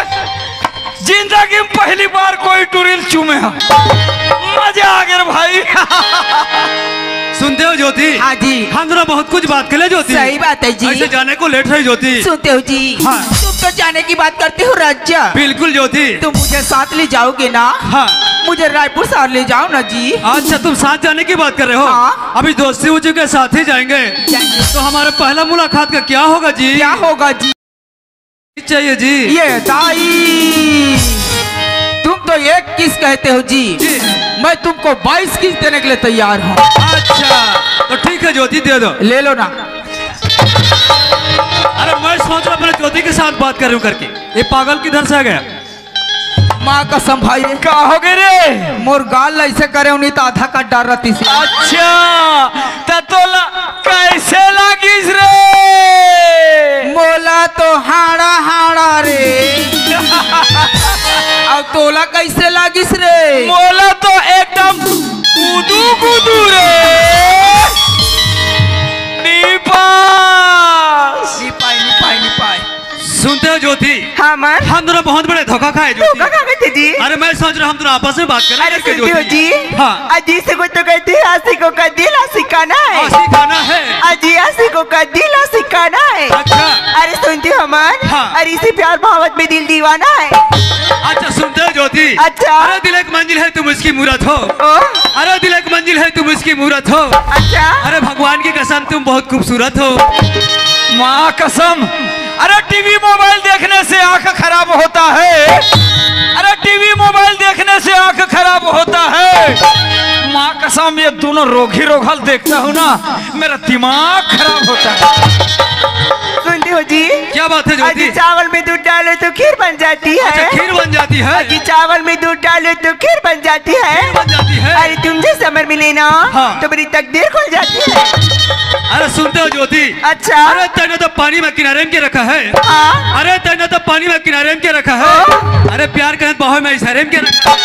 जिंदगी में पहली बार कोई टुरिल चूमे हा। मजा आ गया रे भाई। सुनते हो ज्योति? हाँ जी। हम दोनों बहुत कुछ बात कर ले ज्योति। सही बात है जी। ऐसे जाने को लेट रही ज्योति। सुनते हो जी? हाँ। तुम तो जाने की बात करते हो राजा। बिल्कुल ज्योति। तुम मुझे साथ ले जाओगे ना? हाँ। मुझे रायपुर साथ ले जाओ ना जी। अच्छा, तुम साथ जाने की बात कर रहे हो? हाँ। अभी दोस्ती हो चुके, साथ ही जाएंगे। जाएंगे। तो हमारा पहला मुलाकात का क्या होगा जी? क्या होगा जी? चाहिए जी। ये ताई, तुम तो एक किस कहते हो जी, जी। मैं तुमको बाईस किस देने के लिए तैयार हूँ। अच्छा, तो ठीक है ज्योति, दे दो। ले लो ना। अरे मैं सोच रहा अपने ज्योति के साथ बात कर रही हूँ करके, ये पागल किधर से आ गया? माँ कसम भाई रे। का हो गए रे? मोर गाल ऐसे करे उन्हीं तो आधा कट डाल रहती से। अच्छा, त तोला कैसे लागिस रे? मोला तो हाड़ा हाड़ा रे। अब तोला कैसे लागिस रे? मोला तो एकदम गुदू गुदू रे। नी पास। नी पाए, नी पाए, नी पाए। सुनते हो ज्योति? हाँ अमर। हम दोनों बहुत बड़े धोखा खाए ज्योति। धोखा खा गए थे जी। अरे मैं सोच रहा हम दोनों आपस में बात करें अरे करके सुनते हो ज्योति। जी? हाँ। अजी से को तो कहते हैं आशिकों का दिल आशिकाना है। आशिकाना है। अजी आशिकों का दिल आशिकाना है। अच्छा। अरे सुनते हो अमर? हाँ। अरे इसी प्यार मोहब्बत में दिल दीवाना है। अच्छा सुनते हो ज्योति? अच्छा। अरे दिल एक मंजिल है तुम उसकी मूरत हो। ओ? अरे दिल एक मंजिल है तुम उसकी मूरत हो। अच्छा। अरे भगवान की कसम तुम बहुत खूबसूरत हो। माँ कसम। अरे टीवी मोबाइल देखने से आंख खराब होता है। अरे टीवी मोबाइल देखने से आंख खराब होता है। माँ कसम ये दोनों रोगी रोगल देखता हूँ ना, मेरा दिमाग खराब होता है। सुनते हो जी? क्या बात है ज्योति? अजी चावल में दूध डालो तो खीर बन जाती है। अच्छा, खीर बन जाती है। अजी चावल में दूध डालो तो खीर बन जाती है। खीर बन जाती है। अरे तुम जैसे अमर मिले ना हाँ। तो मेरी तकदीर खुल जाती है। अरे सुनते हो ज्योति? अच्छा। अरे तैने तो पानी में किनारे में के रखा है। हाँ। अरे तैने तो पानी में किनारे में के रखा है। हाँ। अरे प्यार कहे बाहों में इशारे में के रखा है।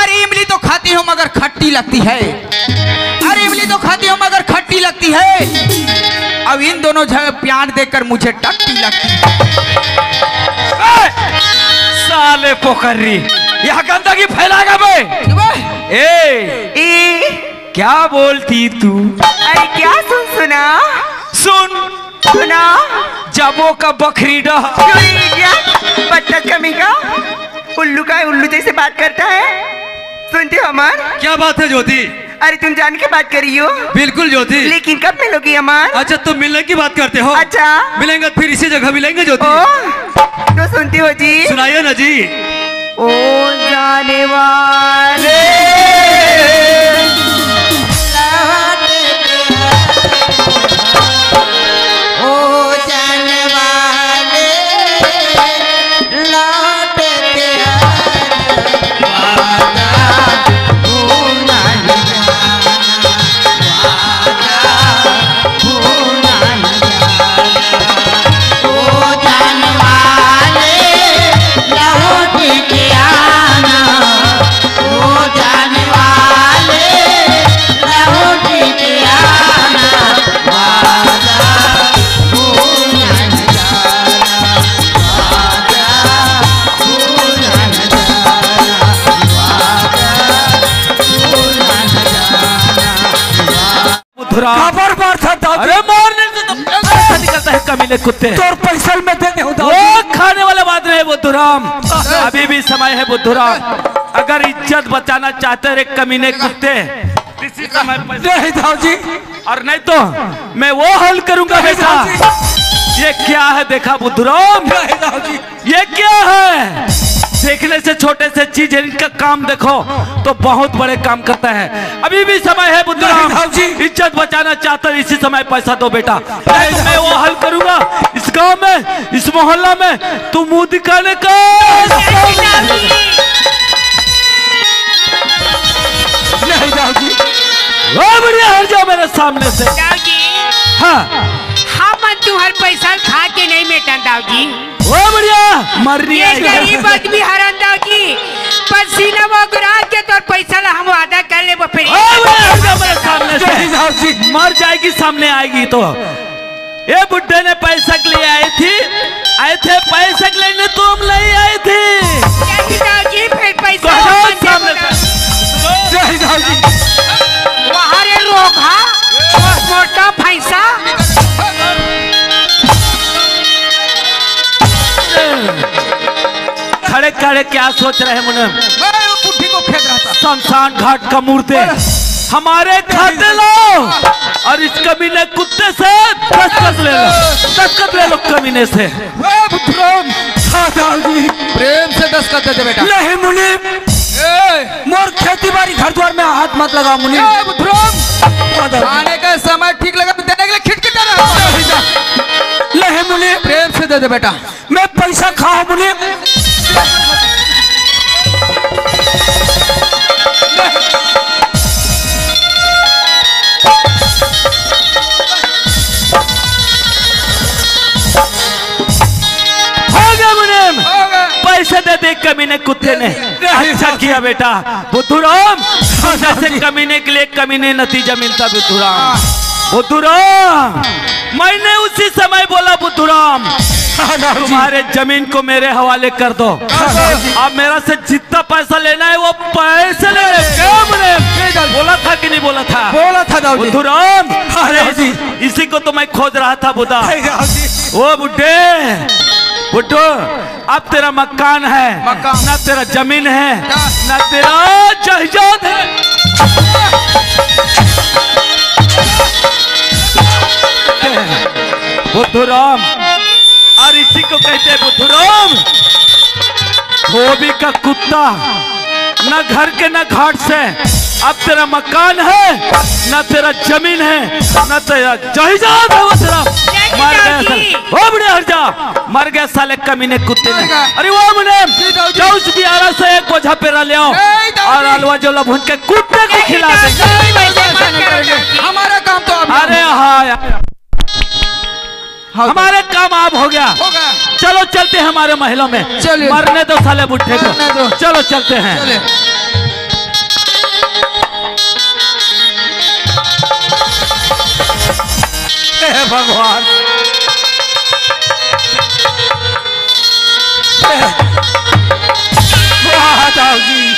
अरे इमली तो खाती हूँ मगर खट्टी लगती है। अरे इमली तो खाती हूँ मगर खट्टी लगती है। अब इन दोनों जगह प्यार देकर मुझे टट्टी लगती है। ए, साले पोखरी, यहाँ गंदगी फैलाएगा बे। बे। ए, ए। क्या बोलती तू? अरे क्या सुन सुना? सुन। सुना। जबो का बखरी डह। चोरी क्या? बदतमीज कमीना। उल्लू का उल्लू जैसे बात करता है। सुनते हो अमर? क्या बात है ज्योति? अरे तुम जान के बात कर रही हो? बिल्कुल ज्योति। लेकिन कब मिलोगी अमर? अच्छा तुम मिलने की बात करते हो? अच्छा। मिलेंगे फिर इसी जगह मिलेंगे ज्योति। ओ, तो सुनते हो जी? सुनाइए ना जी। ओ जाने वाले। ओ जाने वाले। लौट के आ जा, वादा तू नहीं जाना, वादा तू नहीं जाना। ओ जान वाले, लौट के आना, ओ जान बुद्धूराम। काबर मारथस दाऊ जी? अरे मार नहीं तो पैसा निकलता है कमीने कुत्ते। तोर पैसा मैं दे देहूं दाऊ जी। वो खाने वाला बात नहीं है बुद्धूराम। अभी भी समय है बुद्धूराम। अगर इज्जत बचाना चाहते रे कमीने कुत्ते, इसी समय पैसा नहीं दाऊ जी। और नहीं तो मैं वो हल करूंगा नहीं बेटा। दाऊ जी। ये क्या है देखा बुद्धूराम? नहीं दाऊ जी। ये क्या है? देखने से छोटे से चीज है, इनका काम देखो तो बहुत बड़े काम करता है। अभी भी समय है बुद्धूराम। नहीं, साहब जी। इज्जत बचाना चाहता है, इसी समय पैसा दो बेटा। नहीं, साहब मैं वो जी। हल करूंगा इस गांव में, इस मोहल्ला में। तू मुंह दिखाने का नहीं, साहब जी। वो बढ़िया, हट जाओ मेरे सामने से। दाऊ जी। हाँ। हम तुहर पैसा खा के नहीं मेटन दाऊ जी। ओ बढ़िया, मरनी ये आएगी। गरीब आदमी हरन दाऊ जी, पसीना वो गुरात के तोर पैसा ला हम वादा कर लेबो फिर। ओ बढ़िया, हट जा मेरे सामने से। जय साहब जी। मर जाएगी, सामने आएगी तो। ये बुड्ढे ने पैसा के लिए आई थी, आए थे पैसा के लेने, तुम नहीं आई थी। जय दाऊ जी, फिर पैसा तो हट अपन सामने देबो से। दाऊ। जय साहब जी। वहाँ रे रोग हा, मोटा पैसा। खड़े खड़े क्या सोच रहे मुने? मैं वो बुढ़ी को फेंक रहा था। शमशान घाट का मुर्दे हमारे खाते लाओ और इस कमीने कुत्ते से दस्तखत ले लो, दस्तखत ले लो कमीने से। ए, बुद्धूराम। हाँ, दाऊ जी। प्रेम से दस्तखत दे दे बेटा। नहीं मुनीम, ए। मोर खेती बाड़ी घर द्वार में हाथ मत लगाओ मुनीम। ए, बुद्धूराम। हाँ, दाऊ जी। आने का समय ठीक लगा तो देने के लिए खिटखिटा रहा। नहीं मुनीम। प्रेम से दे दे बेटा। मैं पैसा खाओ मुनीम। हो गया मुनीम, हो गया। पैसे दे दे कमीने कुत्ते ने। नहीं, अच्छा किया बेटा। बुद्धूराम, जैसे कमीने के लिए कमीने नतीजा मिलता बुद्धूराम। बुद्धूराम, मैंने उसी समय बोला बुद्धूराम, हाँ, दाऊ जी। तुम्हारे जमीन को मेरे हवाले कर दो। हाँ, दाऊ जी। अब मेरा से जितना पैसा लेना है वो पैसे ले ले। क्या बोले? बोला था कि नहीं बोला था? बोला था दाऊ जी। बुद्धूराम, हाँ, अरे दाऊ जी। इसी को तो मैं खोज रहा था बुद्धा। हाँ, दाऊ जी। ओ बुड्ढे, बुड्ढो, अब तेरा मकान है, मकान। ना तेरा जमीन है, ना। ना तेरा जायदाद है। बुद्धूराम, और इसी को कहते हैं बुद्धूराम, धोबी का कुत्ता, ना घर के ना घाट से। अब तेरा मकान है, ना तेरा जमीन है, ना तेरा जायदाद है, वो तेरा। मर गया साले। ओ बुड्ढे, हट जा। मर गया साले कमीने कुत्ते ने। मर गया। अरे वो मुनीम, जी दाऊ जी। जाओ उस बियारा से एक बोझा पेरा ले आओ नहीं दाऊ और जी। हलवा जोला भून के कुत्ते को खिला देंगे। नहीं दाऊ जी, ऐसा नहीं करेंगे। हमारा काम तो आप अरे हाँ यार। हाँ, हमारे काम आप हो गया। हो गया। चलो चलते हैं हमारे महलों में। चलिए। मरने दो साले बुड्ढे को। मरने दो। चलो चलते हैं। चलिए। हे भगवान। वाह दाऊ जी,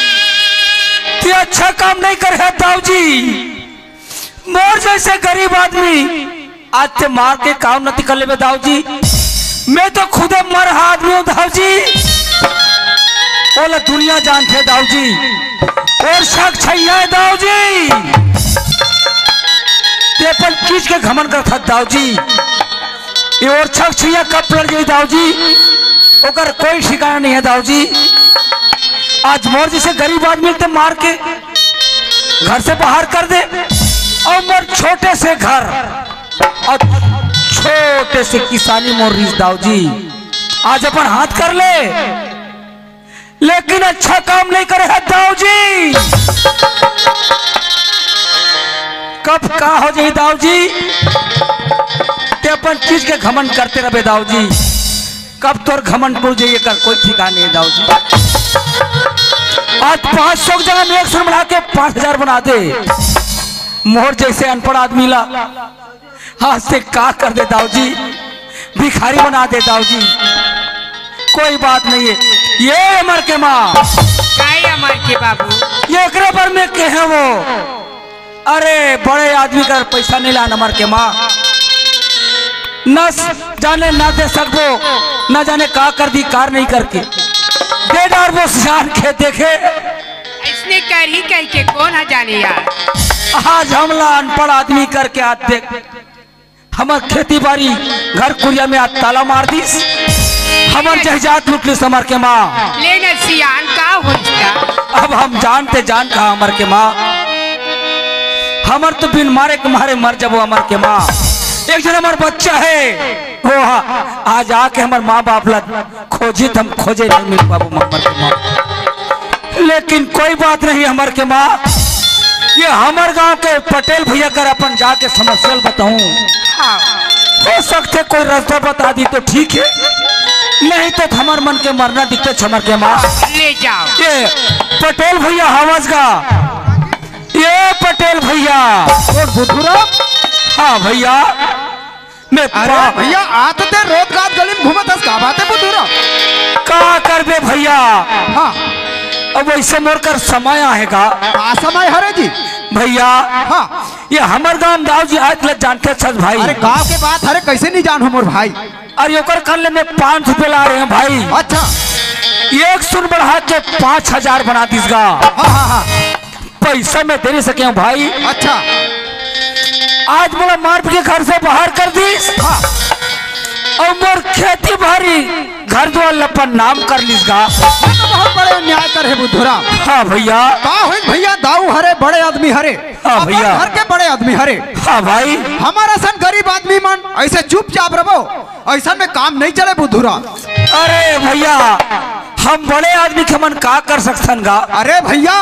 ते अच्छा काम नहीं करे हे दाऊ जी। मोर जैसे गरीब आदमी आज ते मार के काम नती कर लेबे दाऊ जी। मैं तो खुदे मरहा आदमी हूँ दाऊ जी। ओला दुनिया जानथे दाऊ जी। ओरछा के छइहां हे दाऊ जी। ते अपन चीज के घमंड करथस दाऊ जी। ये ओरछा के छइहां कब पलट जाही दाऊ जी, ओकर कोई ठिकाना नहीं है दाऊ जी। आज मोर जैसे गरीब आदमी ल ते मार के घर से बाहर कर दे, और मोर छोटे से घर और छोटे से किसानी मोर रिहिस दाऊ जी, आज अपन हाथ कर ले, लेकिन अच्छा काम नहीं करे हे दाऊ जी। कब का हो जाही दाऊ जी, ते अपन चीज के घमंड करते रहे दाऊ जी। कब तोर घमंड टूट जाही, एकर कोई ठिकाना नहीं हे दाऊ जी। आज पाँच सौ के जगह में एक सौ बढ़ा के पाँच हजार बना दे। मोर जैसे अनपढ़ आदमी ला आज ते का कर दे दाऊ जी, भिखारी बना दे दाऊ जी। कोई बात नहीं है, ये अमर के माँ, काय अमर के बाबू? ये एकरे बर में कहे वो, अरे, बड़े आदमी कर पैसा नहीं लान हमर के माँ। न स-, जाने ना दे सकबो, न जाने का कर दी, कार नहीं करके। दे डार वो सियान के देखे। अइसने करही कहिके कोन ह जाने यार। आज हमला अनपढ़ आदमी करके आज देख, हमर खेती बाड़ी, घर कुरिया में आज ताला मार दिस। हमर जायदाद लूट लिस हमर के माँ। ले न सियान, का होइस का? अब हम जानते जान कहा हमर के माँ। हमर तो बिन मारे के मारे मर जाबो हमर के माँ। एक जन हमर बच्चा है, वो हा-, आज आके हमर माँ बाप ला खोजी त हम खोजे नहीं मिल पाबो हमर के माँ। लेकिन कोई बात नहीं हमर के माँ, ये हमर गांव के पटेल भैया कर अपन जाके समस्या ल बताऊं। हाँ। हो सकथे कोई रास्ता बता दी तो ठीक है, नहीं तो हमर मन के मरना दिखथे हमर के माँ। ले जाओ। ये पटेल भैया हवस गा, ये पटेल भैया। कौन बुधुराम? हाँ भैया, मैं अरे पा- भैया, आत ते रोत गात गली में घूमत हस, का बात है बुधुराम? का करबे भैया, हाँ। अब वैसे मोर कर समय आएगा। का समय हरे जी? भैया, हाँ। ये हमर गांव दाऊ जी आज लग जानते छस भाई। अरे गांव के बात हरे, कैसे नहीं जानहूं मोर भाई? अरे ओकर कर ले मैं पाँच रुपये ला रहे हैं भाई। अच्छा। एक सुन बढ़ा के पाँच हजार बना दिस गा। हाँ, हाँ, हाँ। पैसा मैं दे नहीं सके हूँ भाई। अच्छा। आज मोला मार पीट के घर से बाहर कर दिस। हाँ। और मोर खेती बाड़ी घर द्वार ल अपन नाम कर लिस गा। ये तो बहुत बड़े अन्याय करे हे बुधुराम। हाँ भैया। का होइस भैया, दाऊ हरे, बड़े आदमी हरे। हाँ अपन भैया। घर के बड़े आदमी हरे। हाँ भाई। हमर असन गरीब आदमी मन ऐसे चुपचाप रहो, अइसन में काम नहीं चले बुधुराम। अरे भैया, हम बड़े आदमी के मन का कर सकथन गा? अरे भैया,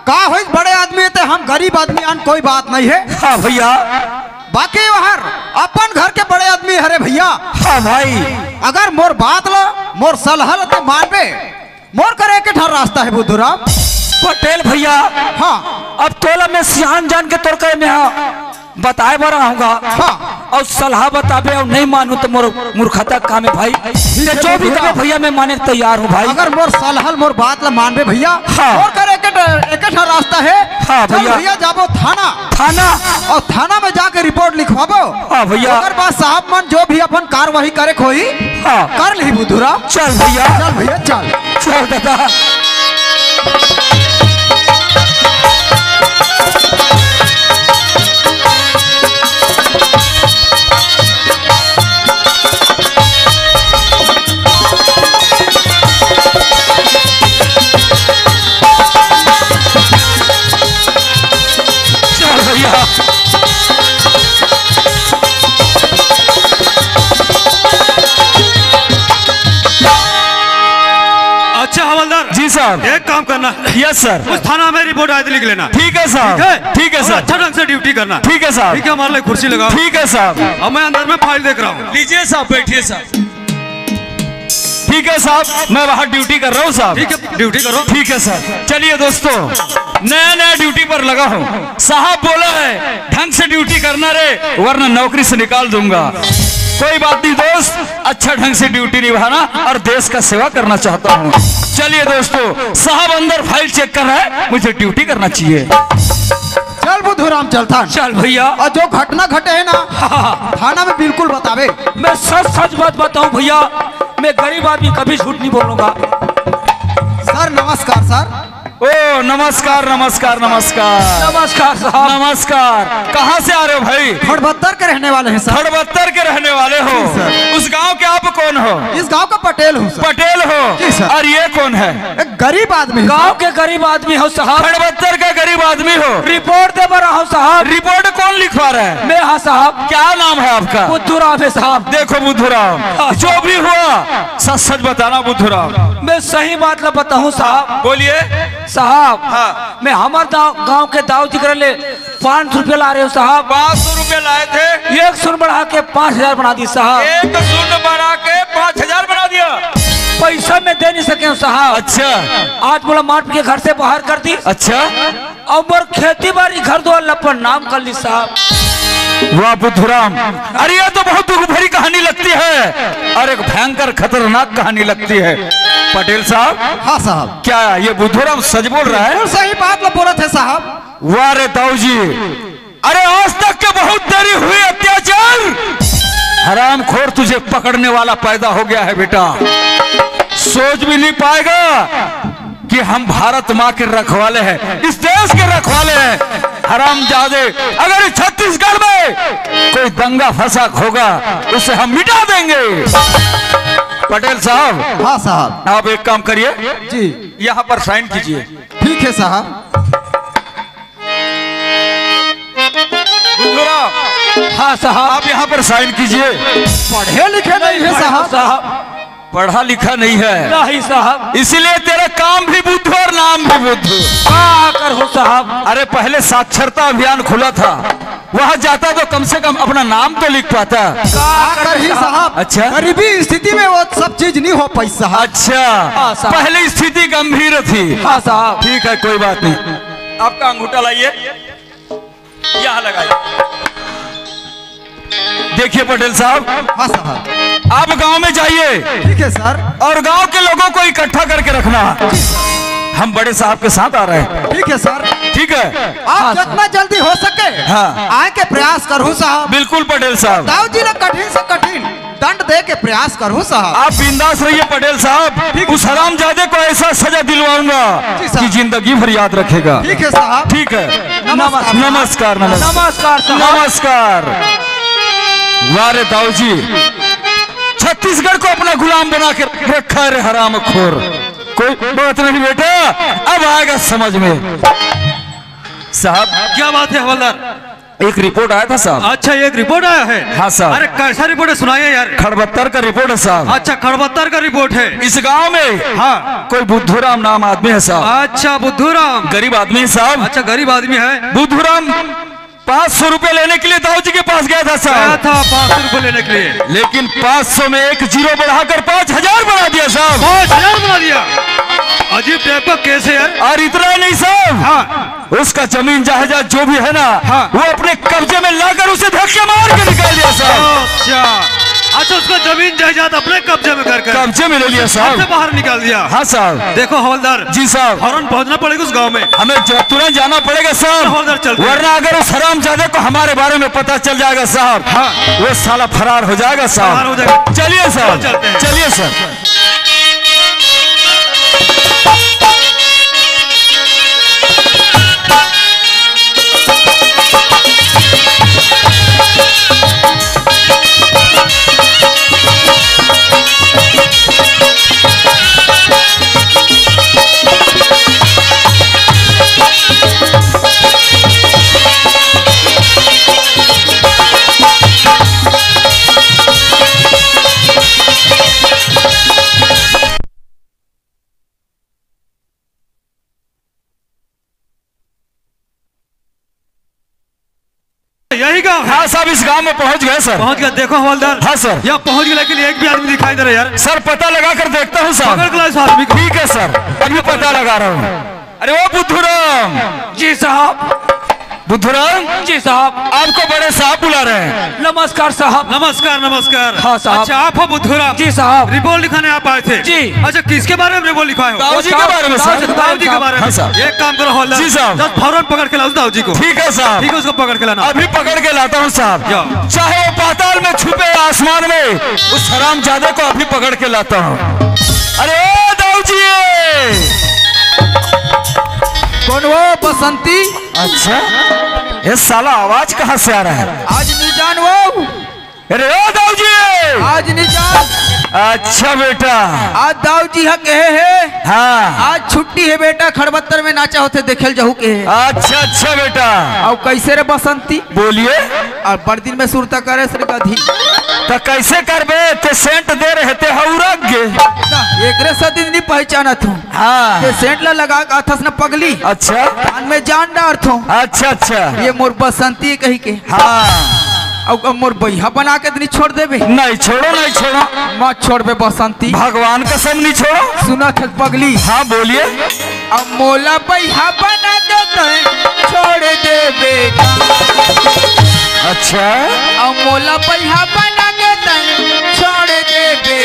का होइस बड़े आदमी ते हम गरीब आदमी अन कोई बात नहीं है। हाँ भैया। बाकी वहर अपन घर के बड़े आदमी हरे भैया। हाँ भाई। अगर मोर बात ल, मोर सलाह ल ते मानबे, मोर करे एक ठन रास्ता है बुधुराम। पटेल भैया। हाँ। अब तोला मैं सियान जान के तोर करे में हाँ बताए बर आहूँगा। हाँ। अउ सलाह बताबे अउ नहीं मानू तो मोर मूर्खता काम है भाई। ठीक ते है जो भी बुधुराम। कहे भैया मैं माने के तैयार हूँ भाई। अगर मोर सलाह ल मोर बात ल मानबे भैया, हाँ। मोर करे एक, एक ठन रास्ता है। हाँ चल भैया। भैया जाबो थाना। थाना? अउ थाना में जाके रिपोर्ट लिखवाबो। हाँ भैया। ओकर बाद साहब मन जो भी अपन कार्यवाही करे के होही, हाँ। कर लिही बुधुराम। चल भैया। चल भैया, चल। चल दादा। चल भैया। अच्छा हवलदार, जी साहब। एक काम करना, यस सर। उस थाना में रिपोर्ट आए तो लिख लेना। ठीक है साहब। ठीक है? ठीक है और सर। अच्छा ढंग से ड्यूटी करना। ठीक है साहब। ठीक है, हमारे लिए कुर्सी लगाओ। ठीक है साहब। अब मैं अंदर में फाइल देख रहा हूँ। लीजिए साहब, बैठिए साहब। ठीक है साहब, मैं बाहर ड्यूटी कर रहा हूँ साहब। ठीक है, ड्यूटी करो। ठीक है सर। चलिए दोस्तों, नया नया ड्यूटी पर लगा हूँ। साहब बोला है, ढंग से ड्यूटी करना रे, वरना नौकरी से निकाल दूंगा। कोई बात नहीं दोस्त, अच्छा ढंग से ड्यूटी निभाना और देश का सेवा करना चाहता हूँ। चलिए दोस्तों, साहब अंदर फाइल चेक कर रहे हैं, मुझे ड्यूटी करना चाहिए। चल बुधुराम, चल थान। चल भैया। और जो घटना घटे है ना, हाँ। थाना में बिल्कुल बतावे। मैं सच सच बात बताऊं भैया, मैं गरीब आदमी, कभी झूठ नहीं बोलूंगा। सर नमस्कार सर। ओ नमस्कार, नमस्कार, नमस्कार। नमस्कार साहब। नमस्कार। कहाँ से आ रहे हो भाई? खड़बत्तर के रहने वाले हैं सर। खड़बत्तर के रहने वाले हो? जी सर। उस गांव के आप कौन हो? इस गांव का पटेल हूँ सर। पटेल हो? जी सर। और ये कौन है? एक गरीब आदमी है गांव सर। के गरीब आदमी हो साहब। खड़बत्तर का गरीब आदमी हो? रिपोर्ट दे बर आए हो साहब। रिपोर्ट कौन लिखवा रहा है? मैं हाँ साहब। क्या नाम है आपका? बुद्धू राम है साहब। देखो बुद्धू राम, हाँ। जो भी हुआ सच सच बताना बुद्धू राम। मैं सही बात ला बताऊं साहब। बोलिए। साहब, हाँ। मैं हमर दाव, गांव के दाऊ जी कर ले पाँच सौ रुपया ला रहे हो साहब। पाँच सौ रुपया लाए थे। एक सुन बढ़ा के पाँच हजार बना दी साहब। एक सुन बढ़ा के पाँच हजार बना दिया। पैसा मैं दे नहीं सके हूँ साहब। अच्छा। आज मोला मार के घर से बाहर कर दी। अच्छा। और मोर खेती बाड़ी घर द्वार ल अपन नाम कर ली साहब। वाह बुद्धू राम, अरे ये तो बहुत दुख भरी कहानी लगती है और एक भयंकर खतरनाक कहानी लगती है। पटेल साहब। हाँ साहब। क्या ये बुद्धू राम सच बोल रहा है? बिल्कुल सही बात ल बोलत है साहब। वाह रे दाऊ जी, अरे, आज तक के बहुत तेरी हुई अत्याचार, हरामखोर तुझे पकड़ने वाला पैदा हो गया है बेटा। सोच भी नहीं पाएगा कि हम भारत माँ के रखवाले हैं, इस देश के रखवाले हैं। हरामजादे, अगर इस छत्तीसगढ़ में कोई दंगा फसाद होगा, उसे हम मिटा देंगे। पटेल साहब, हाँ साहब। आप एक काम करिए, जी। यहाँ पर साइन कीजिए। ठीक है साहब। बुद्धूराम, हाँ साहब। आप यहाँ पर साइन कीजिए। पढ़े लिखे नहीं है साहब। साहब। पढ़ा लिखा नहीं है। नहीं साहब। इसीलिए तेरा काम भी बुद्धू और नाम भी बुद्धू। का करूँ साहब? अरे, पहले साक्षरता अभियान खुला था, वहाँ जाता तो कम से कम अपना नाम तो लिख पाता। का करूँ साहब? अच्छा। गरीबी स्थिति में वो सब चीज नहीं हो पाई साहब। अच्छा। हाँ साहब। पहले स्थिति गंभीर थी। हाँ साहब। ठीक है, कोई बात नहीं। आपका अंगूठा लाइए, यहाँ लगाइए। देखिए पटेल साहब, हाँ साहब। आप गांव में जाइए, ठीक है सर। और गांव के लोगों को इकट्ठा करके रखना। हम बड़े साहब के साथ आ रहे हैं। ठीक है सर। ठीक है। आप हाँ, जितना जल्दी हो सके, हाँ। आए के प्रयास करूँ साहब। बिल्कुल पटेल साहब। दाऊ जी ने कठिन से कठिन दंड दे के प्रयास करूँ साहब। आप बिंदास रहिए पटेल साहब, ठीक। उस हरामजादे को ऐसा सजा दिलवाऊंगा जी साहब। कि जिंदगी भर याद रखेगा। ठीक है साहब। ठीक है। नमस्कार। नमस्कार, नमस्कार। नमस्कार साहब। नमस्कार। वाह रे दाऊ जी, छत्तीसगढ़ को अपना गुलाम बना के रखा है रे हरामखोर। कोई बात नहीं बेटा, अब आएगा समझ में। साहब, क्या बात है हवलदार? एक रिपोर्ट आया था साहब। अच्छा, एक रिपोर्ट आया है? हाँ साहब। अरे, कैसा रिपोर्ट है, सुनाइए यार। खड़बत्तर का रिपोर्ट है साहब। अच्छा, खड़बत्तर का रिपोर्ट है। इस गांव में हाँ। कोई बुद्धूराम नाम आदमी है साहब। अच्छा, बुद्धूराम। गरीब आदमी है साहब। अच्छा, गरीब आदमी है। बुद्धूराम पाँच सौ रुपए लेने के लिए दाऊ जी के पास गया था साहब। गया था पाँच सौ रुपए लेने के लिए। लेकिन पाँच सौ में एक जीरो बढ़ाकर पाँच हजार बना दिया साहब। पाँच हजार बना दिया। अजीब टाइप का केस है यार। और इतना ही नहीं साहब, हाँ। उसका जमीन जायदाद जो भी है ना, हाँ। वो अपने कब्जे में लाकर उसे धक्के मार के निकाल दिया साहब। अच्छा, अच्छा, उसका जमीन जायदाद अपने कब्जे में कर कर कब्जे में ले लिया साहब। से बाहर निकाल दिया। हाँ साहब। देखो हवलदार, जी साहब। फौरन पहुंचना पड़ेगा उस गांव में। हमें ज-, तुरंत जाना पड़ेगा साहब। हवलदार, चलते हैं। वरना अगर उस हरामजादे को हमारे बारे में पता चल जाएगा साहब, हाँ। वो साला फरार हो जाएगा साहब। फरार हो जाएगा। चलिए साहब, चलो, चलते हैं। चलिए सर। यही गांव है। हाँ साहब, इस गांव में पहुंच गए सर। पहुंच गए। देखो हवलदार, हाँ सर। यहाँ पहुंच गए, लेकिन एक भी आदमी दिखाई दे रहा है यार। सर, पता लगा कर देखता हूँ सर। पकड़ के लाओ इस आदमी को। ठीक है सर, अभी पता लगा रहा हूँ। अरे ओ बुद्धूराम। जी साहब। बुद्धूराम। जी साहब। आपको बड़े साहब बुला रहे हैं। नमस्कार साहब। नमस्कार, नमस्कार। हाँ साहब। अच्छा, आप हो बुद्धूराम? जी साहब। रिपोर्ट लिखाने आप आए थे? जी। अच्छा, किसके बारे में रिपोर्ट लिखवाए हो? दाऊ जी के बारे में साहब। दाऊ जी के बारे में। हाँ साहब। एक काम करो हवलदार। जी साहब। बस फौरन पकड़ के लाओ दाऊ जी को। ठीक है साहब। ठीक है, उसको पकड़ के लाना। अभी पकड़ के लाता हूँ साहब। जाओ। चाहे वो पाताल में छुपे, आसमान में, उस हरामजादे को अभी पकड़ के लाता हूँ। अरे ओ दाऊ जी। कौन वो बसंती? अच्छा, ये साला आवाज कहाँ से आ रहा है? आज नहीं जान वो। अरे ओ दाऊ जी। आज नहीं जान। अच्छा बेटा। आज दाऊ जी ह कहे है। हाँ। आज छुट्टी है बेटा, खड़बत्तर में नाचा होथे, देखेल जाहू के है। अच्छा, अच्छा बेटा। अब कैसे रे बसंती? बोलिए। और बड़ दिन में सुरता करे सर गधी। तो कैसे करबे? ते सेंट दे रहे ते हौरक गे। ना, एकरे से दिन नहीं पहचानत हूँ। हाँ। ते सेंट ला लगा के आथस न पगली। अच्छा। कान में जान डारथो। अच्छा, अच्छा। ये मोर बसंती कही के। हाँ। अब, अब मोर बइहा बना के नहीं छोड़ देबे। नहीं छोड़ो, नहीं छोड़ो। मत छोड़बे बसंती। भगवान कसम नहीं छोड़ो। सुनत हस पगली। हाँ, बोलिए। अब मोला बइहा बना के तैं छोड़ देबे। अच्छा। अब मोला बइहा बना के तैं छोड़ देबे।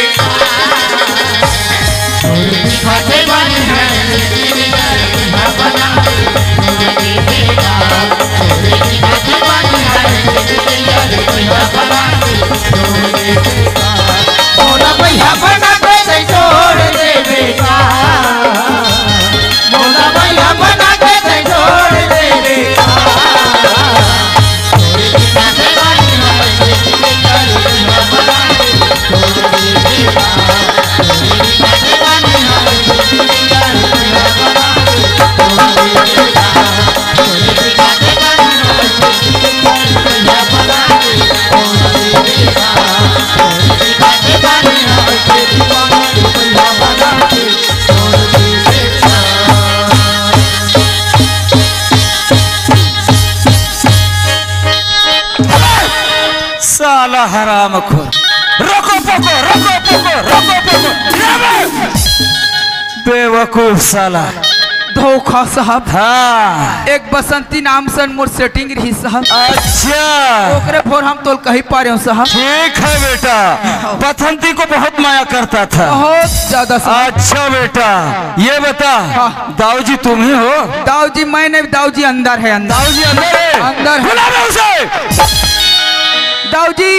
छोड़ दिखा दे बनी है, बना छोड़ देबे। साला हरामखोर। रोको पोको, रोको पोको, रोको पोको। बेवकूफ साला। धोखा साहब। हाँ। एक बसंती नाम सन मोर सेटिंग रही साहब। अच्छा। ओकरे भोर हम तोल कही पा रहे हो साहब। ठीक है बेटा, बसंती को बहुत माया करता था। बहुत ज्यादा साहब। अच्छा बेटा, ये बता, हाँ। दाऊ जी तुम ही हो? दाऊ जी मैं नहीं, दाऊ जी अंदर है, अंदर। दाऊ जी अंदर है? अंदर है। बुला बे उसे। दाऊ जी।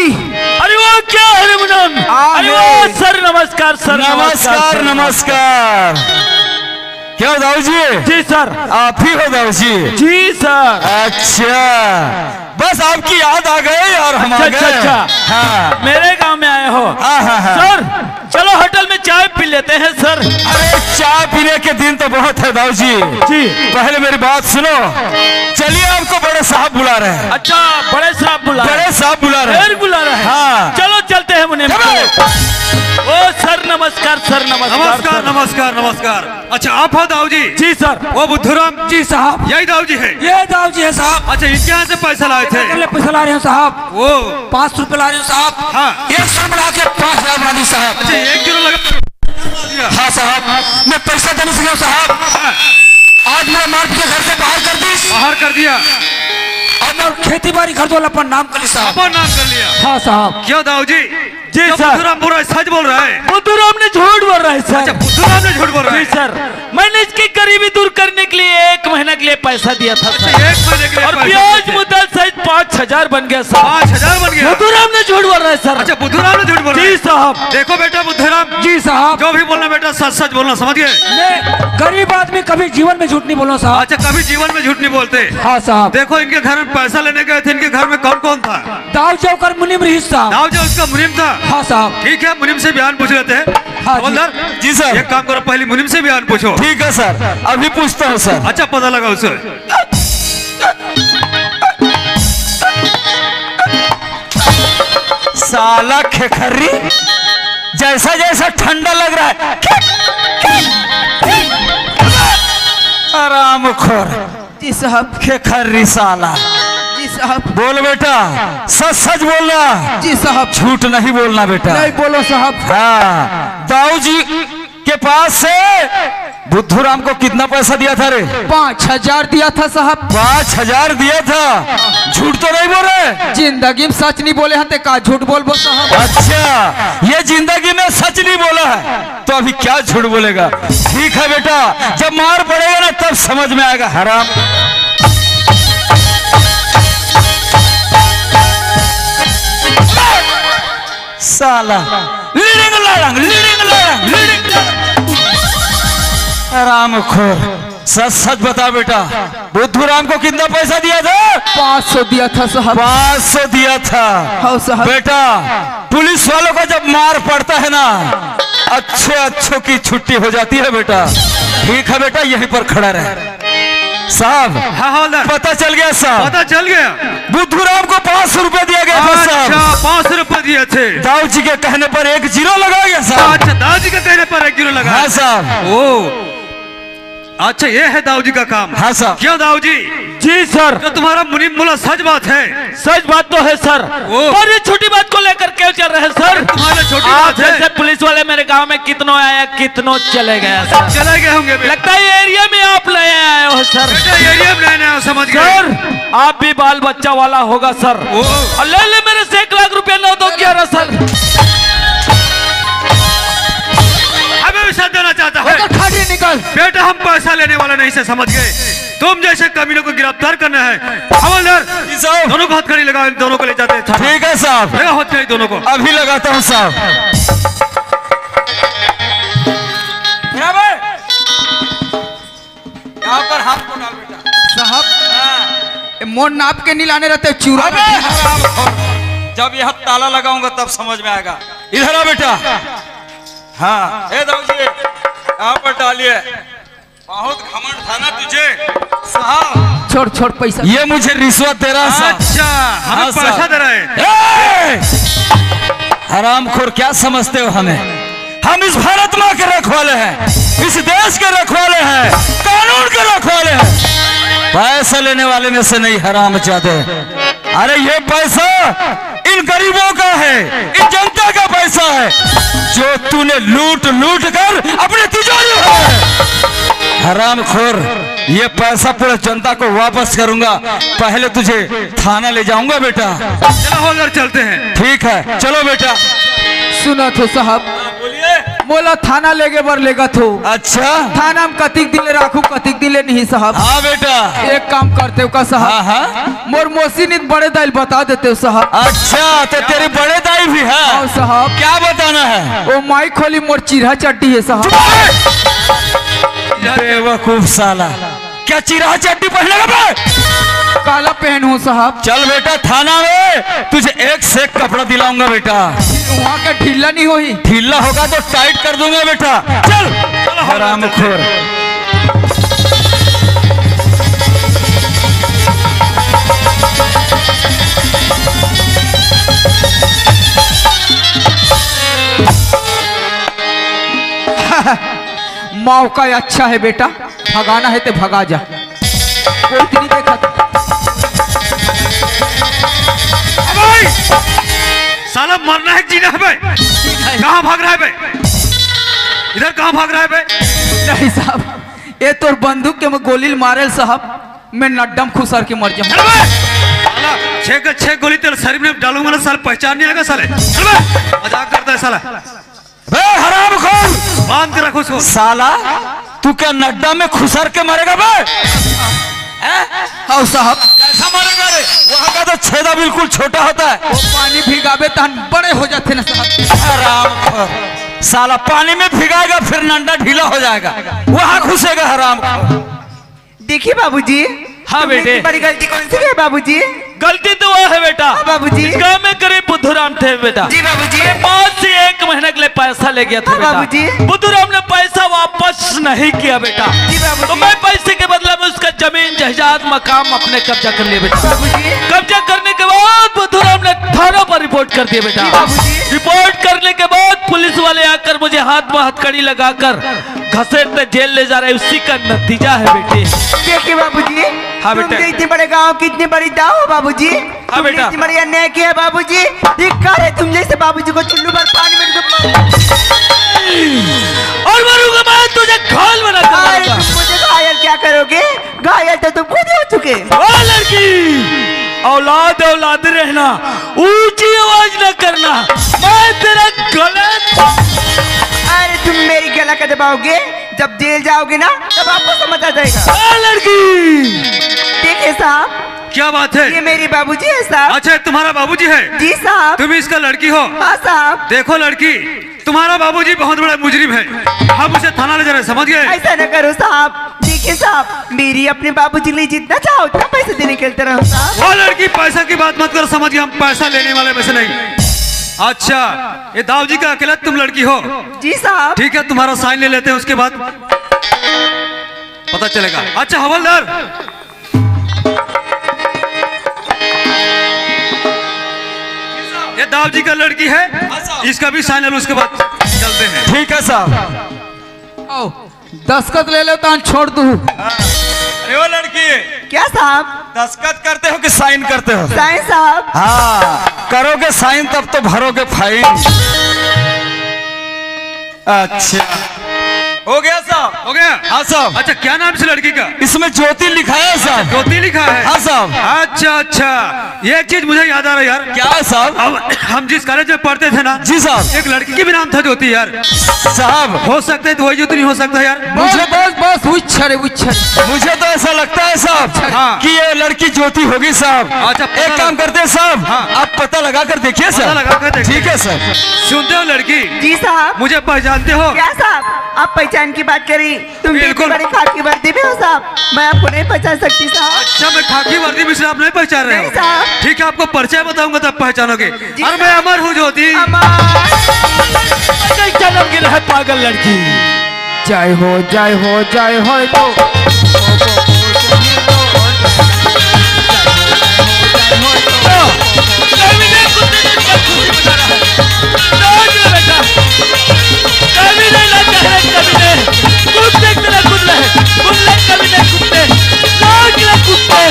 अरे वो क्या है रे मुनम? आ, अरे वो सर नमस्कार, सर नमस्कार, नमस्कार, सर नमस्कार। क्या हो दाऊ जी? जी सर। आप ही हो दाऊ जी? जी सर। अच्छा, बस आपकी याद आ गई और हम आ अच्छा, गए। अच्छा। हाँ। मेरे गांव में आए हो? हाँ, हाँ, हाँ। सर, चलो होटल में चाय पी लेते हैं सर। अरे, चाय पीने के दिन तो बहुत है दाऊ जी। जी। पहले मेरी बात सुनो। चलिए, आपको बड़े साहब बुला रहे हैं। अच्छा, बड़े साहब बुला रहे हैं। बड़े साहब बुला रहे हैं। फिर बुला रहे हैं। हाँ। चलो चलते हैं मुनीम। चलो। ओ सर नमस्कार, सर नमस्कार, नमस्कार, सर। नमस्कार, नमस्कार। अच्छा, आप हो दाऊ जी? जी सर। वो बुद्धूराम? जी साहब। यही दाऊ जी है? ये दाऊ जी है साहब। अच्छा, इनके यहाँ से पैसा लाए थे? इनके लिए पैसा ला रहे हो साहब। वो पाँच सौ रुपए ला रहे हो साहब। हाँ। एक सौ बना के पाँच हजार बना दी साहब। अच्छा, एक किलो लगा। हाँ साहब, मैं पैसा दे नहीं सके साहब। हाँ। आज मेरा मार के घर से बाहर कर दी। बाहर कर दिया। और मैं खेती बाड़ी घर वाला अपन नाम कर ली साहब। अपन नाम कर लिया। हाँ साहब। क्या दाऊ जी? जी क्या सर। बुद्धूराम पूरा सच बोल रहा है? बुद्धूराम ने झूठ बोल रहा है सर। अच्छा, बुद्धूराम ने झूठ बोल रहा है। जी सर, मैंने इसकी गरीबी दूर करने के लिए एक महीना के लिए पैसा दिया था सर। अच्छा, एक महीने के लिए और पैसा ब्याज दिया था। मुद्दल सहित पाँच हजार बन गया सर। पाँच हजार बन गया? बुद्धूराम ने झूठ बोल रहा है सर। अच्छा, बुद्धूराम ने झूठ बोल रहा है। जी साहब। देखो बेटा बुद्धूराम। जी साहब। जो भी बोलना बेटा सच सच बोलना, समझ गए? मैं गरीब आदमी कभी जीवन में झूठ नहीं बोलना साहब। अच्छा, कभी जीवन में झूठ नहीं बोलते। हाँ साहब। देखो इनके घर में पैसा लेने गए थे, इनके घर में कौन कौन था? दाऊ जी ओकर मुनीम रहीस साहब। दाऊ जी उसका मुनीम था? हाँ साहब। ठीक है, मुनीम से बयान पूछ लेते हैं। हाँ जी। हवलदार, जी सर। एक काम करो, पहले मुनीम से बयान पूछो। ठीक है सर, अभी पूछता हूँ सर। अच्छा, पता लगा उसे। साला खेखर्री, जैसा जैसा ठंडा लग रहा है। आराम खोर। जी साहब। खेखर्री साला। जी साहब। बोल बेटा, सच सच बोलना। जी साहब। झूठ नहीं बोलना बेटा। नहीं बोलो साहब। हाँ, दाऊ जी के पास से बुद्धूराम को कितना पैसा दिया था रे? पाँच हजार दिया था साहब। पाँच हजार दिया था? झूठ तो नहीं बोल रहे? जिंदगी में सच नहीं बोले हैं, ते का झूठ बोलबो साहब? अच्छा, ये जिंदगी में सच नहीं बोला है, तो अभी क्या झूठ बोलेगा? ठीक है बेटा, जब मार पड़ेगा ना, तब समझ में आएगा, हराम। साला, लिडिंग लड़ंग, लिडिंग लड़ंग, लिडिंग लड़ंग। हराम खोर, सच सच बता बेटा, बुद्धू राम को कितना पैसा दिया था? पाँच सौ दिया था साहब। पाँच सौ दिया था। हाँ साहब। बेटा, पुलिस वालों का जब मार पड़ता है ना, अच्छे अच्छों की छुट्टी हो जाती है बेटा। ठीक है बेटा, यहीं पर खड़ा रहे। साहब, हाँ, हवलदार। पता चल गया साहब। पता चल गया। बुद्धू राम को पाँच सौ रुपए दिया गया था साहब। अच्छा, पाँच सौ रुपए दिए थे। दाऊ जी के कहने पर एक जीरो लगा गया साहब। अच्छा, दाऊ जी के कहने पर एक जीरो लगा। हाँ साहब। ओ, अच्छा, ये है दाऊ जी का काम। हाँ साहब। क्यों दाऊ जी? जी सर। जो तुम्हारा मुनीम बोला सच बात है? सच बात तो है सर। ओ। पर ये छोटी बात को लेकर क्यों चल रहे हैं सर? तुम्हारा छोटी आप बात है। जैसे पुलिस वाले मेरे गांव में कितनों आया, कितनों चले गया सर। चले गए होंगे बे। लगता है ये एरिया में आप नए आए हो सर। बेटा, एरिया में नए नए हो, समझ गए। सर, आप भी बाल बच्चा वाला होगा सर। ओ। और ले ले मेरे से एक लाख रुपया नौ दो ग्यारह सर। अबे भी साथ देना चाहता है। बेटा, खाटी निकल। बेटा, हम पैसा लेने वाला नहीं से, समझ गए? तुम जैसे कमीनों को गिरफ्तार करना है। हवलदार, जी साहब। दोनों को हथकड़ी लगा, इन दोनों को ले जाते हैं थाना। ठीक है साहब। लगा हथकड़ी दोनों को। अभी लगाता हूँ साहब। यहाँ पर हाथ को डाल बेटा। साहब, हाँ। ए, मोर नाप के नहीं लाने रहते, चूरा अबे में। हरामखोर, जब यह ताला लगाऊंगा तब समझ में आएगा। इधर आ बेटा। हाँ, ए दाऊ जी, यहाँ पर डालिए। बहुत घमंड था ना तुझे? साहब। छोड़, छोड़ पैसा। ये मुझे रिश्वत दे रहा है साहब। अच्छा, हमें हाँ, पैसा साहब। दे रहा है। ए! हरामखोर, क्या समझते हो हमें? हम इस भारत माँ के रखवाले हैं, इस देश के रखवाले हैं, कानून के रखवाले हैं। पैसा लेने वाले में से नहीं, हरामजादे। अरे, ये पैसा इन गरीबों का है, इन जनता का पैसा है, जो तूने लूट लूट कर अपनी तिजोरी भरा है। हरामखोर, ये पैसा पूरा जनता को वापस करूंगा। पहले तुझे थाना ले जाऊंगा बेटा। चलो हवलदार, चलते हैं। ठीक है, चलो बेटा। सुनत हो साहब, बोलिए। मोला थाना लेगे बर लेगत हो। अच्छा। थाना में कतिक दिन ले राखू, कतिक दिन ले नहीं साहब। हाँ बेटा। एक काम करते हो का साहब? हाँ, हाँ। मोर मौसी नित बड़े दाई ल बता देते हो साहब। अच्छा, तो तेरी बड़े दाई भी है? हाँ साहब। क्या बताना है? वो माई खोली मोर चिरहा चड्डी है साहब। चुप रहे। बेवकूफ साला, क्या चिरहा चड्डी पहनेगा बे? काला पहन हूँ साहब। चल बेटा थाना में, तुझे एक से एक कपड़ा दिलाऊंगा बेटा। वहाँ का ढीला नहीं होही। ढीला होगा तो टाइट कर दूंगा बेटा। चल, हरामखोर। मौका अच्छा है बेटा, भगाना है तो भगा जा। कोई तो नहीं देखा। अबे! साला मरना है कि जीना है बे? कहाँ भाग रहा है बे? इधर कहाँ भाग रहा है बे? नहीं साहब, ये तोर बंदूक के मैं गोली मारे साहब, मैं नड्डम खुसर के मर जाऊँ। चल बे! साला छह का छह गोली तेरे शरीर में डालूंगा ना साला, पहचान नहीं आएगा साले। चल बे! मजाक करता है साला। बे हरामखोर! बांध के रखो उसको। साला, तू क्या नड्डा में खुसर के मरेगा बे? हैं? हाँ साहब। कैसा मरेगा रे? वहाँ का तो छेदा बिल्कुल छोटा होता है। वो पानी भिगाबे तहन बड़े हो जाते ना साहब। हरामखोर। साला पानी में भिगाएगा फिर नड्डा ढीला हो जाएगा। वहाँ खुसेगा हरामखोर। देखिए बाबूजी, हाँ तुमने बेटे। इतनी बड़ी गलती कौन सी की है बाबूजी? गलती तो वह है बेटा। हाँ बाबूजी। इस गांव में गरीब बुद्धूराम थे बेटा। जी बाबूजी। मेरे पास से एक महीने के लिए पैसा ले गया था हाँ बेटा। बाबूजी। बुद्धूराम ने पैसा वापस नहीं किया बेटा। जी बाबूजी। तो मैं पैसे के बदला में उसका जमीन जायदाद मकान अपने कब्जा कर लिया बेटा। बाबूजी। कब्जा करने के बाद बुद्धूराम ने थाना पर रिपोर्ट कर दिया बेटा। जी बाबूजी। रिपोर्ट करने के बाद पुलिस वाले आकर मुझे हाथ में हथकड़ी लगाकर घसीटते जेल ले जा रहे, उसी का नतीजा है बेटे। देखिए बाबूजी, हाँ तुम बेटे। तो इतने बड़े गांव की इतनी बड़ी दाव हो बाबूजी। हाँ तुमने बेटा। इतनी बड़ी अन्याय किया है बाबूजी। धिक्कार है तुम जैसे बाबूजी को चुल्लू भर पानी में डूब और मरूंगा मैं तुझे घायल बना कर अरे मारूंगा। तुम मुझे घायल क्या करोगे? घायल तो तुम खुद ही हो चुके। ओ लड़की, औलाद औलाद रहना, ऊंची आवाज न करना, मैं तेरा गला। अरे तुम मेरी गला का दबाओगे, जब जेल जाओगे ना तब आपको समझ आ जाएगा। ए लड़की! देखिए साहब, क्या बात है? ये मेरे बाबूजी है साहब। अच्छा, ये तुम्हारा बाबूजी है? जी साहब। तुम इसका लड़की हो? हाँ साहब। देखो लड़की, तुम्हारा बाबूजी बहुत बड़ा मुजरिम है, हम उसे थाना ले जा रहे हैं, समझ गए? ऐसा न करो साहब। देखिए साहब, मेरी अपने बाबूजी के लिए जितना चाहो उतना पैसे देने के लिए तैयार हूँ साहब। वो लड़की, पैसा की बात मत करो, समझ गए, हम पैसा लेने वाले में से नहीं। अच्छा, ये दाऊ जी का अकेला तुम लड़की हो? जी साहब। ठीक है, तुम्हारा साइन ले लेते हैं, उसके बाद पता चलेगा। अच्छा हवलदार, ये दाऊ जी का लड़की है, हाँ साहब। इसका भी साइन ले लो, उसके बाद चलते हैं। ठीक है साहब। आओ, दस्तखत ले लो, तान छोड़ दू। अरे वो लड़की, क्या साहब? दस्तखत करते हो कि साइन करते हो? साइन साहब। हाँ, करोगे साइन तब तो भरोगे फाइन। अच्छा, हो गया साहब? हो गया? हाँ साहब। अच्छा, क्या नाम इस लड़की का? इसमें ज्योति लिखा है साहब। ज्योति लिखा है? हाँ साहब। अच्छा, अच्छा, ये एक चीज मुझे याद आ रहा है यार। क्या है साहब? अब हम जिस कॉलेज में पढ़ते थे ना, जी साहब। एक लड़की भी नाम था ज्योति यार। साहब। हो सकता है तो वही ज्योति नहीं हो सकता यार। मुझे बस, बस, बस, उच्छर है, उच्छर। मुझे तो ऐसा लगता है साहब हाँ। कि ये लड़की ज्योति होगी साहब। अच्छा, पता एक काम लग- करते हैं साहब, हाँ। आप पता लगा कर देखिए पता सर। लगा कर देखते ठीक है हैं। सर। सुनते हो लड़की? जी साहब। मुझे पहचानते हो? क्या साहब, आप पहचान की बात करें? तुम बिल्कुल। इतनी बड़ी खाकी वर्दी में हो साहब, मैं आपको नहीं पहचान सकती साहब। अच्छा, मैं खाकी वर्दी में से आप नहीं पहचान रहे हो? नहीं साहब। ठीक है, आपको परिचय बताऊंगा तब पहचानोगे। जी अरे मैं साहब। अमर हूँ ज्योति। अमर। कई जन्म की रहे पागल लड़की। जय हो, जय हो, जय हो तो। कवि ने कुत्ते की तरह खुशी मना रहा है। नाच ले बेटा। कवि ने नाचा है, कवि ने। कुत्ते की तरह कूद रहे। कूद ले कवि ने कुत्ते। नाच ले कुत्ते।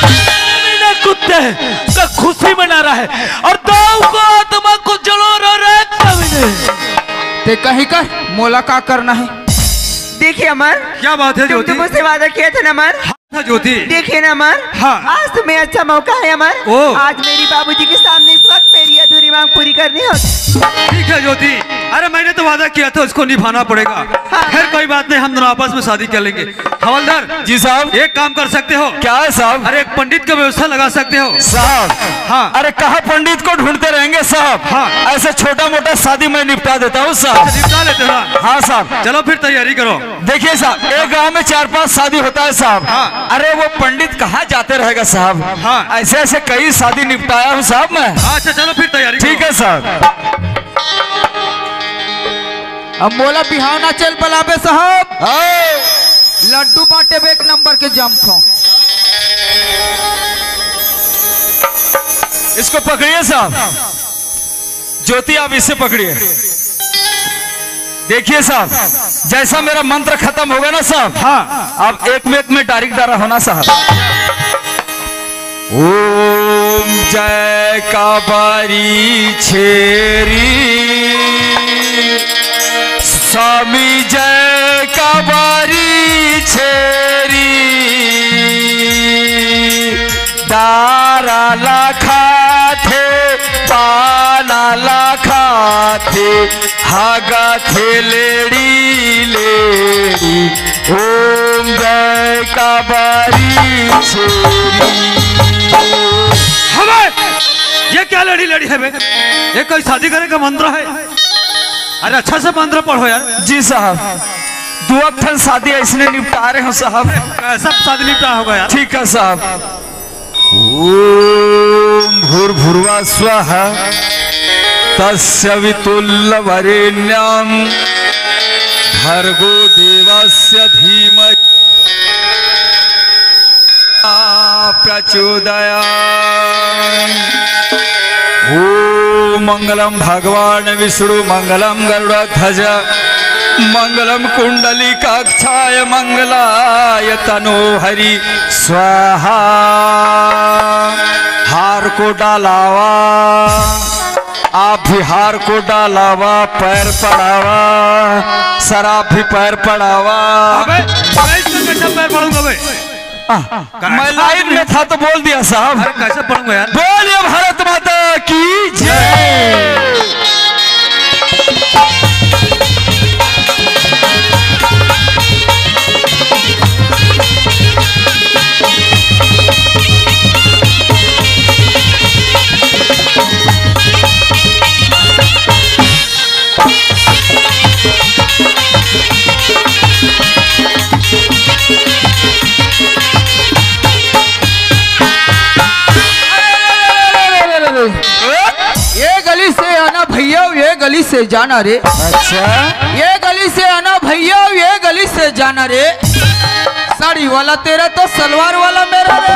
कवि ने कुत्ते। का खुशी मना रहा है और दाऊ को आत्मा को जलो रो रे कमीने। ते कहीं कर, मोला का करना है? देखिए अमर, क्या बात है तुम ज्योति? तो मुझसे वादा किया था ना अमर। हाँ ज्योति। देखिए ना अमर, हाँ। आज तुम्हें अच्छा मौका है अमर। ओ। आज मेरी बाबूजी के सामने इस वक्त मेरी अधूरी मांग पूरी करनी हो। ठीक है ज्योति, अरे मैंने तो वादा किया था, उसको निभाना पड़ेगा। हाँ। खैर कोई बात नहीं, हम दोनों आपस में शादी कर लेंगे। हवलदार जी साहब। एक काम कर सकते हो। क्या है साहब? अरे एक पंडित का व्यवस्था लगा सकते हो साहब। हाँ। अरे कहाँ पंडित को ढूंढते रहेंगे साहब? हाँ। ऐसे छोटा मोटा शादी मैं निपटा देता हूँ साहब। अच्छा, निपटा लेते हो ना? हाँ साहब। चलो फिर तैयारी करो। देखिए साहब, एक गांव में चार पांच शादी होता है साहब। हाँ। अरे वो पंडित कहाँ जाते रहेगा साहब? हाँ। ऐसे ऐसे कई शादी निपटाया हूँ साहब मैं। हाँ, अच्छा चलो फिर तैयारी करो। ठीक है साहब। अब मोला बिहाव नाचे ल बलाबे साहब। हाँ। लड्डू बांटे बे एक नंबर के जमथो। इसको पकड़िए साहब, ज्योति आप इसे पकड़िए। देखिए साहब, जैसा मेरा मंत्र खत्म होगा ना साहब, हाँ। आप एक में एक में डायरेक्ट डारा होना साहब। ओम जय काबारी छेरी, स्वामी जय काबारी छेरी, दारा ला खाथे, पाना ला खाथे, हागा थे लेड़ी लेड़ी, ओम जय काबारी छेरी। हवे, ये क्या लेड़ी लेड़ी है बे? ये कोई शादी करे का मंत्र है? अरे अच्छा से मंत्र पढ़ो यार। जी साहब, दो ठन शादी ऐसने निपटा रहे हो साहब। कैसा शादी निपटा होगा यार? ठीक है साहब। ओम भूर्भुवः स्वः तस्सवितुर्वरेण्यं भर्गो देवस्य धीमहि प्रचोदयात्। ओम मंगलम भगवान विष्णु मंगलम गरुड़ध्वज मंगलम कुंडली काक्षाय मंगलाय तनोहरि स्वाहा। हार को डालावा, आप भी हार को डालावा, पैर पड़ावा, सर आप भी पैर पड़ावा। अबे, मैं इसका कैसे पैर पड़ूंगा बे? आ, मैं लाइन में था तो बोल दिया साहब। अरे कैसे पढ़ूंगा यार? बोलिए भारत माता की जय। ये गली से आना भैया, ये गली से जाना रे। अच्छा। ये गली से आना भैया, ये गली से जाना रे। साड़ी वाला तेरा तो सलवार वाला मेरा रे।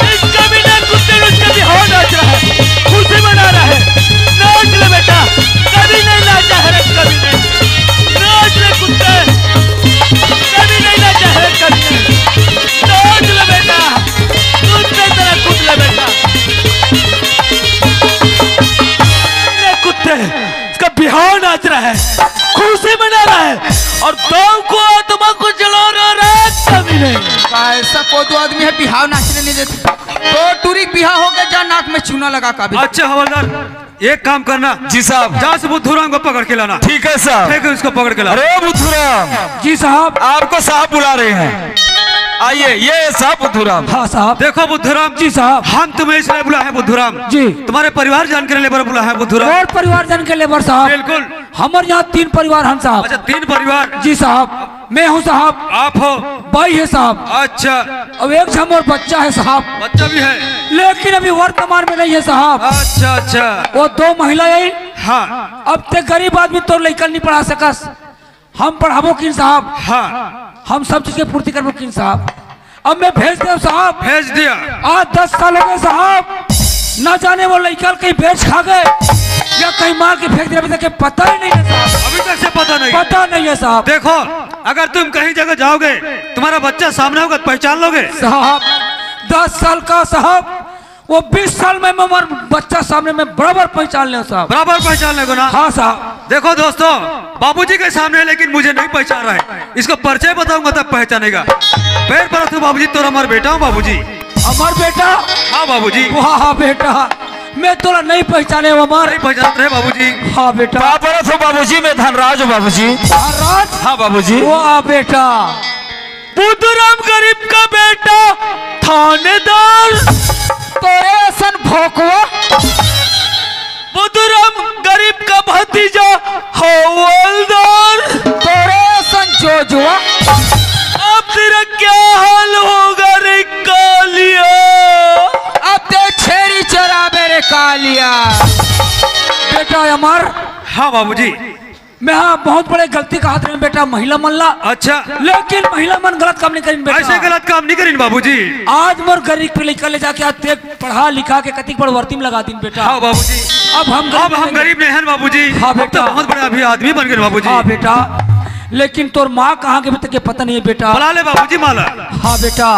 इसका भी ना कुत्ते ने उसका भी हवा नाच रहा है, खुशी मना रहा है। नाच ले बेटा, कभी नहीं नाचा है रे, कभी नहीं। नाच ले कुत्ते, कभी नहीं नाचा है रे, कभी नहीं। नाच ले बेटा, कुत्ते तरह कूद ले बेटा। ले कुत्ते, इसका बिहाव नाच रहा है, खुशी मना रहा है और गांव को आत्मा को जला रहा है, कभी नहीं। ऐसा कोदो आदमी है, बिहाव नाचने नहीं देता। तो टूरी बिहाव हो गया, जा नाक में चूना लगा काबिल। अच्छा हवलदार, एक काम करना। जी साहब। जा से बुद्धूराम को पकड़ के लाना। ठीक है साहब। ठीक है, उसको पकड़ के लाना। अरे बुद्धूराम। जी साहब। आपको साहब बुला रहे हैं, आइए। ये साहब बुद्धूराम। हाँ साहब। देखो बुद्धूराम। जी साहब। हम तुम्हें इसलिए बुलाए हैं बुद्धूराम। जी। तुम्हारे परिवार जान के लिए बुलाए हैं बुद्धूराम। और परिवार जान के लिए साहब। बिल्कुल। हमर यहाँ तीन परिवार हन साहब। अच्छा, तीन परिवार। जी साहब। मैं हूँ साहब। आप हो? बाई है साहब। अच्छा। अब एक झन मोर बच्चा है साहब। बच्चा भी है? लेकिन अभी वर्तमान में नहीं है साहब। अच्छा, अच्छा। वो दो महिला है। हाँ। अब ते गरीब आदमी तोर लइका नहीं पढ़ा सकस, हम पढ़ाबो किन साहब। हाँ। हम सब चीज के पूर्ति करबो किन साहब। अब मैं भेज देव साहब। भेज दिया। आज दस साल हो गए साहब, ना जाने वो लइका कहीं बेच खा गए, या कहीं मार के फेंक दिया, अभी तक के पता ही नहीं है साहब। अभी तक से पता नहीं? पता नहीं है साहब। देखो, अगर तुम कहीं जगह जाओगे, तुम्हारा बच्चा सामने होगा तो पहचान लोगे? साहब, दस साल का साहब, वो बीस साल में मैं हमार बच्चा सामने में बराबर पहचान ले साहब। बराबर पहचान लेगो ना? हाँ साहब। देखो दोस्तों, बाबूजी के सामने लेकिन मुझे नहीं पहचान रहा है, इसको परिचय बताऊंगा तब पहचानेगा। पैर परत हूँ बाबूजी, तोर हमार बेटा हूँ बाबूजी। हमार बेटा? हाँ बाबूजी। वाह बेटा, मैं तोला नहीं पहचाने हूँ हमार। नहीं पहचानत रहे बाबूजी। हाँ बेटा। पैर परत हूँ बाबूजी, मैं धनराज हूँ बाबूजी। धनराज? हाँ बाबूजी। वाह बेटा। बुधराम गरीब का बेटा थानेदार। तोरे असन भोकवा। बुधराम गरीब का भतीजा हवलदार। तोरे असन जोजुआ। अब तेरा क्या हाल होगा रे कालिया? अब ते छेरी चराबे रे कालिया। बेटा हमार। हाँ बाबूजी। मैं हाँ बहुत बड़े गलती कहत रहे बेटा, महिला मन ला। अच्छा। लेकिन महिला मन गलत काम नहीं करिन बेटा। ऐसे गलत काम नहीं करिन बाबूजी। आज मोर गरीब के लइका ले जाके आज ते पढ़ा लिखा के कतिक बड़ वर्ती में लगा दिन बेटा। हाँ बाबूजी। अब हम गरीब अब हम नहीं गरीब नहीं हन बाबूजी। हाँ अब तो बेटा। बहुत बड़े अभी आदमी बन गए बाबूजी। हाँ बेटा, लेकिन तोर माँ कहाँ के, के पता नहीं है बेटा। बुला ले बाबूजी माला। हाँ बेटा।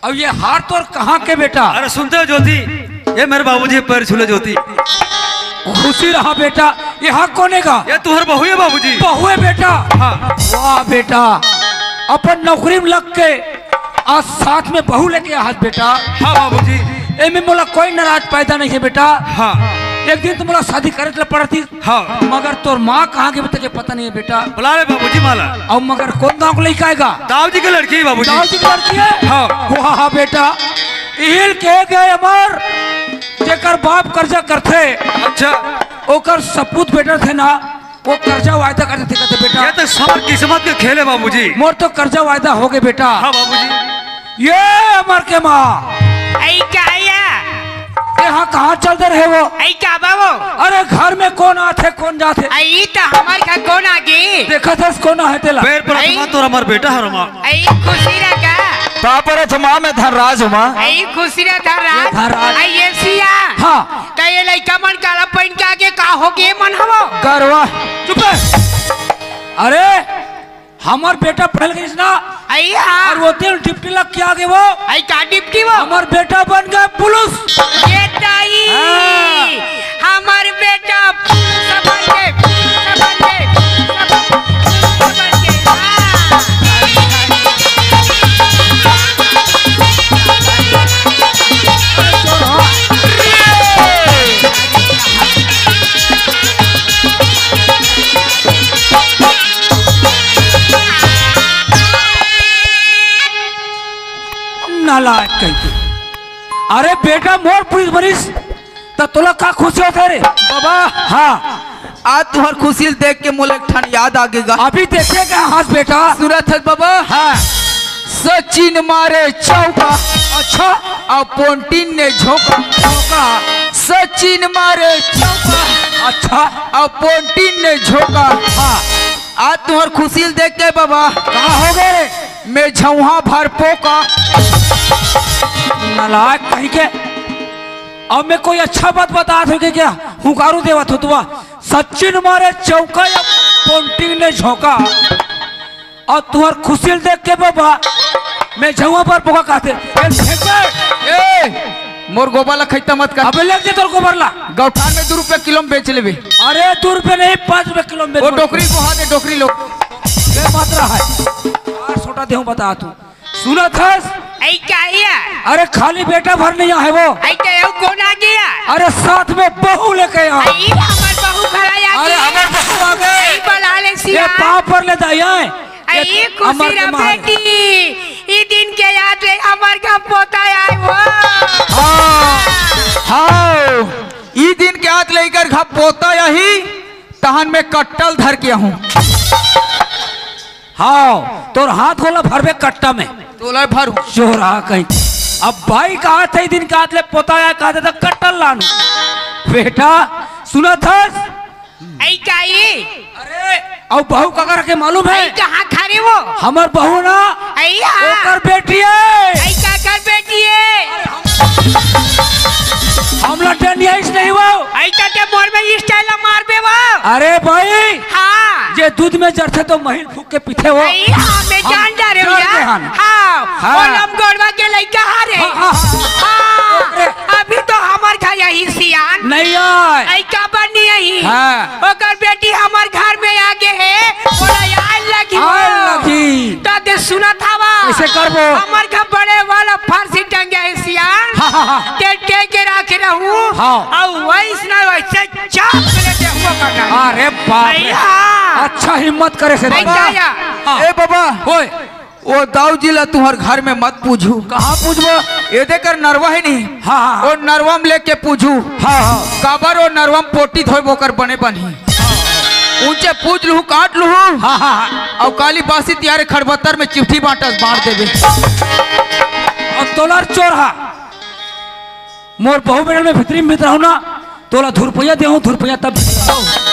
अब ये हार तोर कहाँ के बेटा? अरे सुनते हो ज्योति, ये मेरे बाबूजी के पैर छूले ज्योति। खुशी रहा बेटा। ये हाथ कोने का? ये तुहर बहू है बाबूजी। बहू है बेटा? हाँ। वाह बेटा, अपन नौकरी में लग के आज साथ में बहू लेके हाथ बेटा। हाँ बाबूजी। एमे मोला कोई नाराज पैदा नहीं है बेटा। हाँ। एक दिन तो मोला शादी करे ला पड़ती। हाँ। मगर तोर माँ कहाँ के, अभी तक के पता नहीं है बेटा। बुला ले बाबूजी माला। और मगर कौन गाँव के लइका आएगा? दाऊ जी के लड़की है बाबूजी। दाऊ जी के लड़की है? हाँ। वाह बेटा, इहिल के गए अमर, जेकर बाप कर्जा करथे। अच्छा। ओकर सपूत बेटा थे ना, वो कर्जा वायदा कर देथे, कहते बेटा। ये तो समर किस्मत के खेल है बाबूजी। मोर तो कर्जा वायदा हो गए बेटा। हाँ बाबूजी। ये अमर के माँ। ऐ का या? ये हाँ कहाँ चल दे रहे वो? ऐ का बाबू? अरे घर में कौन आथे, कौन जाथे? ऐ ई तो हमार घर कौन आ गई? देखा था कौन है तेला? पैर पर ऐ? आत्मा तो हमार बेटा हर माँ। ऐ खुशी रह का? पापर है माँ, मैं धनराज हूँ माँ। ऐ खुशी रह धनराज। ये धनराज। ऐ ये सिया। हाँ। तो ये लइका मन काला पहन के आगे का हो गए मन हवो? गरवा। चुप है। अरे हमार बेटा पढ़ल गइस ना। अइया। और वो तेल डिप्टी लग के आगे वो। आई का डिप्टी वो? हमार बेटा बन गए पुलिस। ये ताई। हाँ। हमार बेटा पुलिस बन गए, पुलिस बन गए, पुलिस बन गए। हाँ। नालायक कहिके। अरे बेटा, मोर पुलिस बनिस, त तोला का खुशी होथे रे? बाबा, हाँ। आज तुहर खुशी ल देख के मोला एक ठन याद आ गे गा। अभी देखे का हस बेटा? सुनत हस बाबा? हाँ। सचिन मारे चौका। अच्छा। अउ पोंटिन ने झोंका। झोंका। सचिन मारे चौका। अच्छा। अउ पोंटिन ने झोंका। हाँ। आज तुहर खुशी ल देख के बाबा। का हो गए रे? मैं झौहा भर पोका। नालायक कहिके। अब मैं कोई अच्छा बात बतात हों के क्या? हुंकारू देवत हों तुवा। सचिन मारे चौका या पोंटिंग ने झोंका। अउ तुहर खुशी ल देख के बाबा, मैं झौहा भर पोका कहथे। ए, फेंक दे। ए, मोर गोबर ला खइता मत कर। अबे लेग दे तोर गोबर ला। गौठान में दू रुपया किलो में बेच लेबे। अरे दू रुपया नहीं, पाँच रुपया किलो में बेच। डोकरी को हाथ दे, डोकरी लोग। ये मात्रा है। यार छोटा देहूं बता तू। सुनत हस? ऐ का हिया? अरे खाली बेटा भर नहीं आहे वो। ऐ का अउ कौन आ गया? अरे साथ में बहू लेके आ। ऐ हमार बहू घर आ गई। अरे हमार बहू आ गए। ऐ बुला ले सिया। ये पाँव पर ले दाई आए। ऐ ये खुशी अमर के रा मारे। बेटी, ई दिन के याद ले हमार घर पोता आए वो। हाँ, हाँ, ई दिन के याद लेकर घर पोता यही, तहन में कट्टल धर के हूँ। हाँ, तोर हाथ गोला भरबे कट्टा में। तोला भर। चोरा कहीं। अब भाई कहा थे दिन का ले पोता या कहा था कट्टा लान। बेटा, सुनत हस? ऐ काई? अरे, अउ बहू ककर के मालूम है? ऐ कहाँ खड़े वो? हमर बहू ना, ऐ यहाँ। ओकर बेटी है। ऐ काकर बेटी है? हमला डनियाइस नहीं वो। ऐ काके मोर में इस अरे भाई, हाँ। जे दूध में जरथे तो महीन फूंक के पीथे हो। नहीं, हाँ, मैं हम जान जा रहे हूँ जर यार। दे हन। हाँ, हाँ। वो लमगोड़वा के लइका हा रे। हाँ, हाँ, हाँ। हाँ, अरे। अभी तो हमर घर यही सियान। नहीं आय। लइका बनी यही। हाँ। ओकर बेटी हमर घर में आ गे हे, ओला आय लगी हो। आय लगी। त दे सुनत हवा। कइसे करबो? हमर घर बड़े वाला फांसी टंगे हे सियान। हाँ, हाँ, हाँ। ते टेक के राखे रहू। हाँ। अउ वइसना वइसे चाप ले देहूँ ओकर डांडी। अरे बाप रे। भैया। अच्छा हिम्मत करे से भैया। बाबा। हाँ। ए बाबा। ओए। ओ दाऊ जी ला तुंहर घर में मत पूजू। कहाँ पूजबो? ए दे कर नरवा हे नहीं। हाँ, हाँ, हाँ। ओ नरवा में लेके पूजू। हाँ, हाँ। काबर ओ नरवा में पोटी धोए बोकर बने बनही। हाँ। ऊंचे पूज लूहू, काट लूहू। हाँ, हाँ, हाँ। अउ काली बासी तियारे खड़बत्तर में चिट्ठी बांटस बांट देबे। अब तोलार चोर हा। मोर बहू बेटा में भीतरी में भीतर हूँ ना, तोला धुरपैया देहूँ, धुरपैया तब।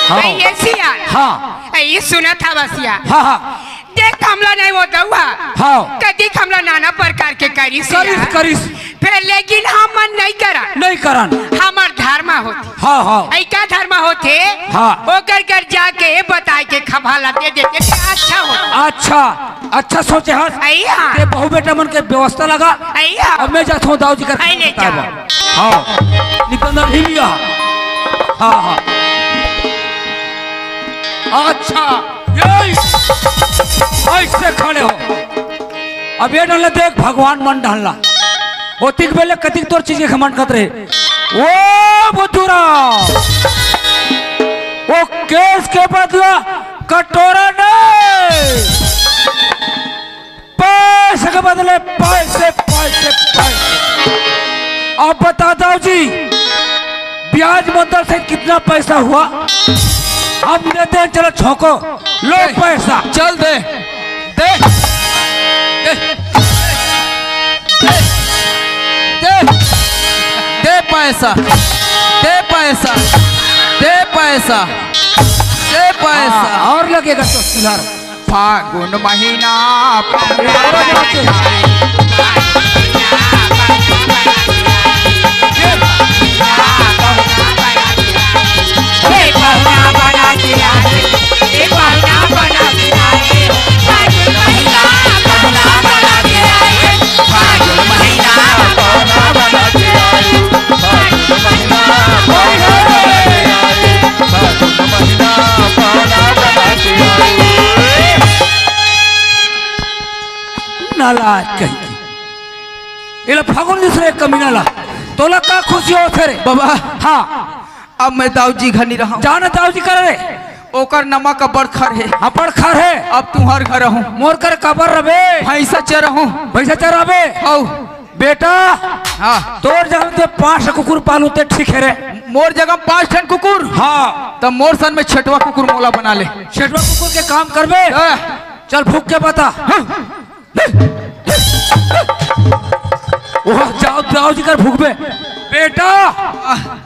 हाँ। ए, ये सिया। हाँ। ए, ये सुनत हवस या। हाँ, हाँ। देख हमला नहीं वो दउहा। हाँ। कदी हमला नाना प्रकार के करिस करिस, या। करिस। फेर लेकिन हमन नहीं करन। नहीं करन। हमर धर्म होथे। हाँ, हाँ। ए का धर्म होथे? हाँ। ओकर कर जाके बताए के खभा ला दे देते अच्छा हो। अच्छा। अच्छा सोचे हस। अइया। ते बहू बेटा मन के व्यवस्था लगा। अइया। अब मैं जात हूँ दाऊ जी कर अइ ले बताए जा। बर। हाँ। निकंदन ही लिया। हाँ, हाँ। अच्छा। ये ऐसे खड़े हो। अब ये डहन ला देख भगवान मन डहन ला। ओतिक बेले कतिक तोर चीज के घमंड करत रहे। ओ बुद्धूराम। ओ केस के बदला कटोरा नहीं। पैसे के बदले पैसे, पैसे, पैसे। अब बता दाऊ जी, ब्याज मुद्दल से कितना पैसा हुआ? हम देते हैं, चलो छोंको, लो ए, पैसा। चल दे, दे, दे, दे, दे, दे पैसा, दे पैसा, दे पैसा, दे पैसा। हाँ, और लगेगा तो सुधार। फागुन महीना नालायक कहीं के। एला फागुन दिस रे कमीना ला। तोला का खुशी होथे रे? बाबा। हाँ। अब मैं दाऊ जी घर नहीं रहूं। जाना दाऊ जी कर रे। ओकर नमा का बड़ खर हे। हाँ, बड़ खर हे। अब तुंहर घर रहूं। मोर कर काबर रबे? भैंसा चरहूं। भैंसा चराबे? हौ। बेटा, हाँ। तोर जगह ते पांच ठन कुकुर पालू ते ठीक हे रे। मोर जगह पांच ठन कुकुर? हाँ। तब मोर सन में छठवा कुकुर मोला बना ले। छठवा कुकुर के काम करबे? हाँ। चल फूंक के बता। हाँ। ओह, जाओ, जाओ जी कर फूंकबे। बेटा,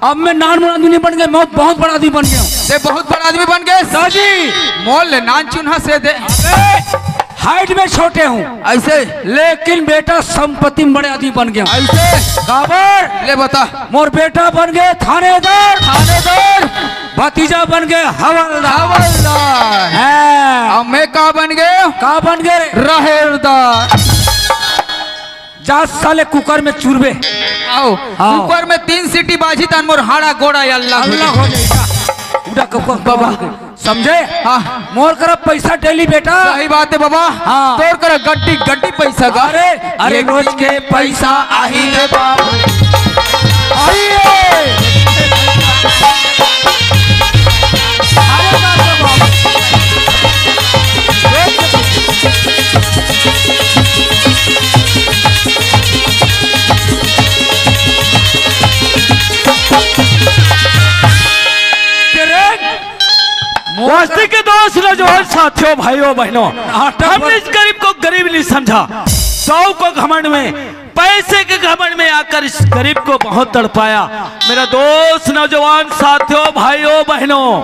अब मैं नान मुन आदमी नहीं बन गया, मैं बहुत बड़ा आदमी बन गया हूँ। ते बहुत बड़ा आदमी बन गए? दाजी। मोल ले नान चुन्हा से दे। अबे, हाइट में छोटे हूँ। ऐसे? लेकिन बेटा, संपत्ति में बड़े आदमी बन गया हूँ। ऐसे? काबर? ले बता। मोर बेटा बन गए थानेदार। थानेदार? भतीजा बन गए हवलदार। हवलदार। हाँ। अब मैं का बन गए? का बन गए रे? रहेरदार। जा साले कुकर में चूरबे। आओ, हाँ। कुकर में तीन सीटी बाजी तन मोर हाड़ा गोड़ा अल्लाह हो अल्लाह जाए। हो जाए। जा। उड़ा कुकर बाबा। समझे? हाँ। मोर करा पैसा डेली बेटा। सही बात है बाबा। हाँ। तोर करा गड्डी गड्डी पैसा का। अरे, अरे एक रोज दिन के पैसा आही रे बाबा। आइए। अरे बाप रे बाप। तेरे दोस्ती के दोस्त, नौजवान साथियों, भाइयों, बहनों, नाटक हमने बन- इस गरीब को गरीब नहीं समझा। सौ को घमंड में, पैसे के घमंड में आकर इस गरीब को बहुत तड़पाया। मेरा दोस्त, नौजवान साथियों, भाइयों, बहनों,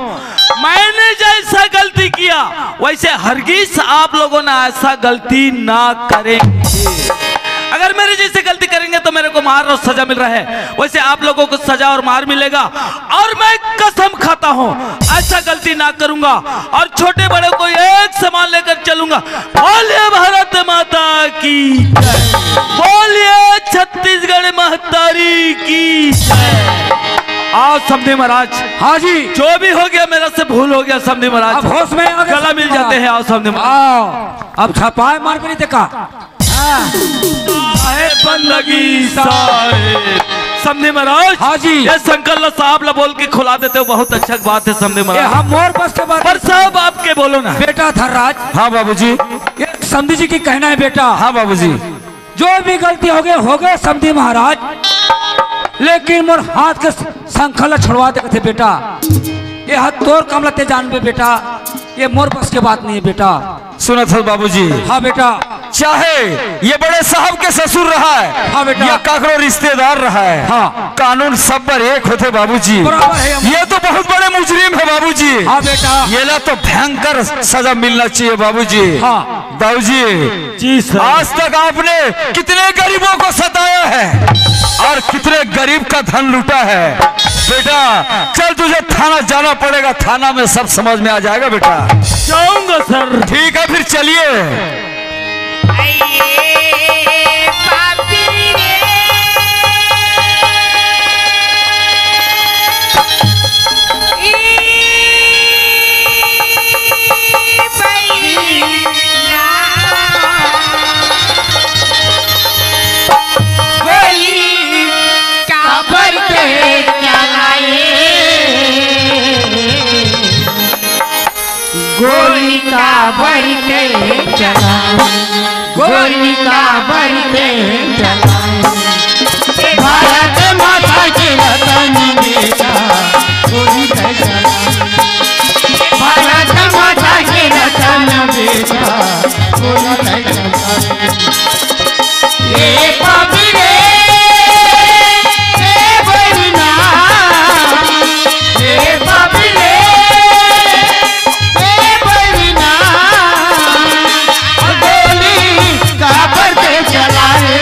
मैंने जैसा गलती किया, वैसे हरगिज आप लोगों ने ऐसा गलती ना करेंगे। अगर मेरे जैसे गलती करेंगे तो मेरे को मार और सजा मिल रहा है, वैसे आप लोगों को सजा और मार मिलेगा। और मैं कसम खाता हूँ, ऐसा गलती ना करूंगा। और छोटे बड़े को एक समान लेकर चलूंगा। बोलिए भारत माता की जय, बोलिए छत्तीसगढ़ महतारी की जय। आओ समधी महाराज। हाँ जी। जो भी हो गया, मेरा से भूल हो गया समधी महाराज। अब होश में आ गए गला मिल जाते हैं। आओ समधी महाराज। आओ। अब छपाए मार भी नहीं देखा। साहेब बंदगी साहेब। समधी महाराज। हाँ जी। ये शंकर ला साहब ला बोल के खुला देते हो, बहुत अच्छा बात है समधी ये महाराज। हम मोर बस के बात पर साहब आपके बोलो ना। बेटा धनराज। हाँ बाबूजी। ये समधी जी की कहना है बेटा। हाँ बाबूजी। जो भी गलती हो गई, हो गए समधी महाराज, लेकिन मोर हाथ के संखला छोड़वा दे कथे बेटा। ये हाथ तोर काम लते जान बे बेटा, ये मोर बस के बात नहीं है बेटा। सुनत हस बाबूजी? हाँ बेटा। चाहे ये बड़े साहब के ससुर रहा है, हाँ बेटा। या काकरो रिश्तेदार रहा है, हाँ। कानून सब पर एक होथे बाबूजी। बराबर है हम। ये तो बहुत बड़े मुजरिम है बाबूजी। हाँ बेटा। येला तो भयंकर सजा मिलना चाहिए बाबूजी। हाँ। दाऊ जी, जी सर। आज तक आपने कितने गरीबों को सताया है और कितने गरीब का धन लूटा है। बेटा, चल, तुझे थाना जाना पड़ेगा, थाना में सब समझ में आ जाएगा बेटा। जाऊंगा सर। ठीक है, फिर चलिए। गोली काबर के चलाए, गोली काबर के चलाए, गोली काबर के चलाए। भारत माता के रतन बेटा, गोली के चलाए। भारत माता के रतन बेटा, गोली के चलाए। ए बाप रे, ए बहिना, ए बाप रे, ए बहिना, गोली काबर के चलाए,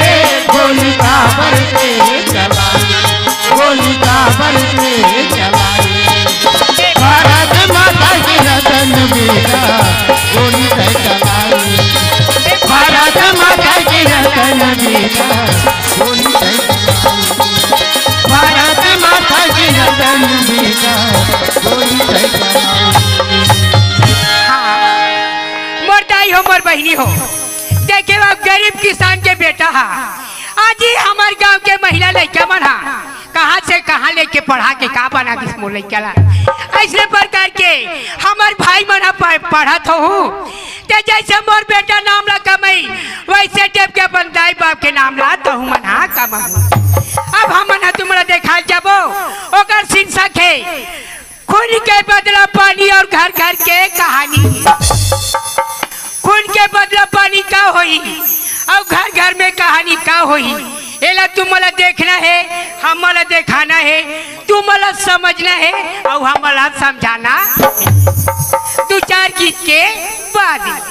गोली काबर के चलाए, गोली काबर के चलाए। भारत माता के रतन बेटा, गोली के चलाए। भारत माता के रतन बेटा, गोली के चलाए। भारत माता के रतन बेटा, गोली के चलाए। हाँ, मोर दाई हो, मोर बहिनी हो, देखे वो गरीब किसान के बेटा हा, आज ही हमर गांव के महिला लइका मन हा कहाँ से कहाँ लेके पढ़ा के का बना दिस मोर लइका ला। ऐसने प्रकार के हमर भाई मन ह प-, पढ़त होहू, ते जैसे मोर बेटा नाम ला कमाई, वैसे टाइप के अपन दाई बाप के नाम ला तहू मन ह कमाहू। अब हमन ह तुमला देखाल जाबो, ओकर शीर्षक हे खून के बदला पानी और घर घर के कहानी। खून के बदला पानी का होही और घर घर में कहानी का होही, एला तुमला देखना हे, हमला देखाना हे, तुमला समझना हे और हमला समझाना हे। दू चार गीत के बाद।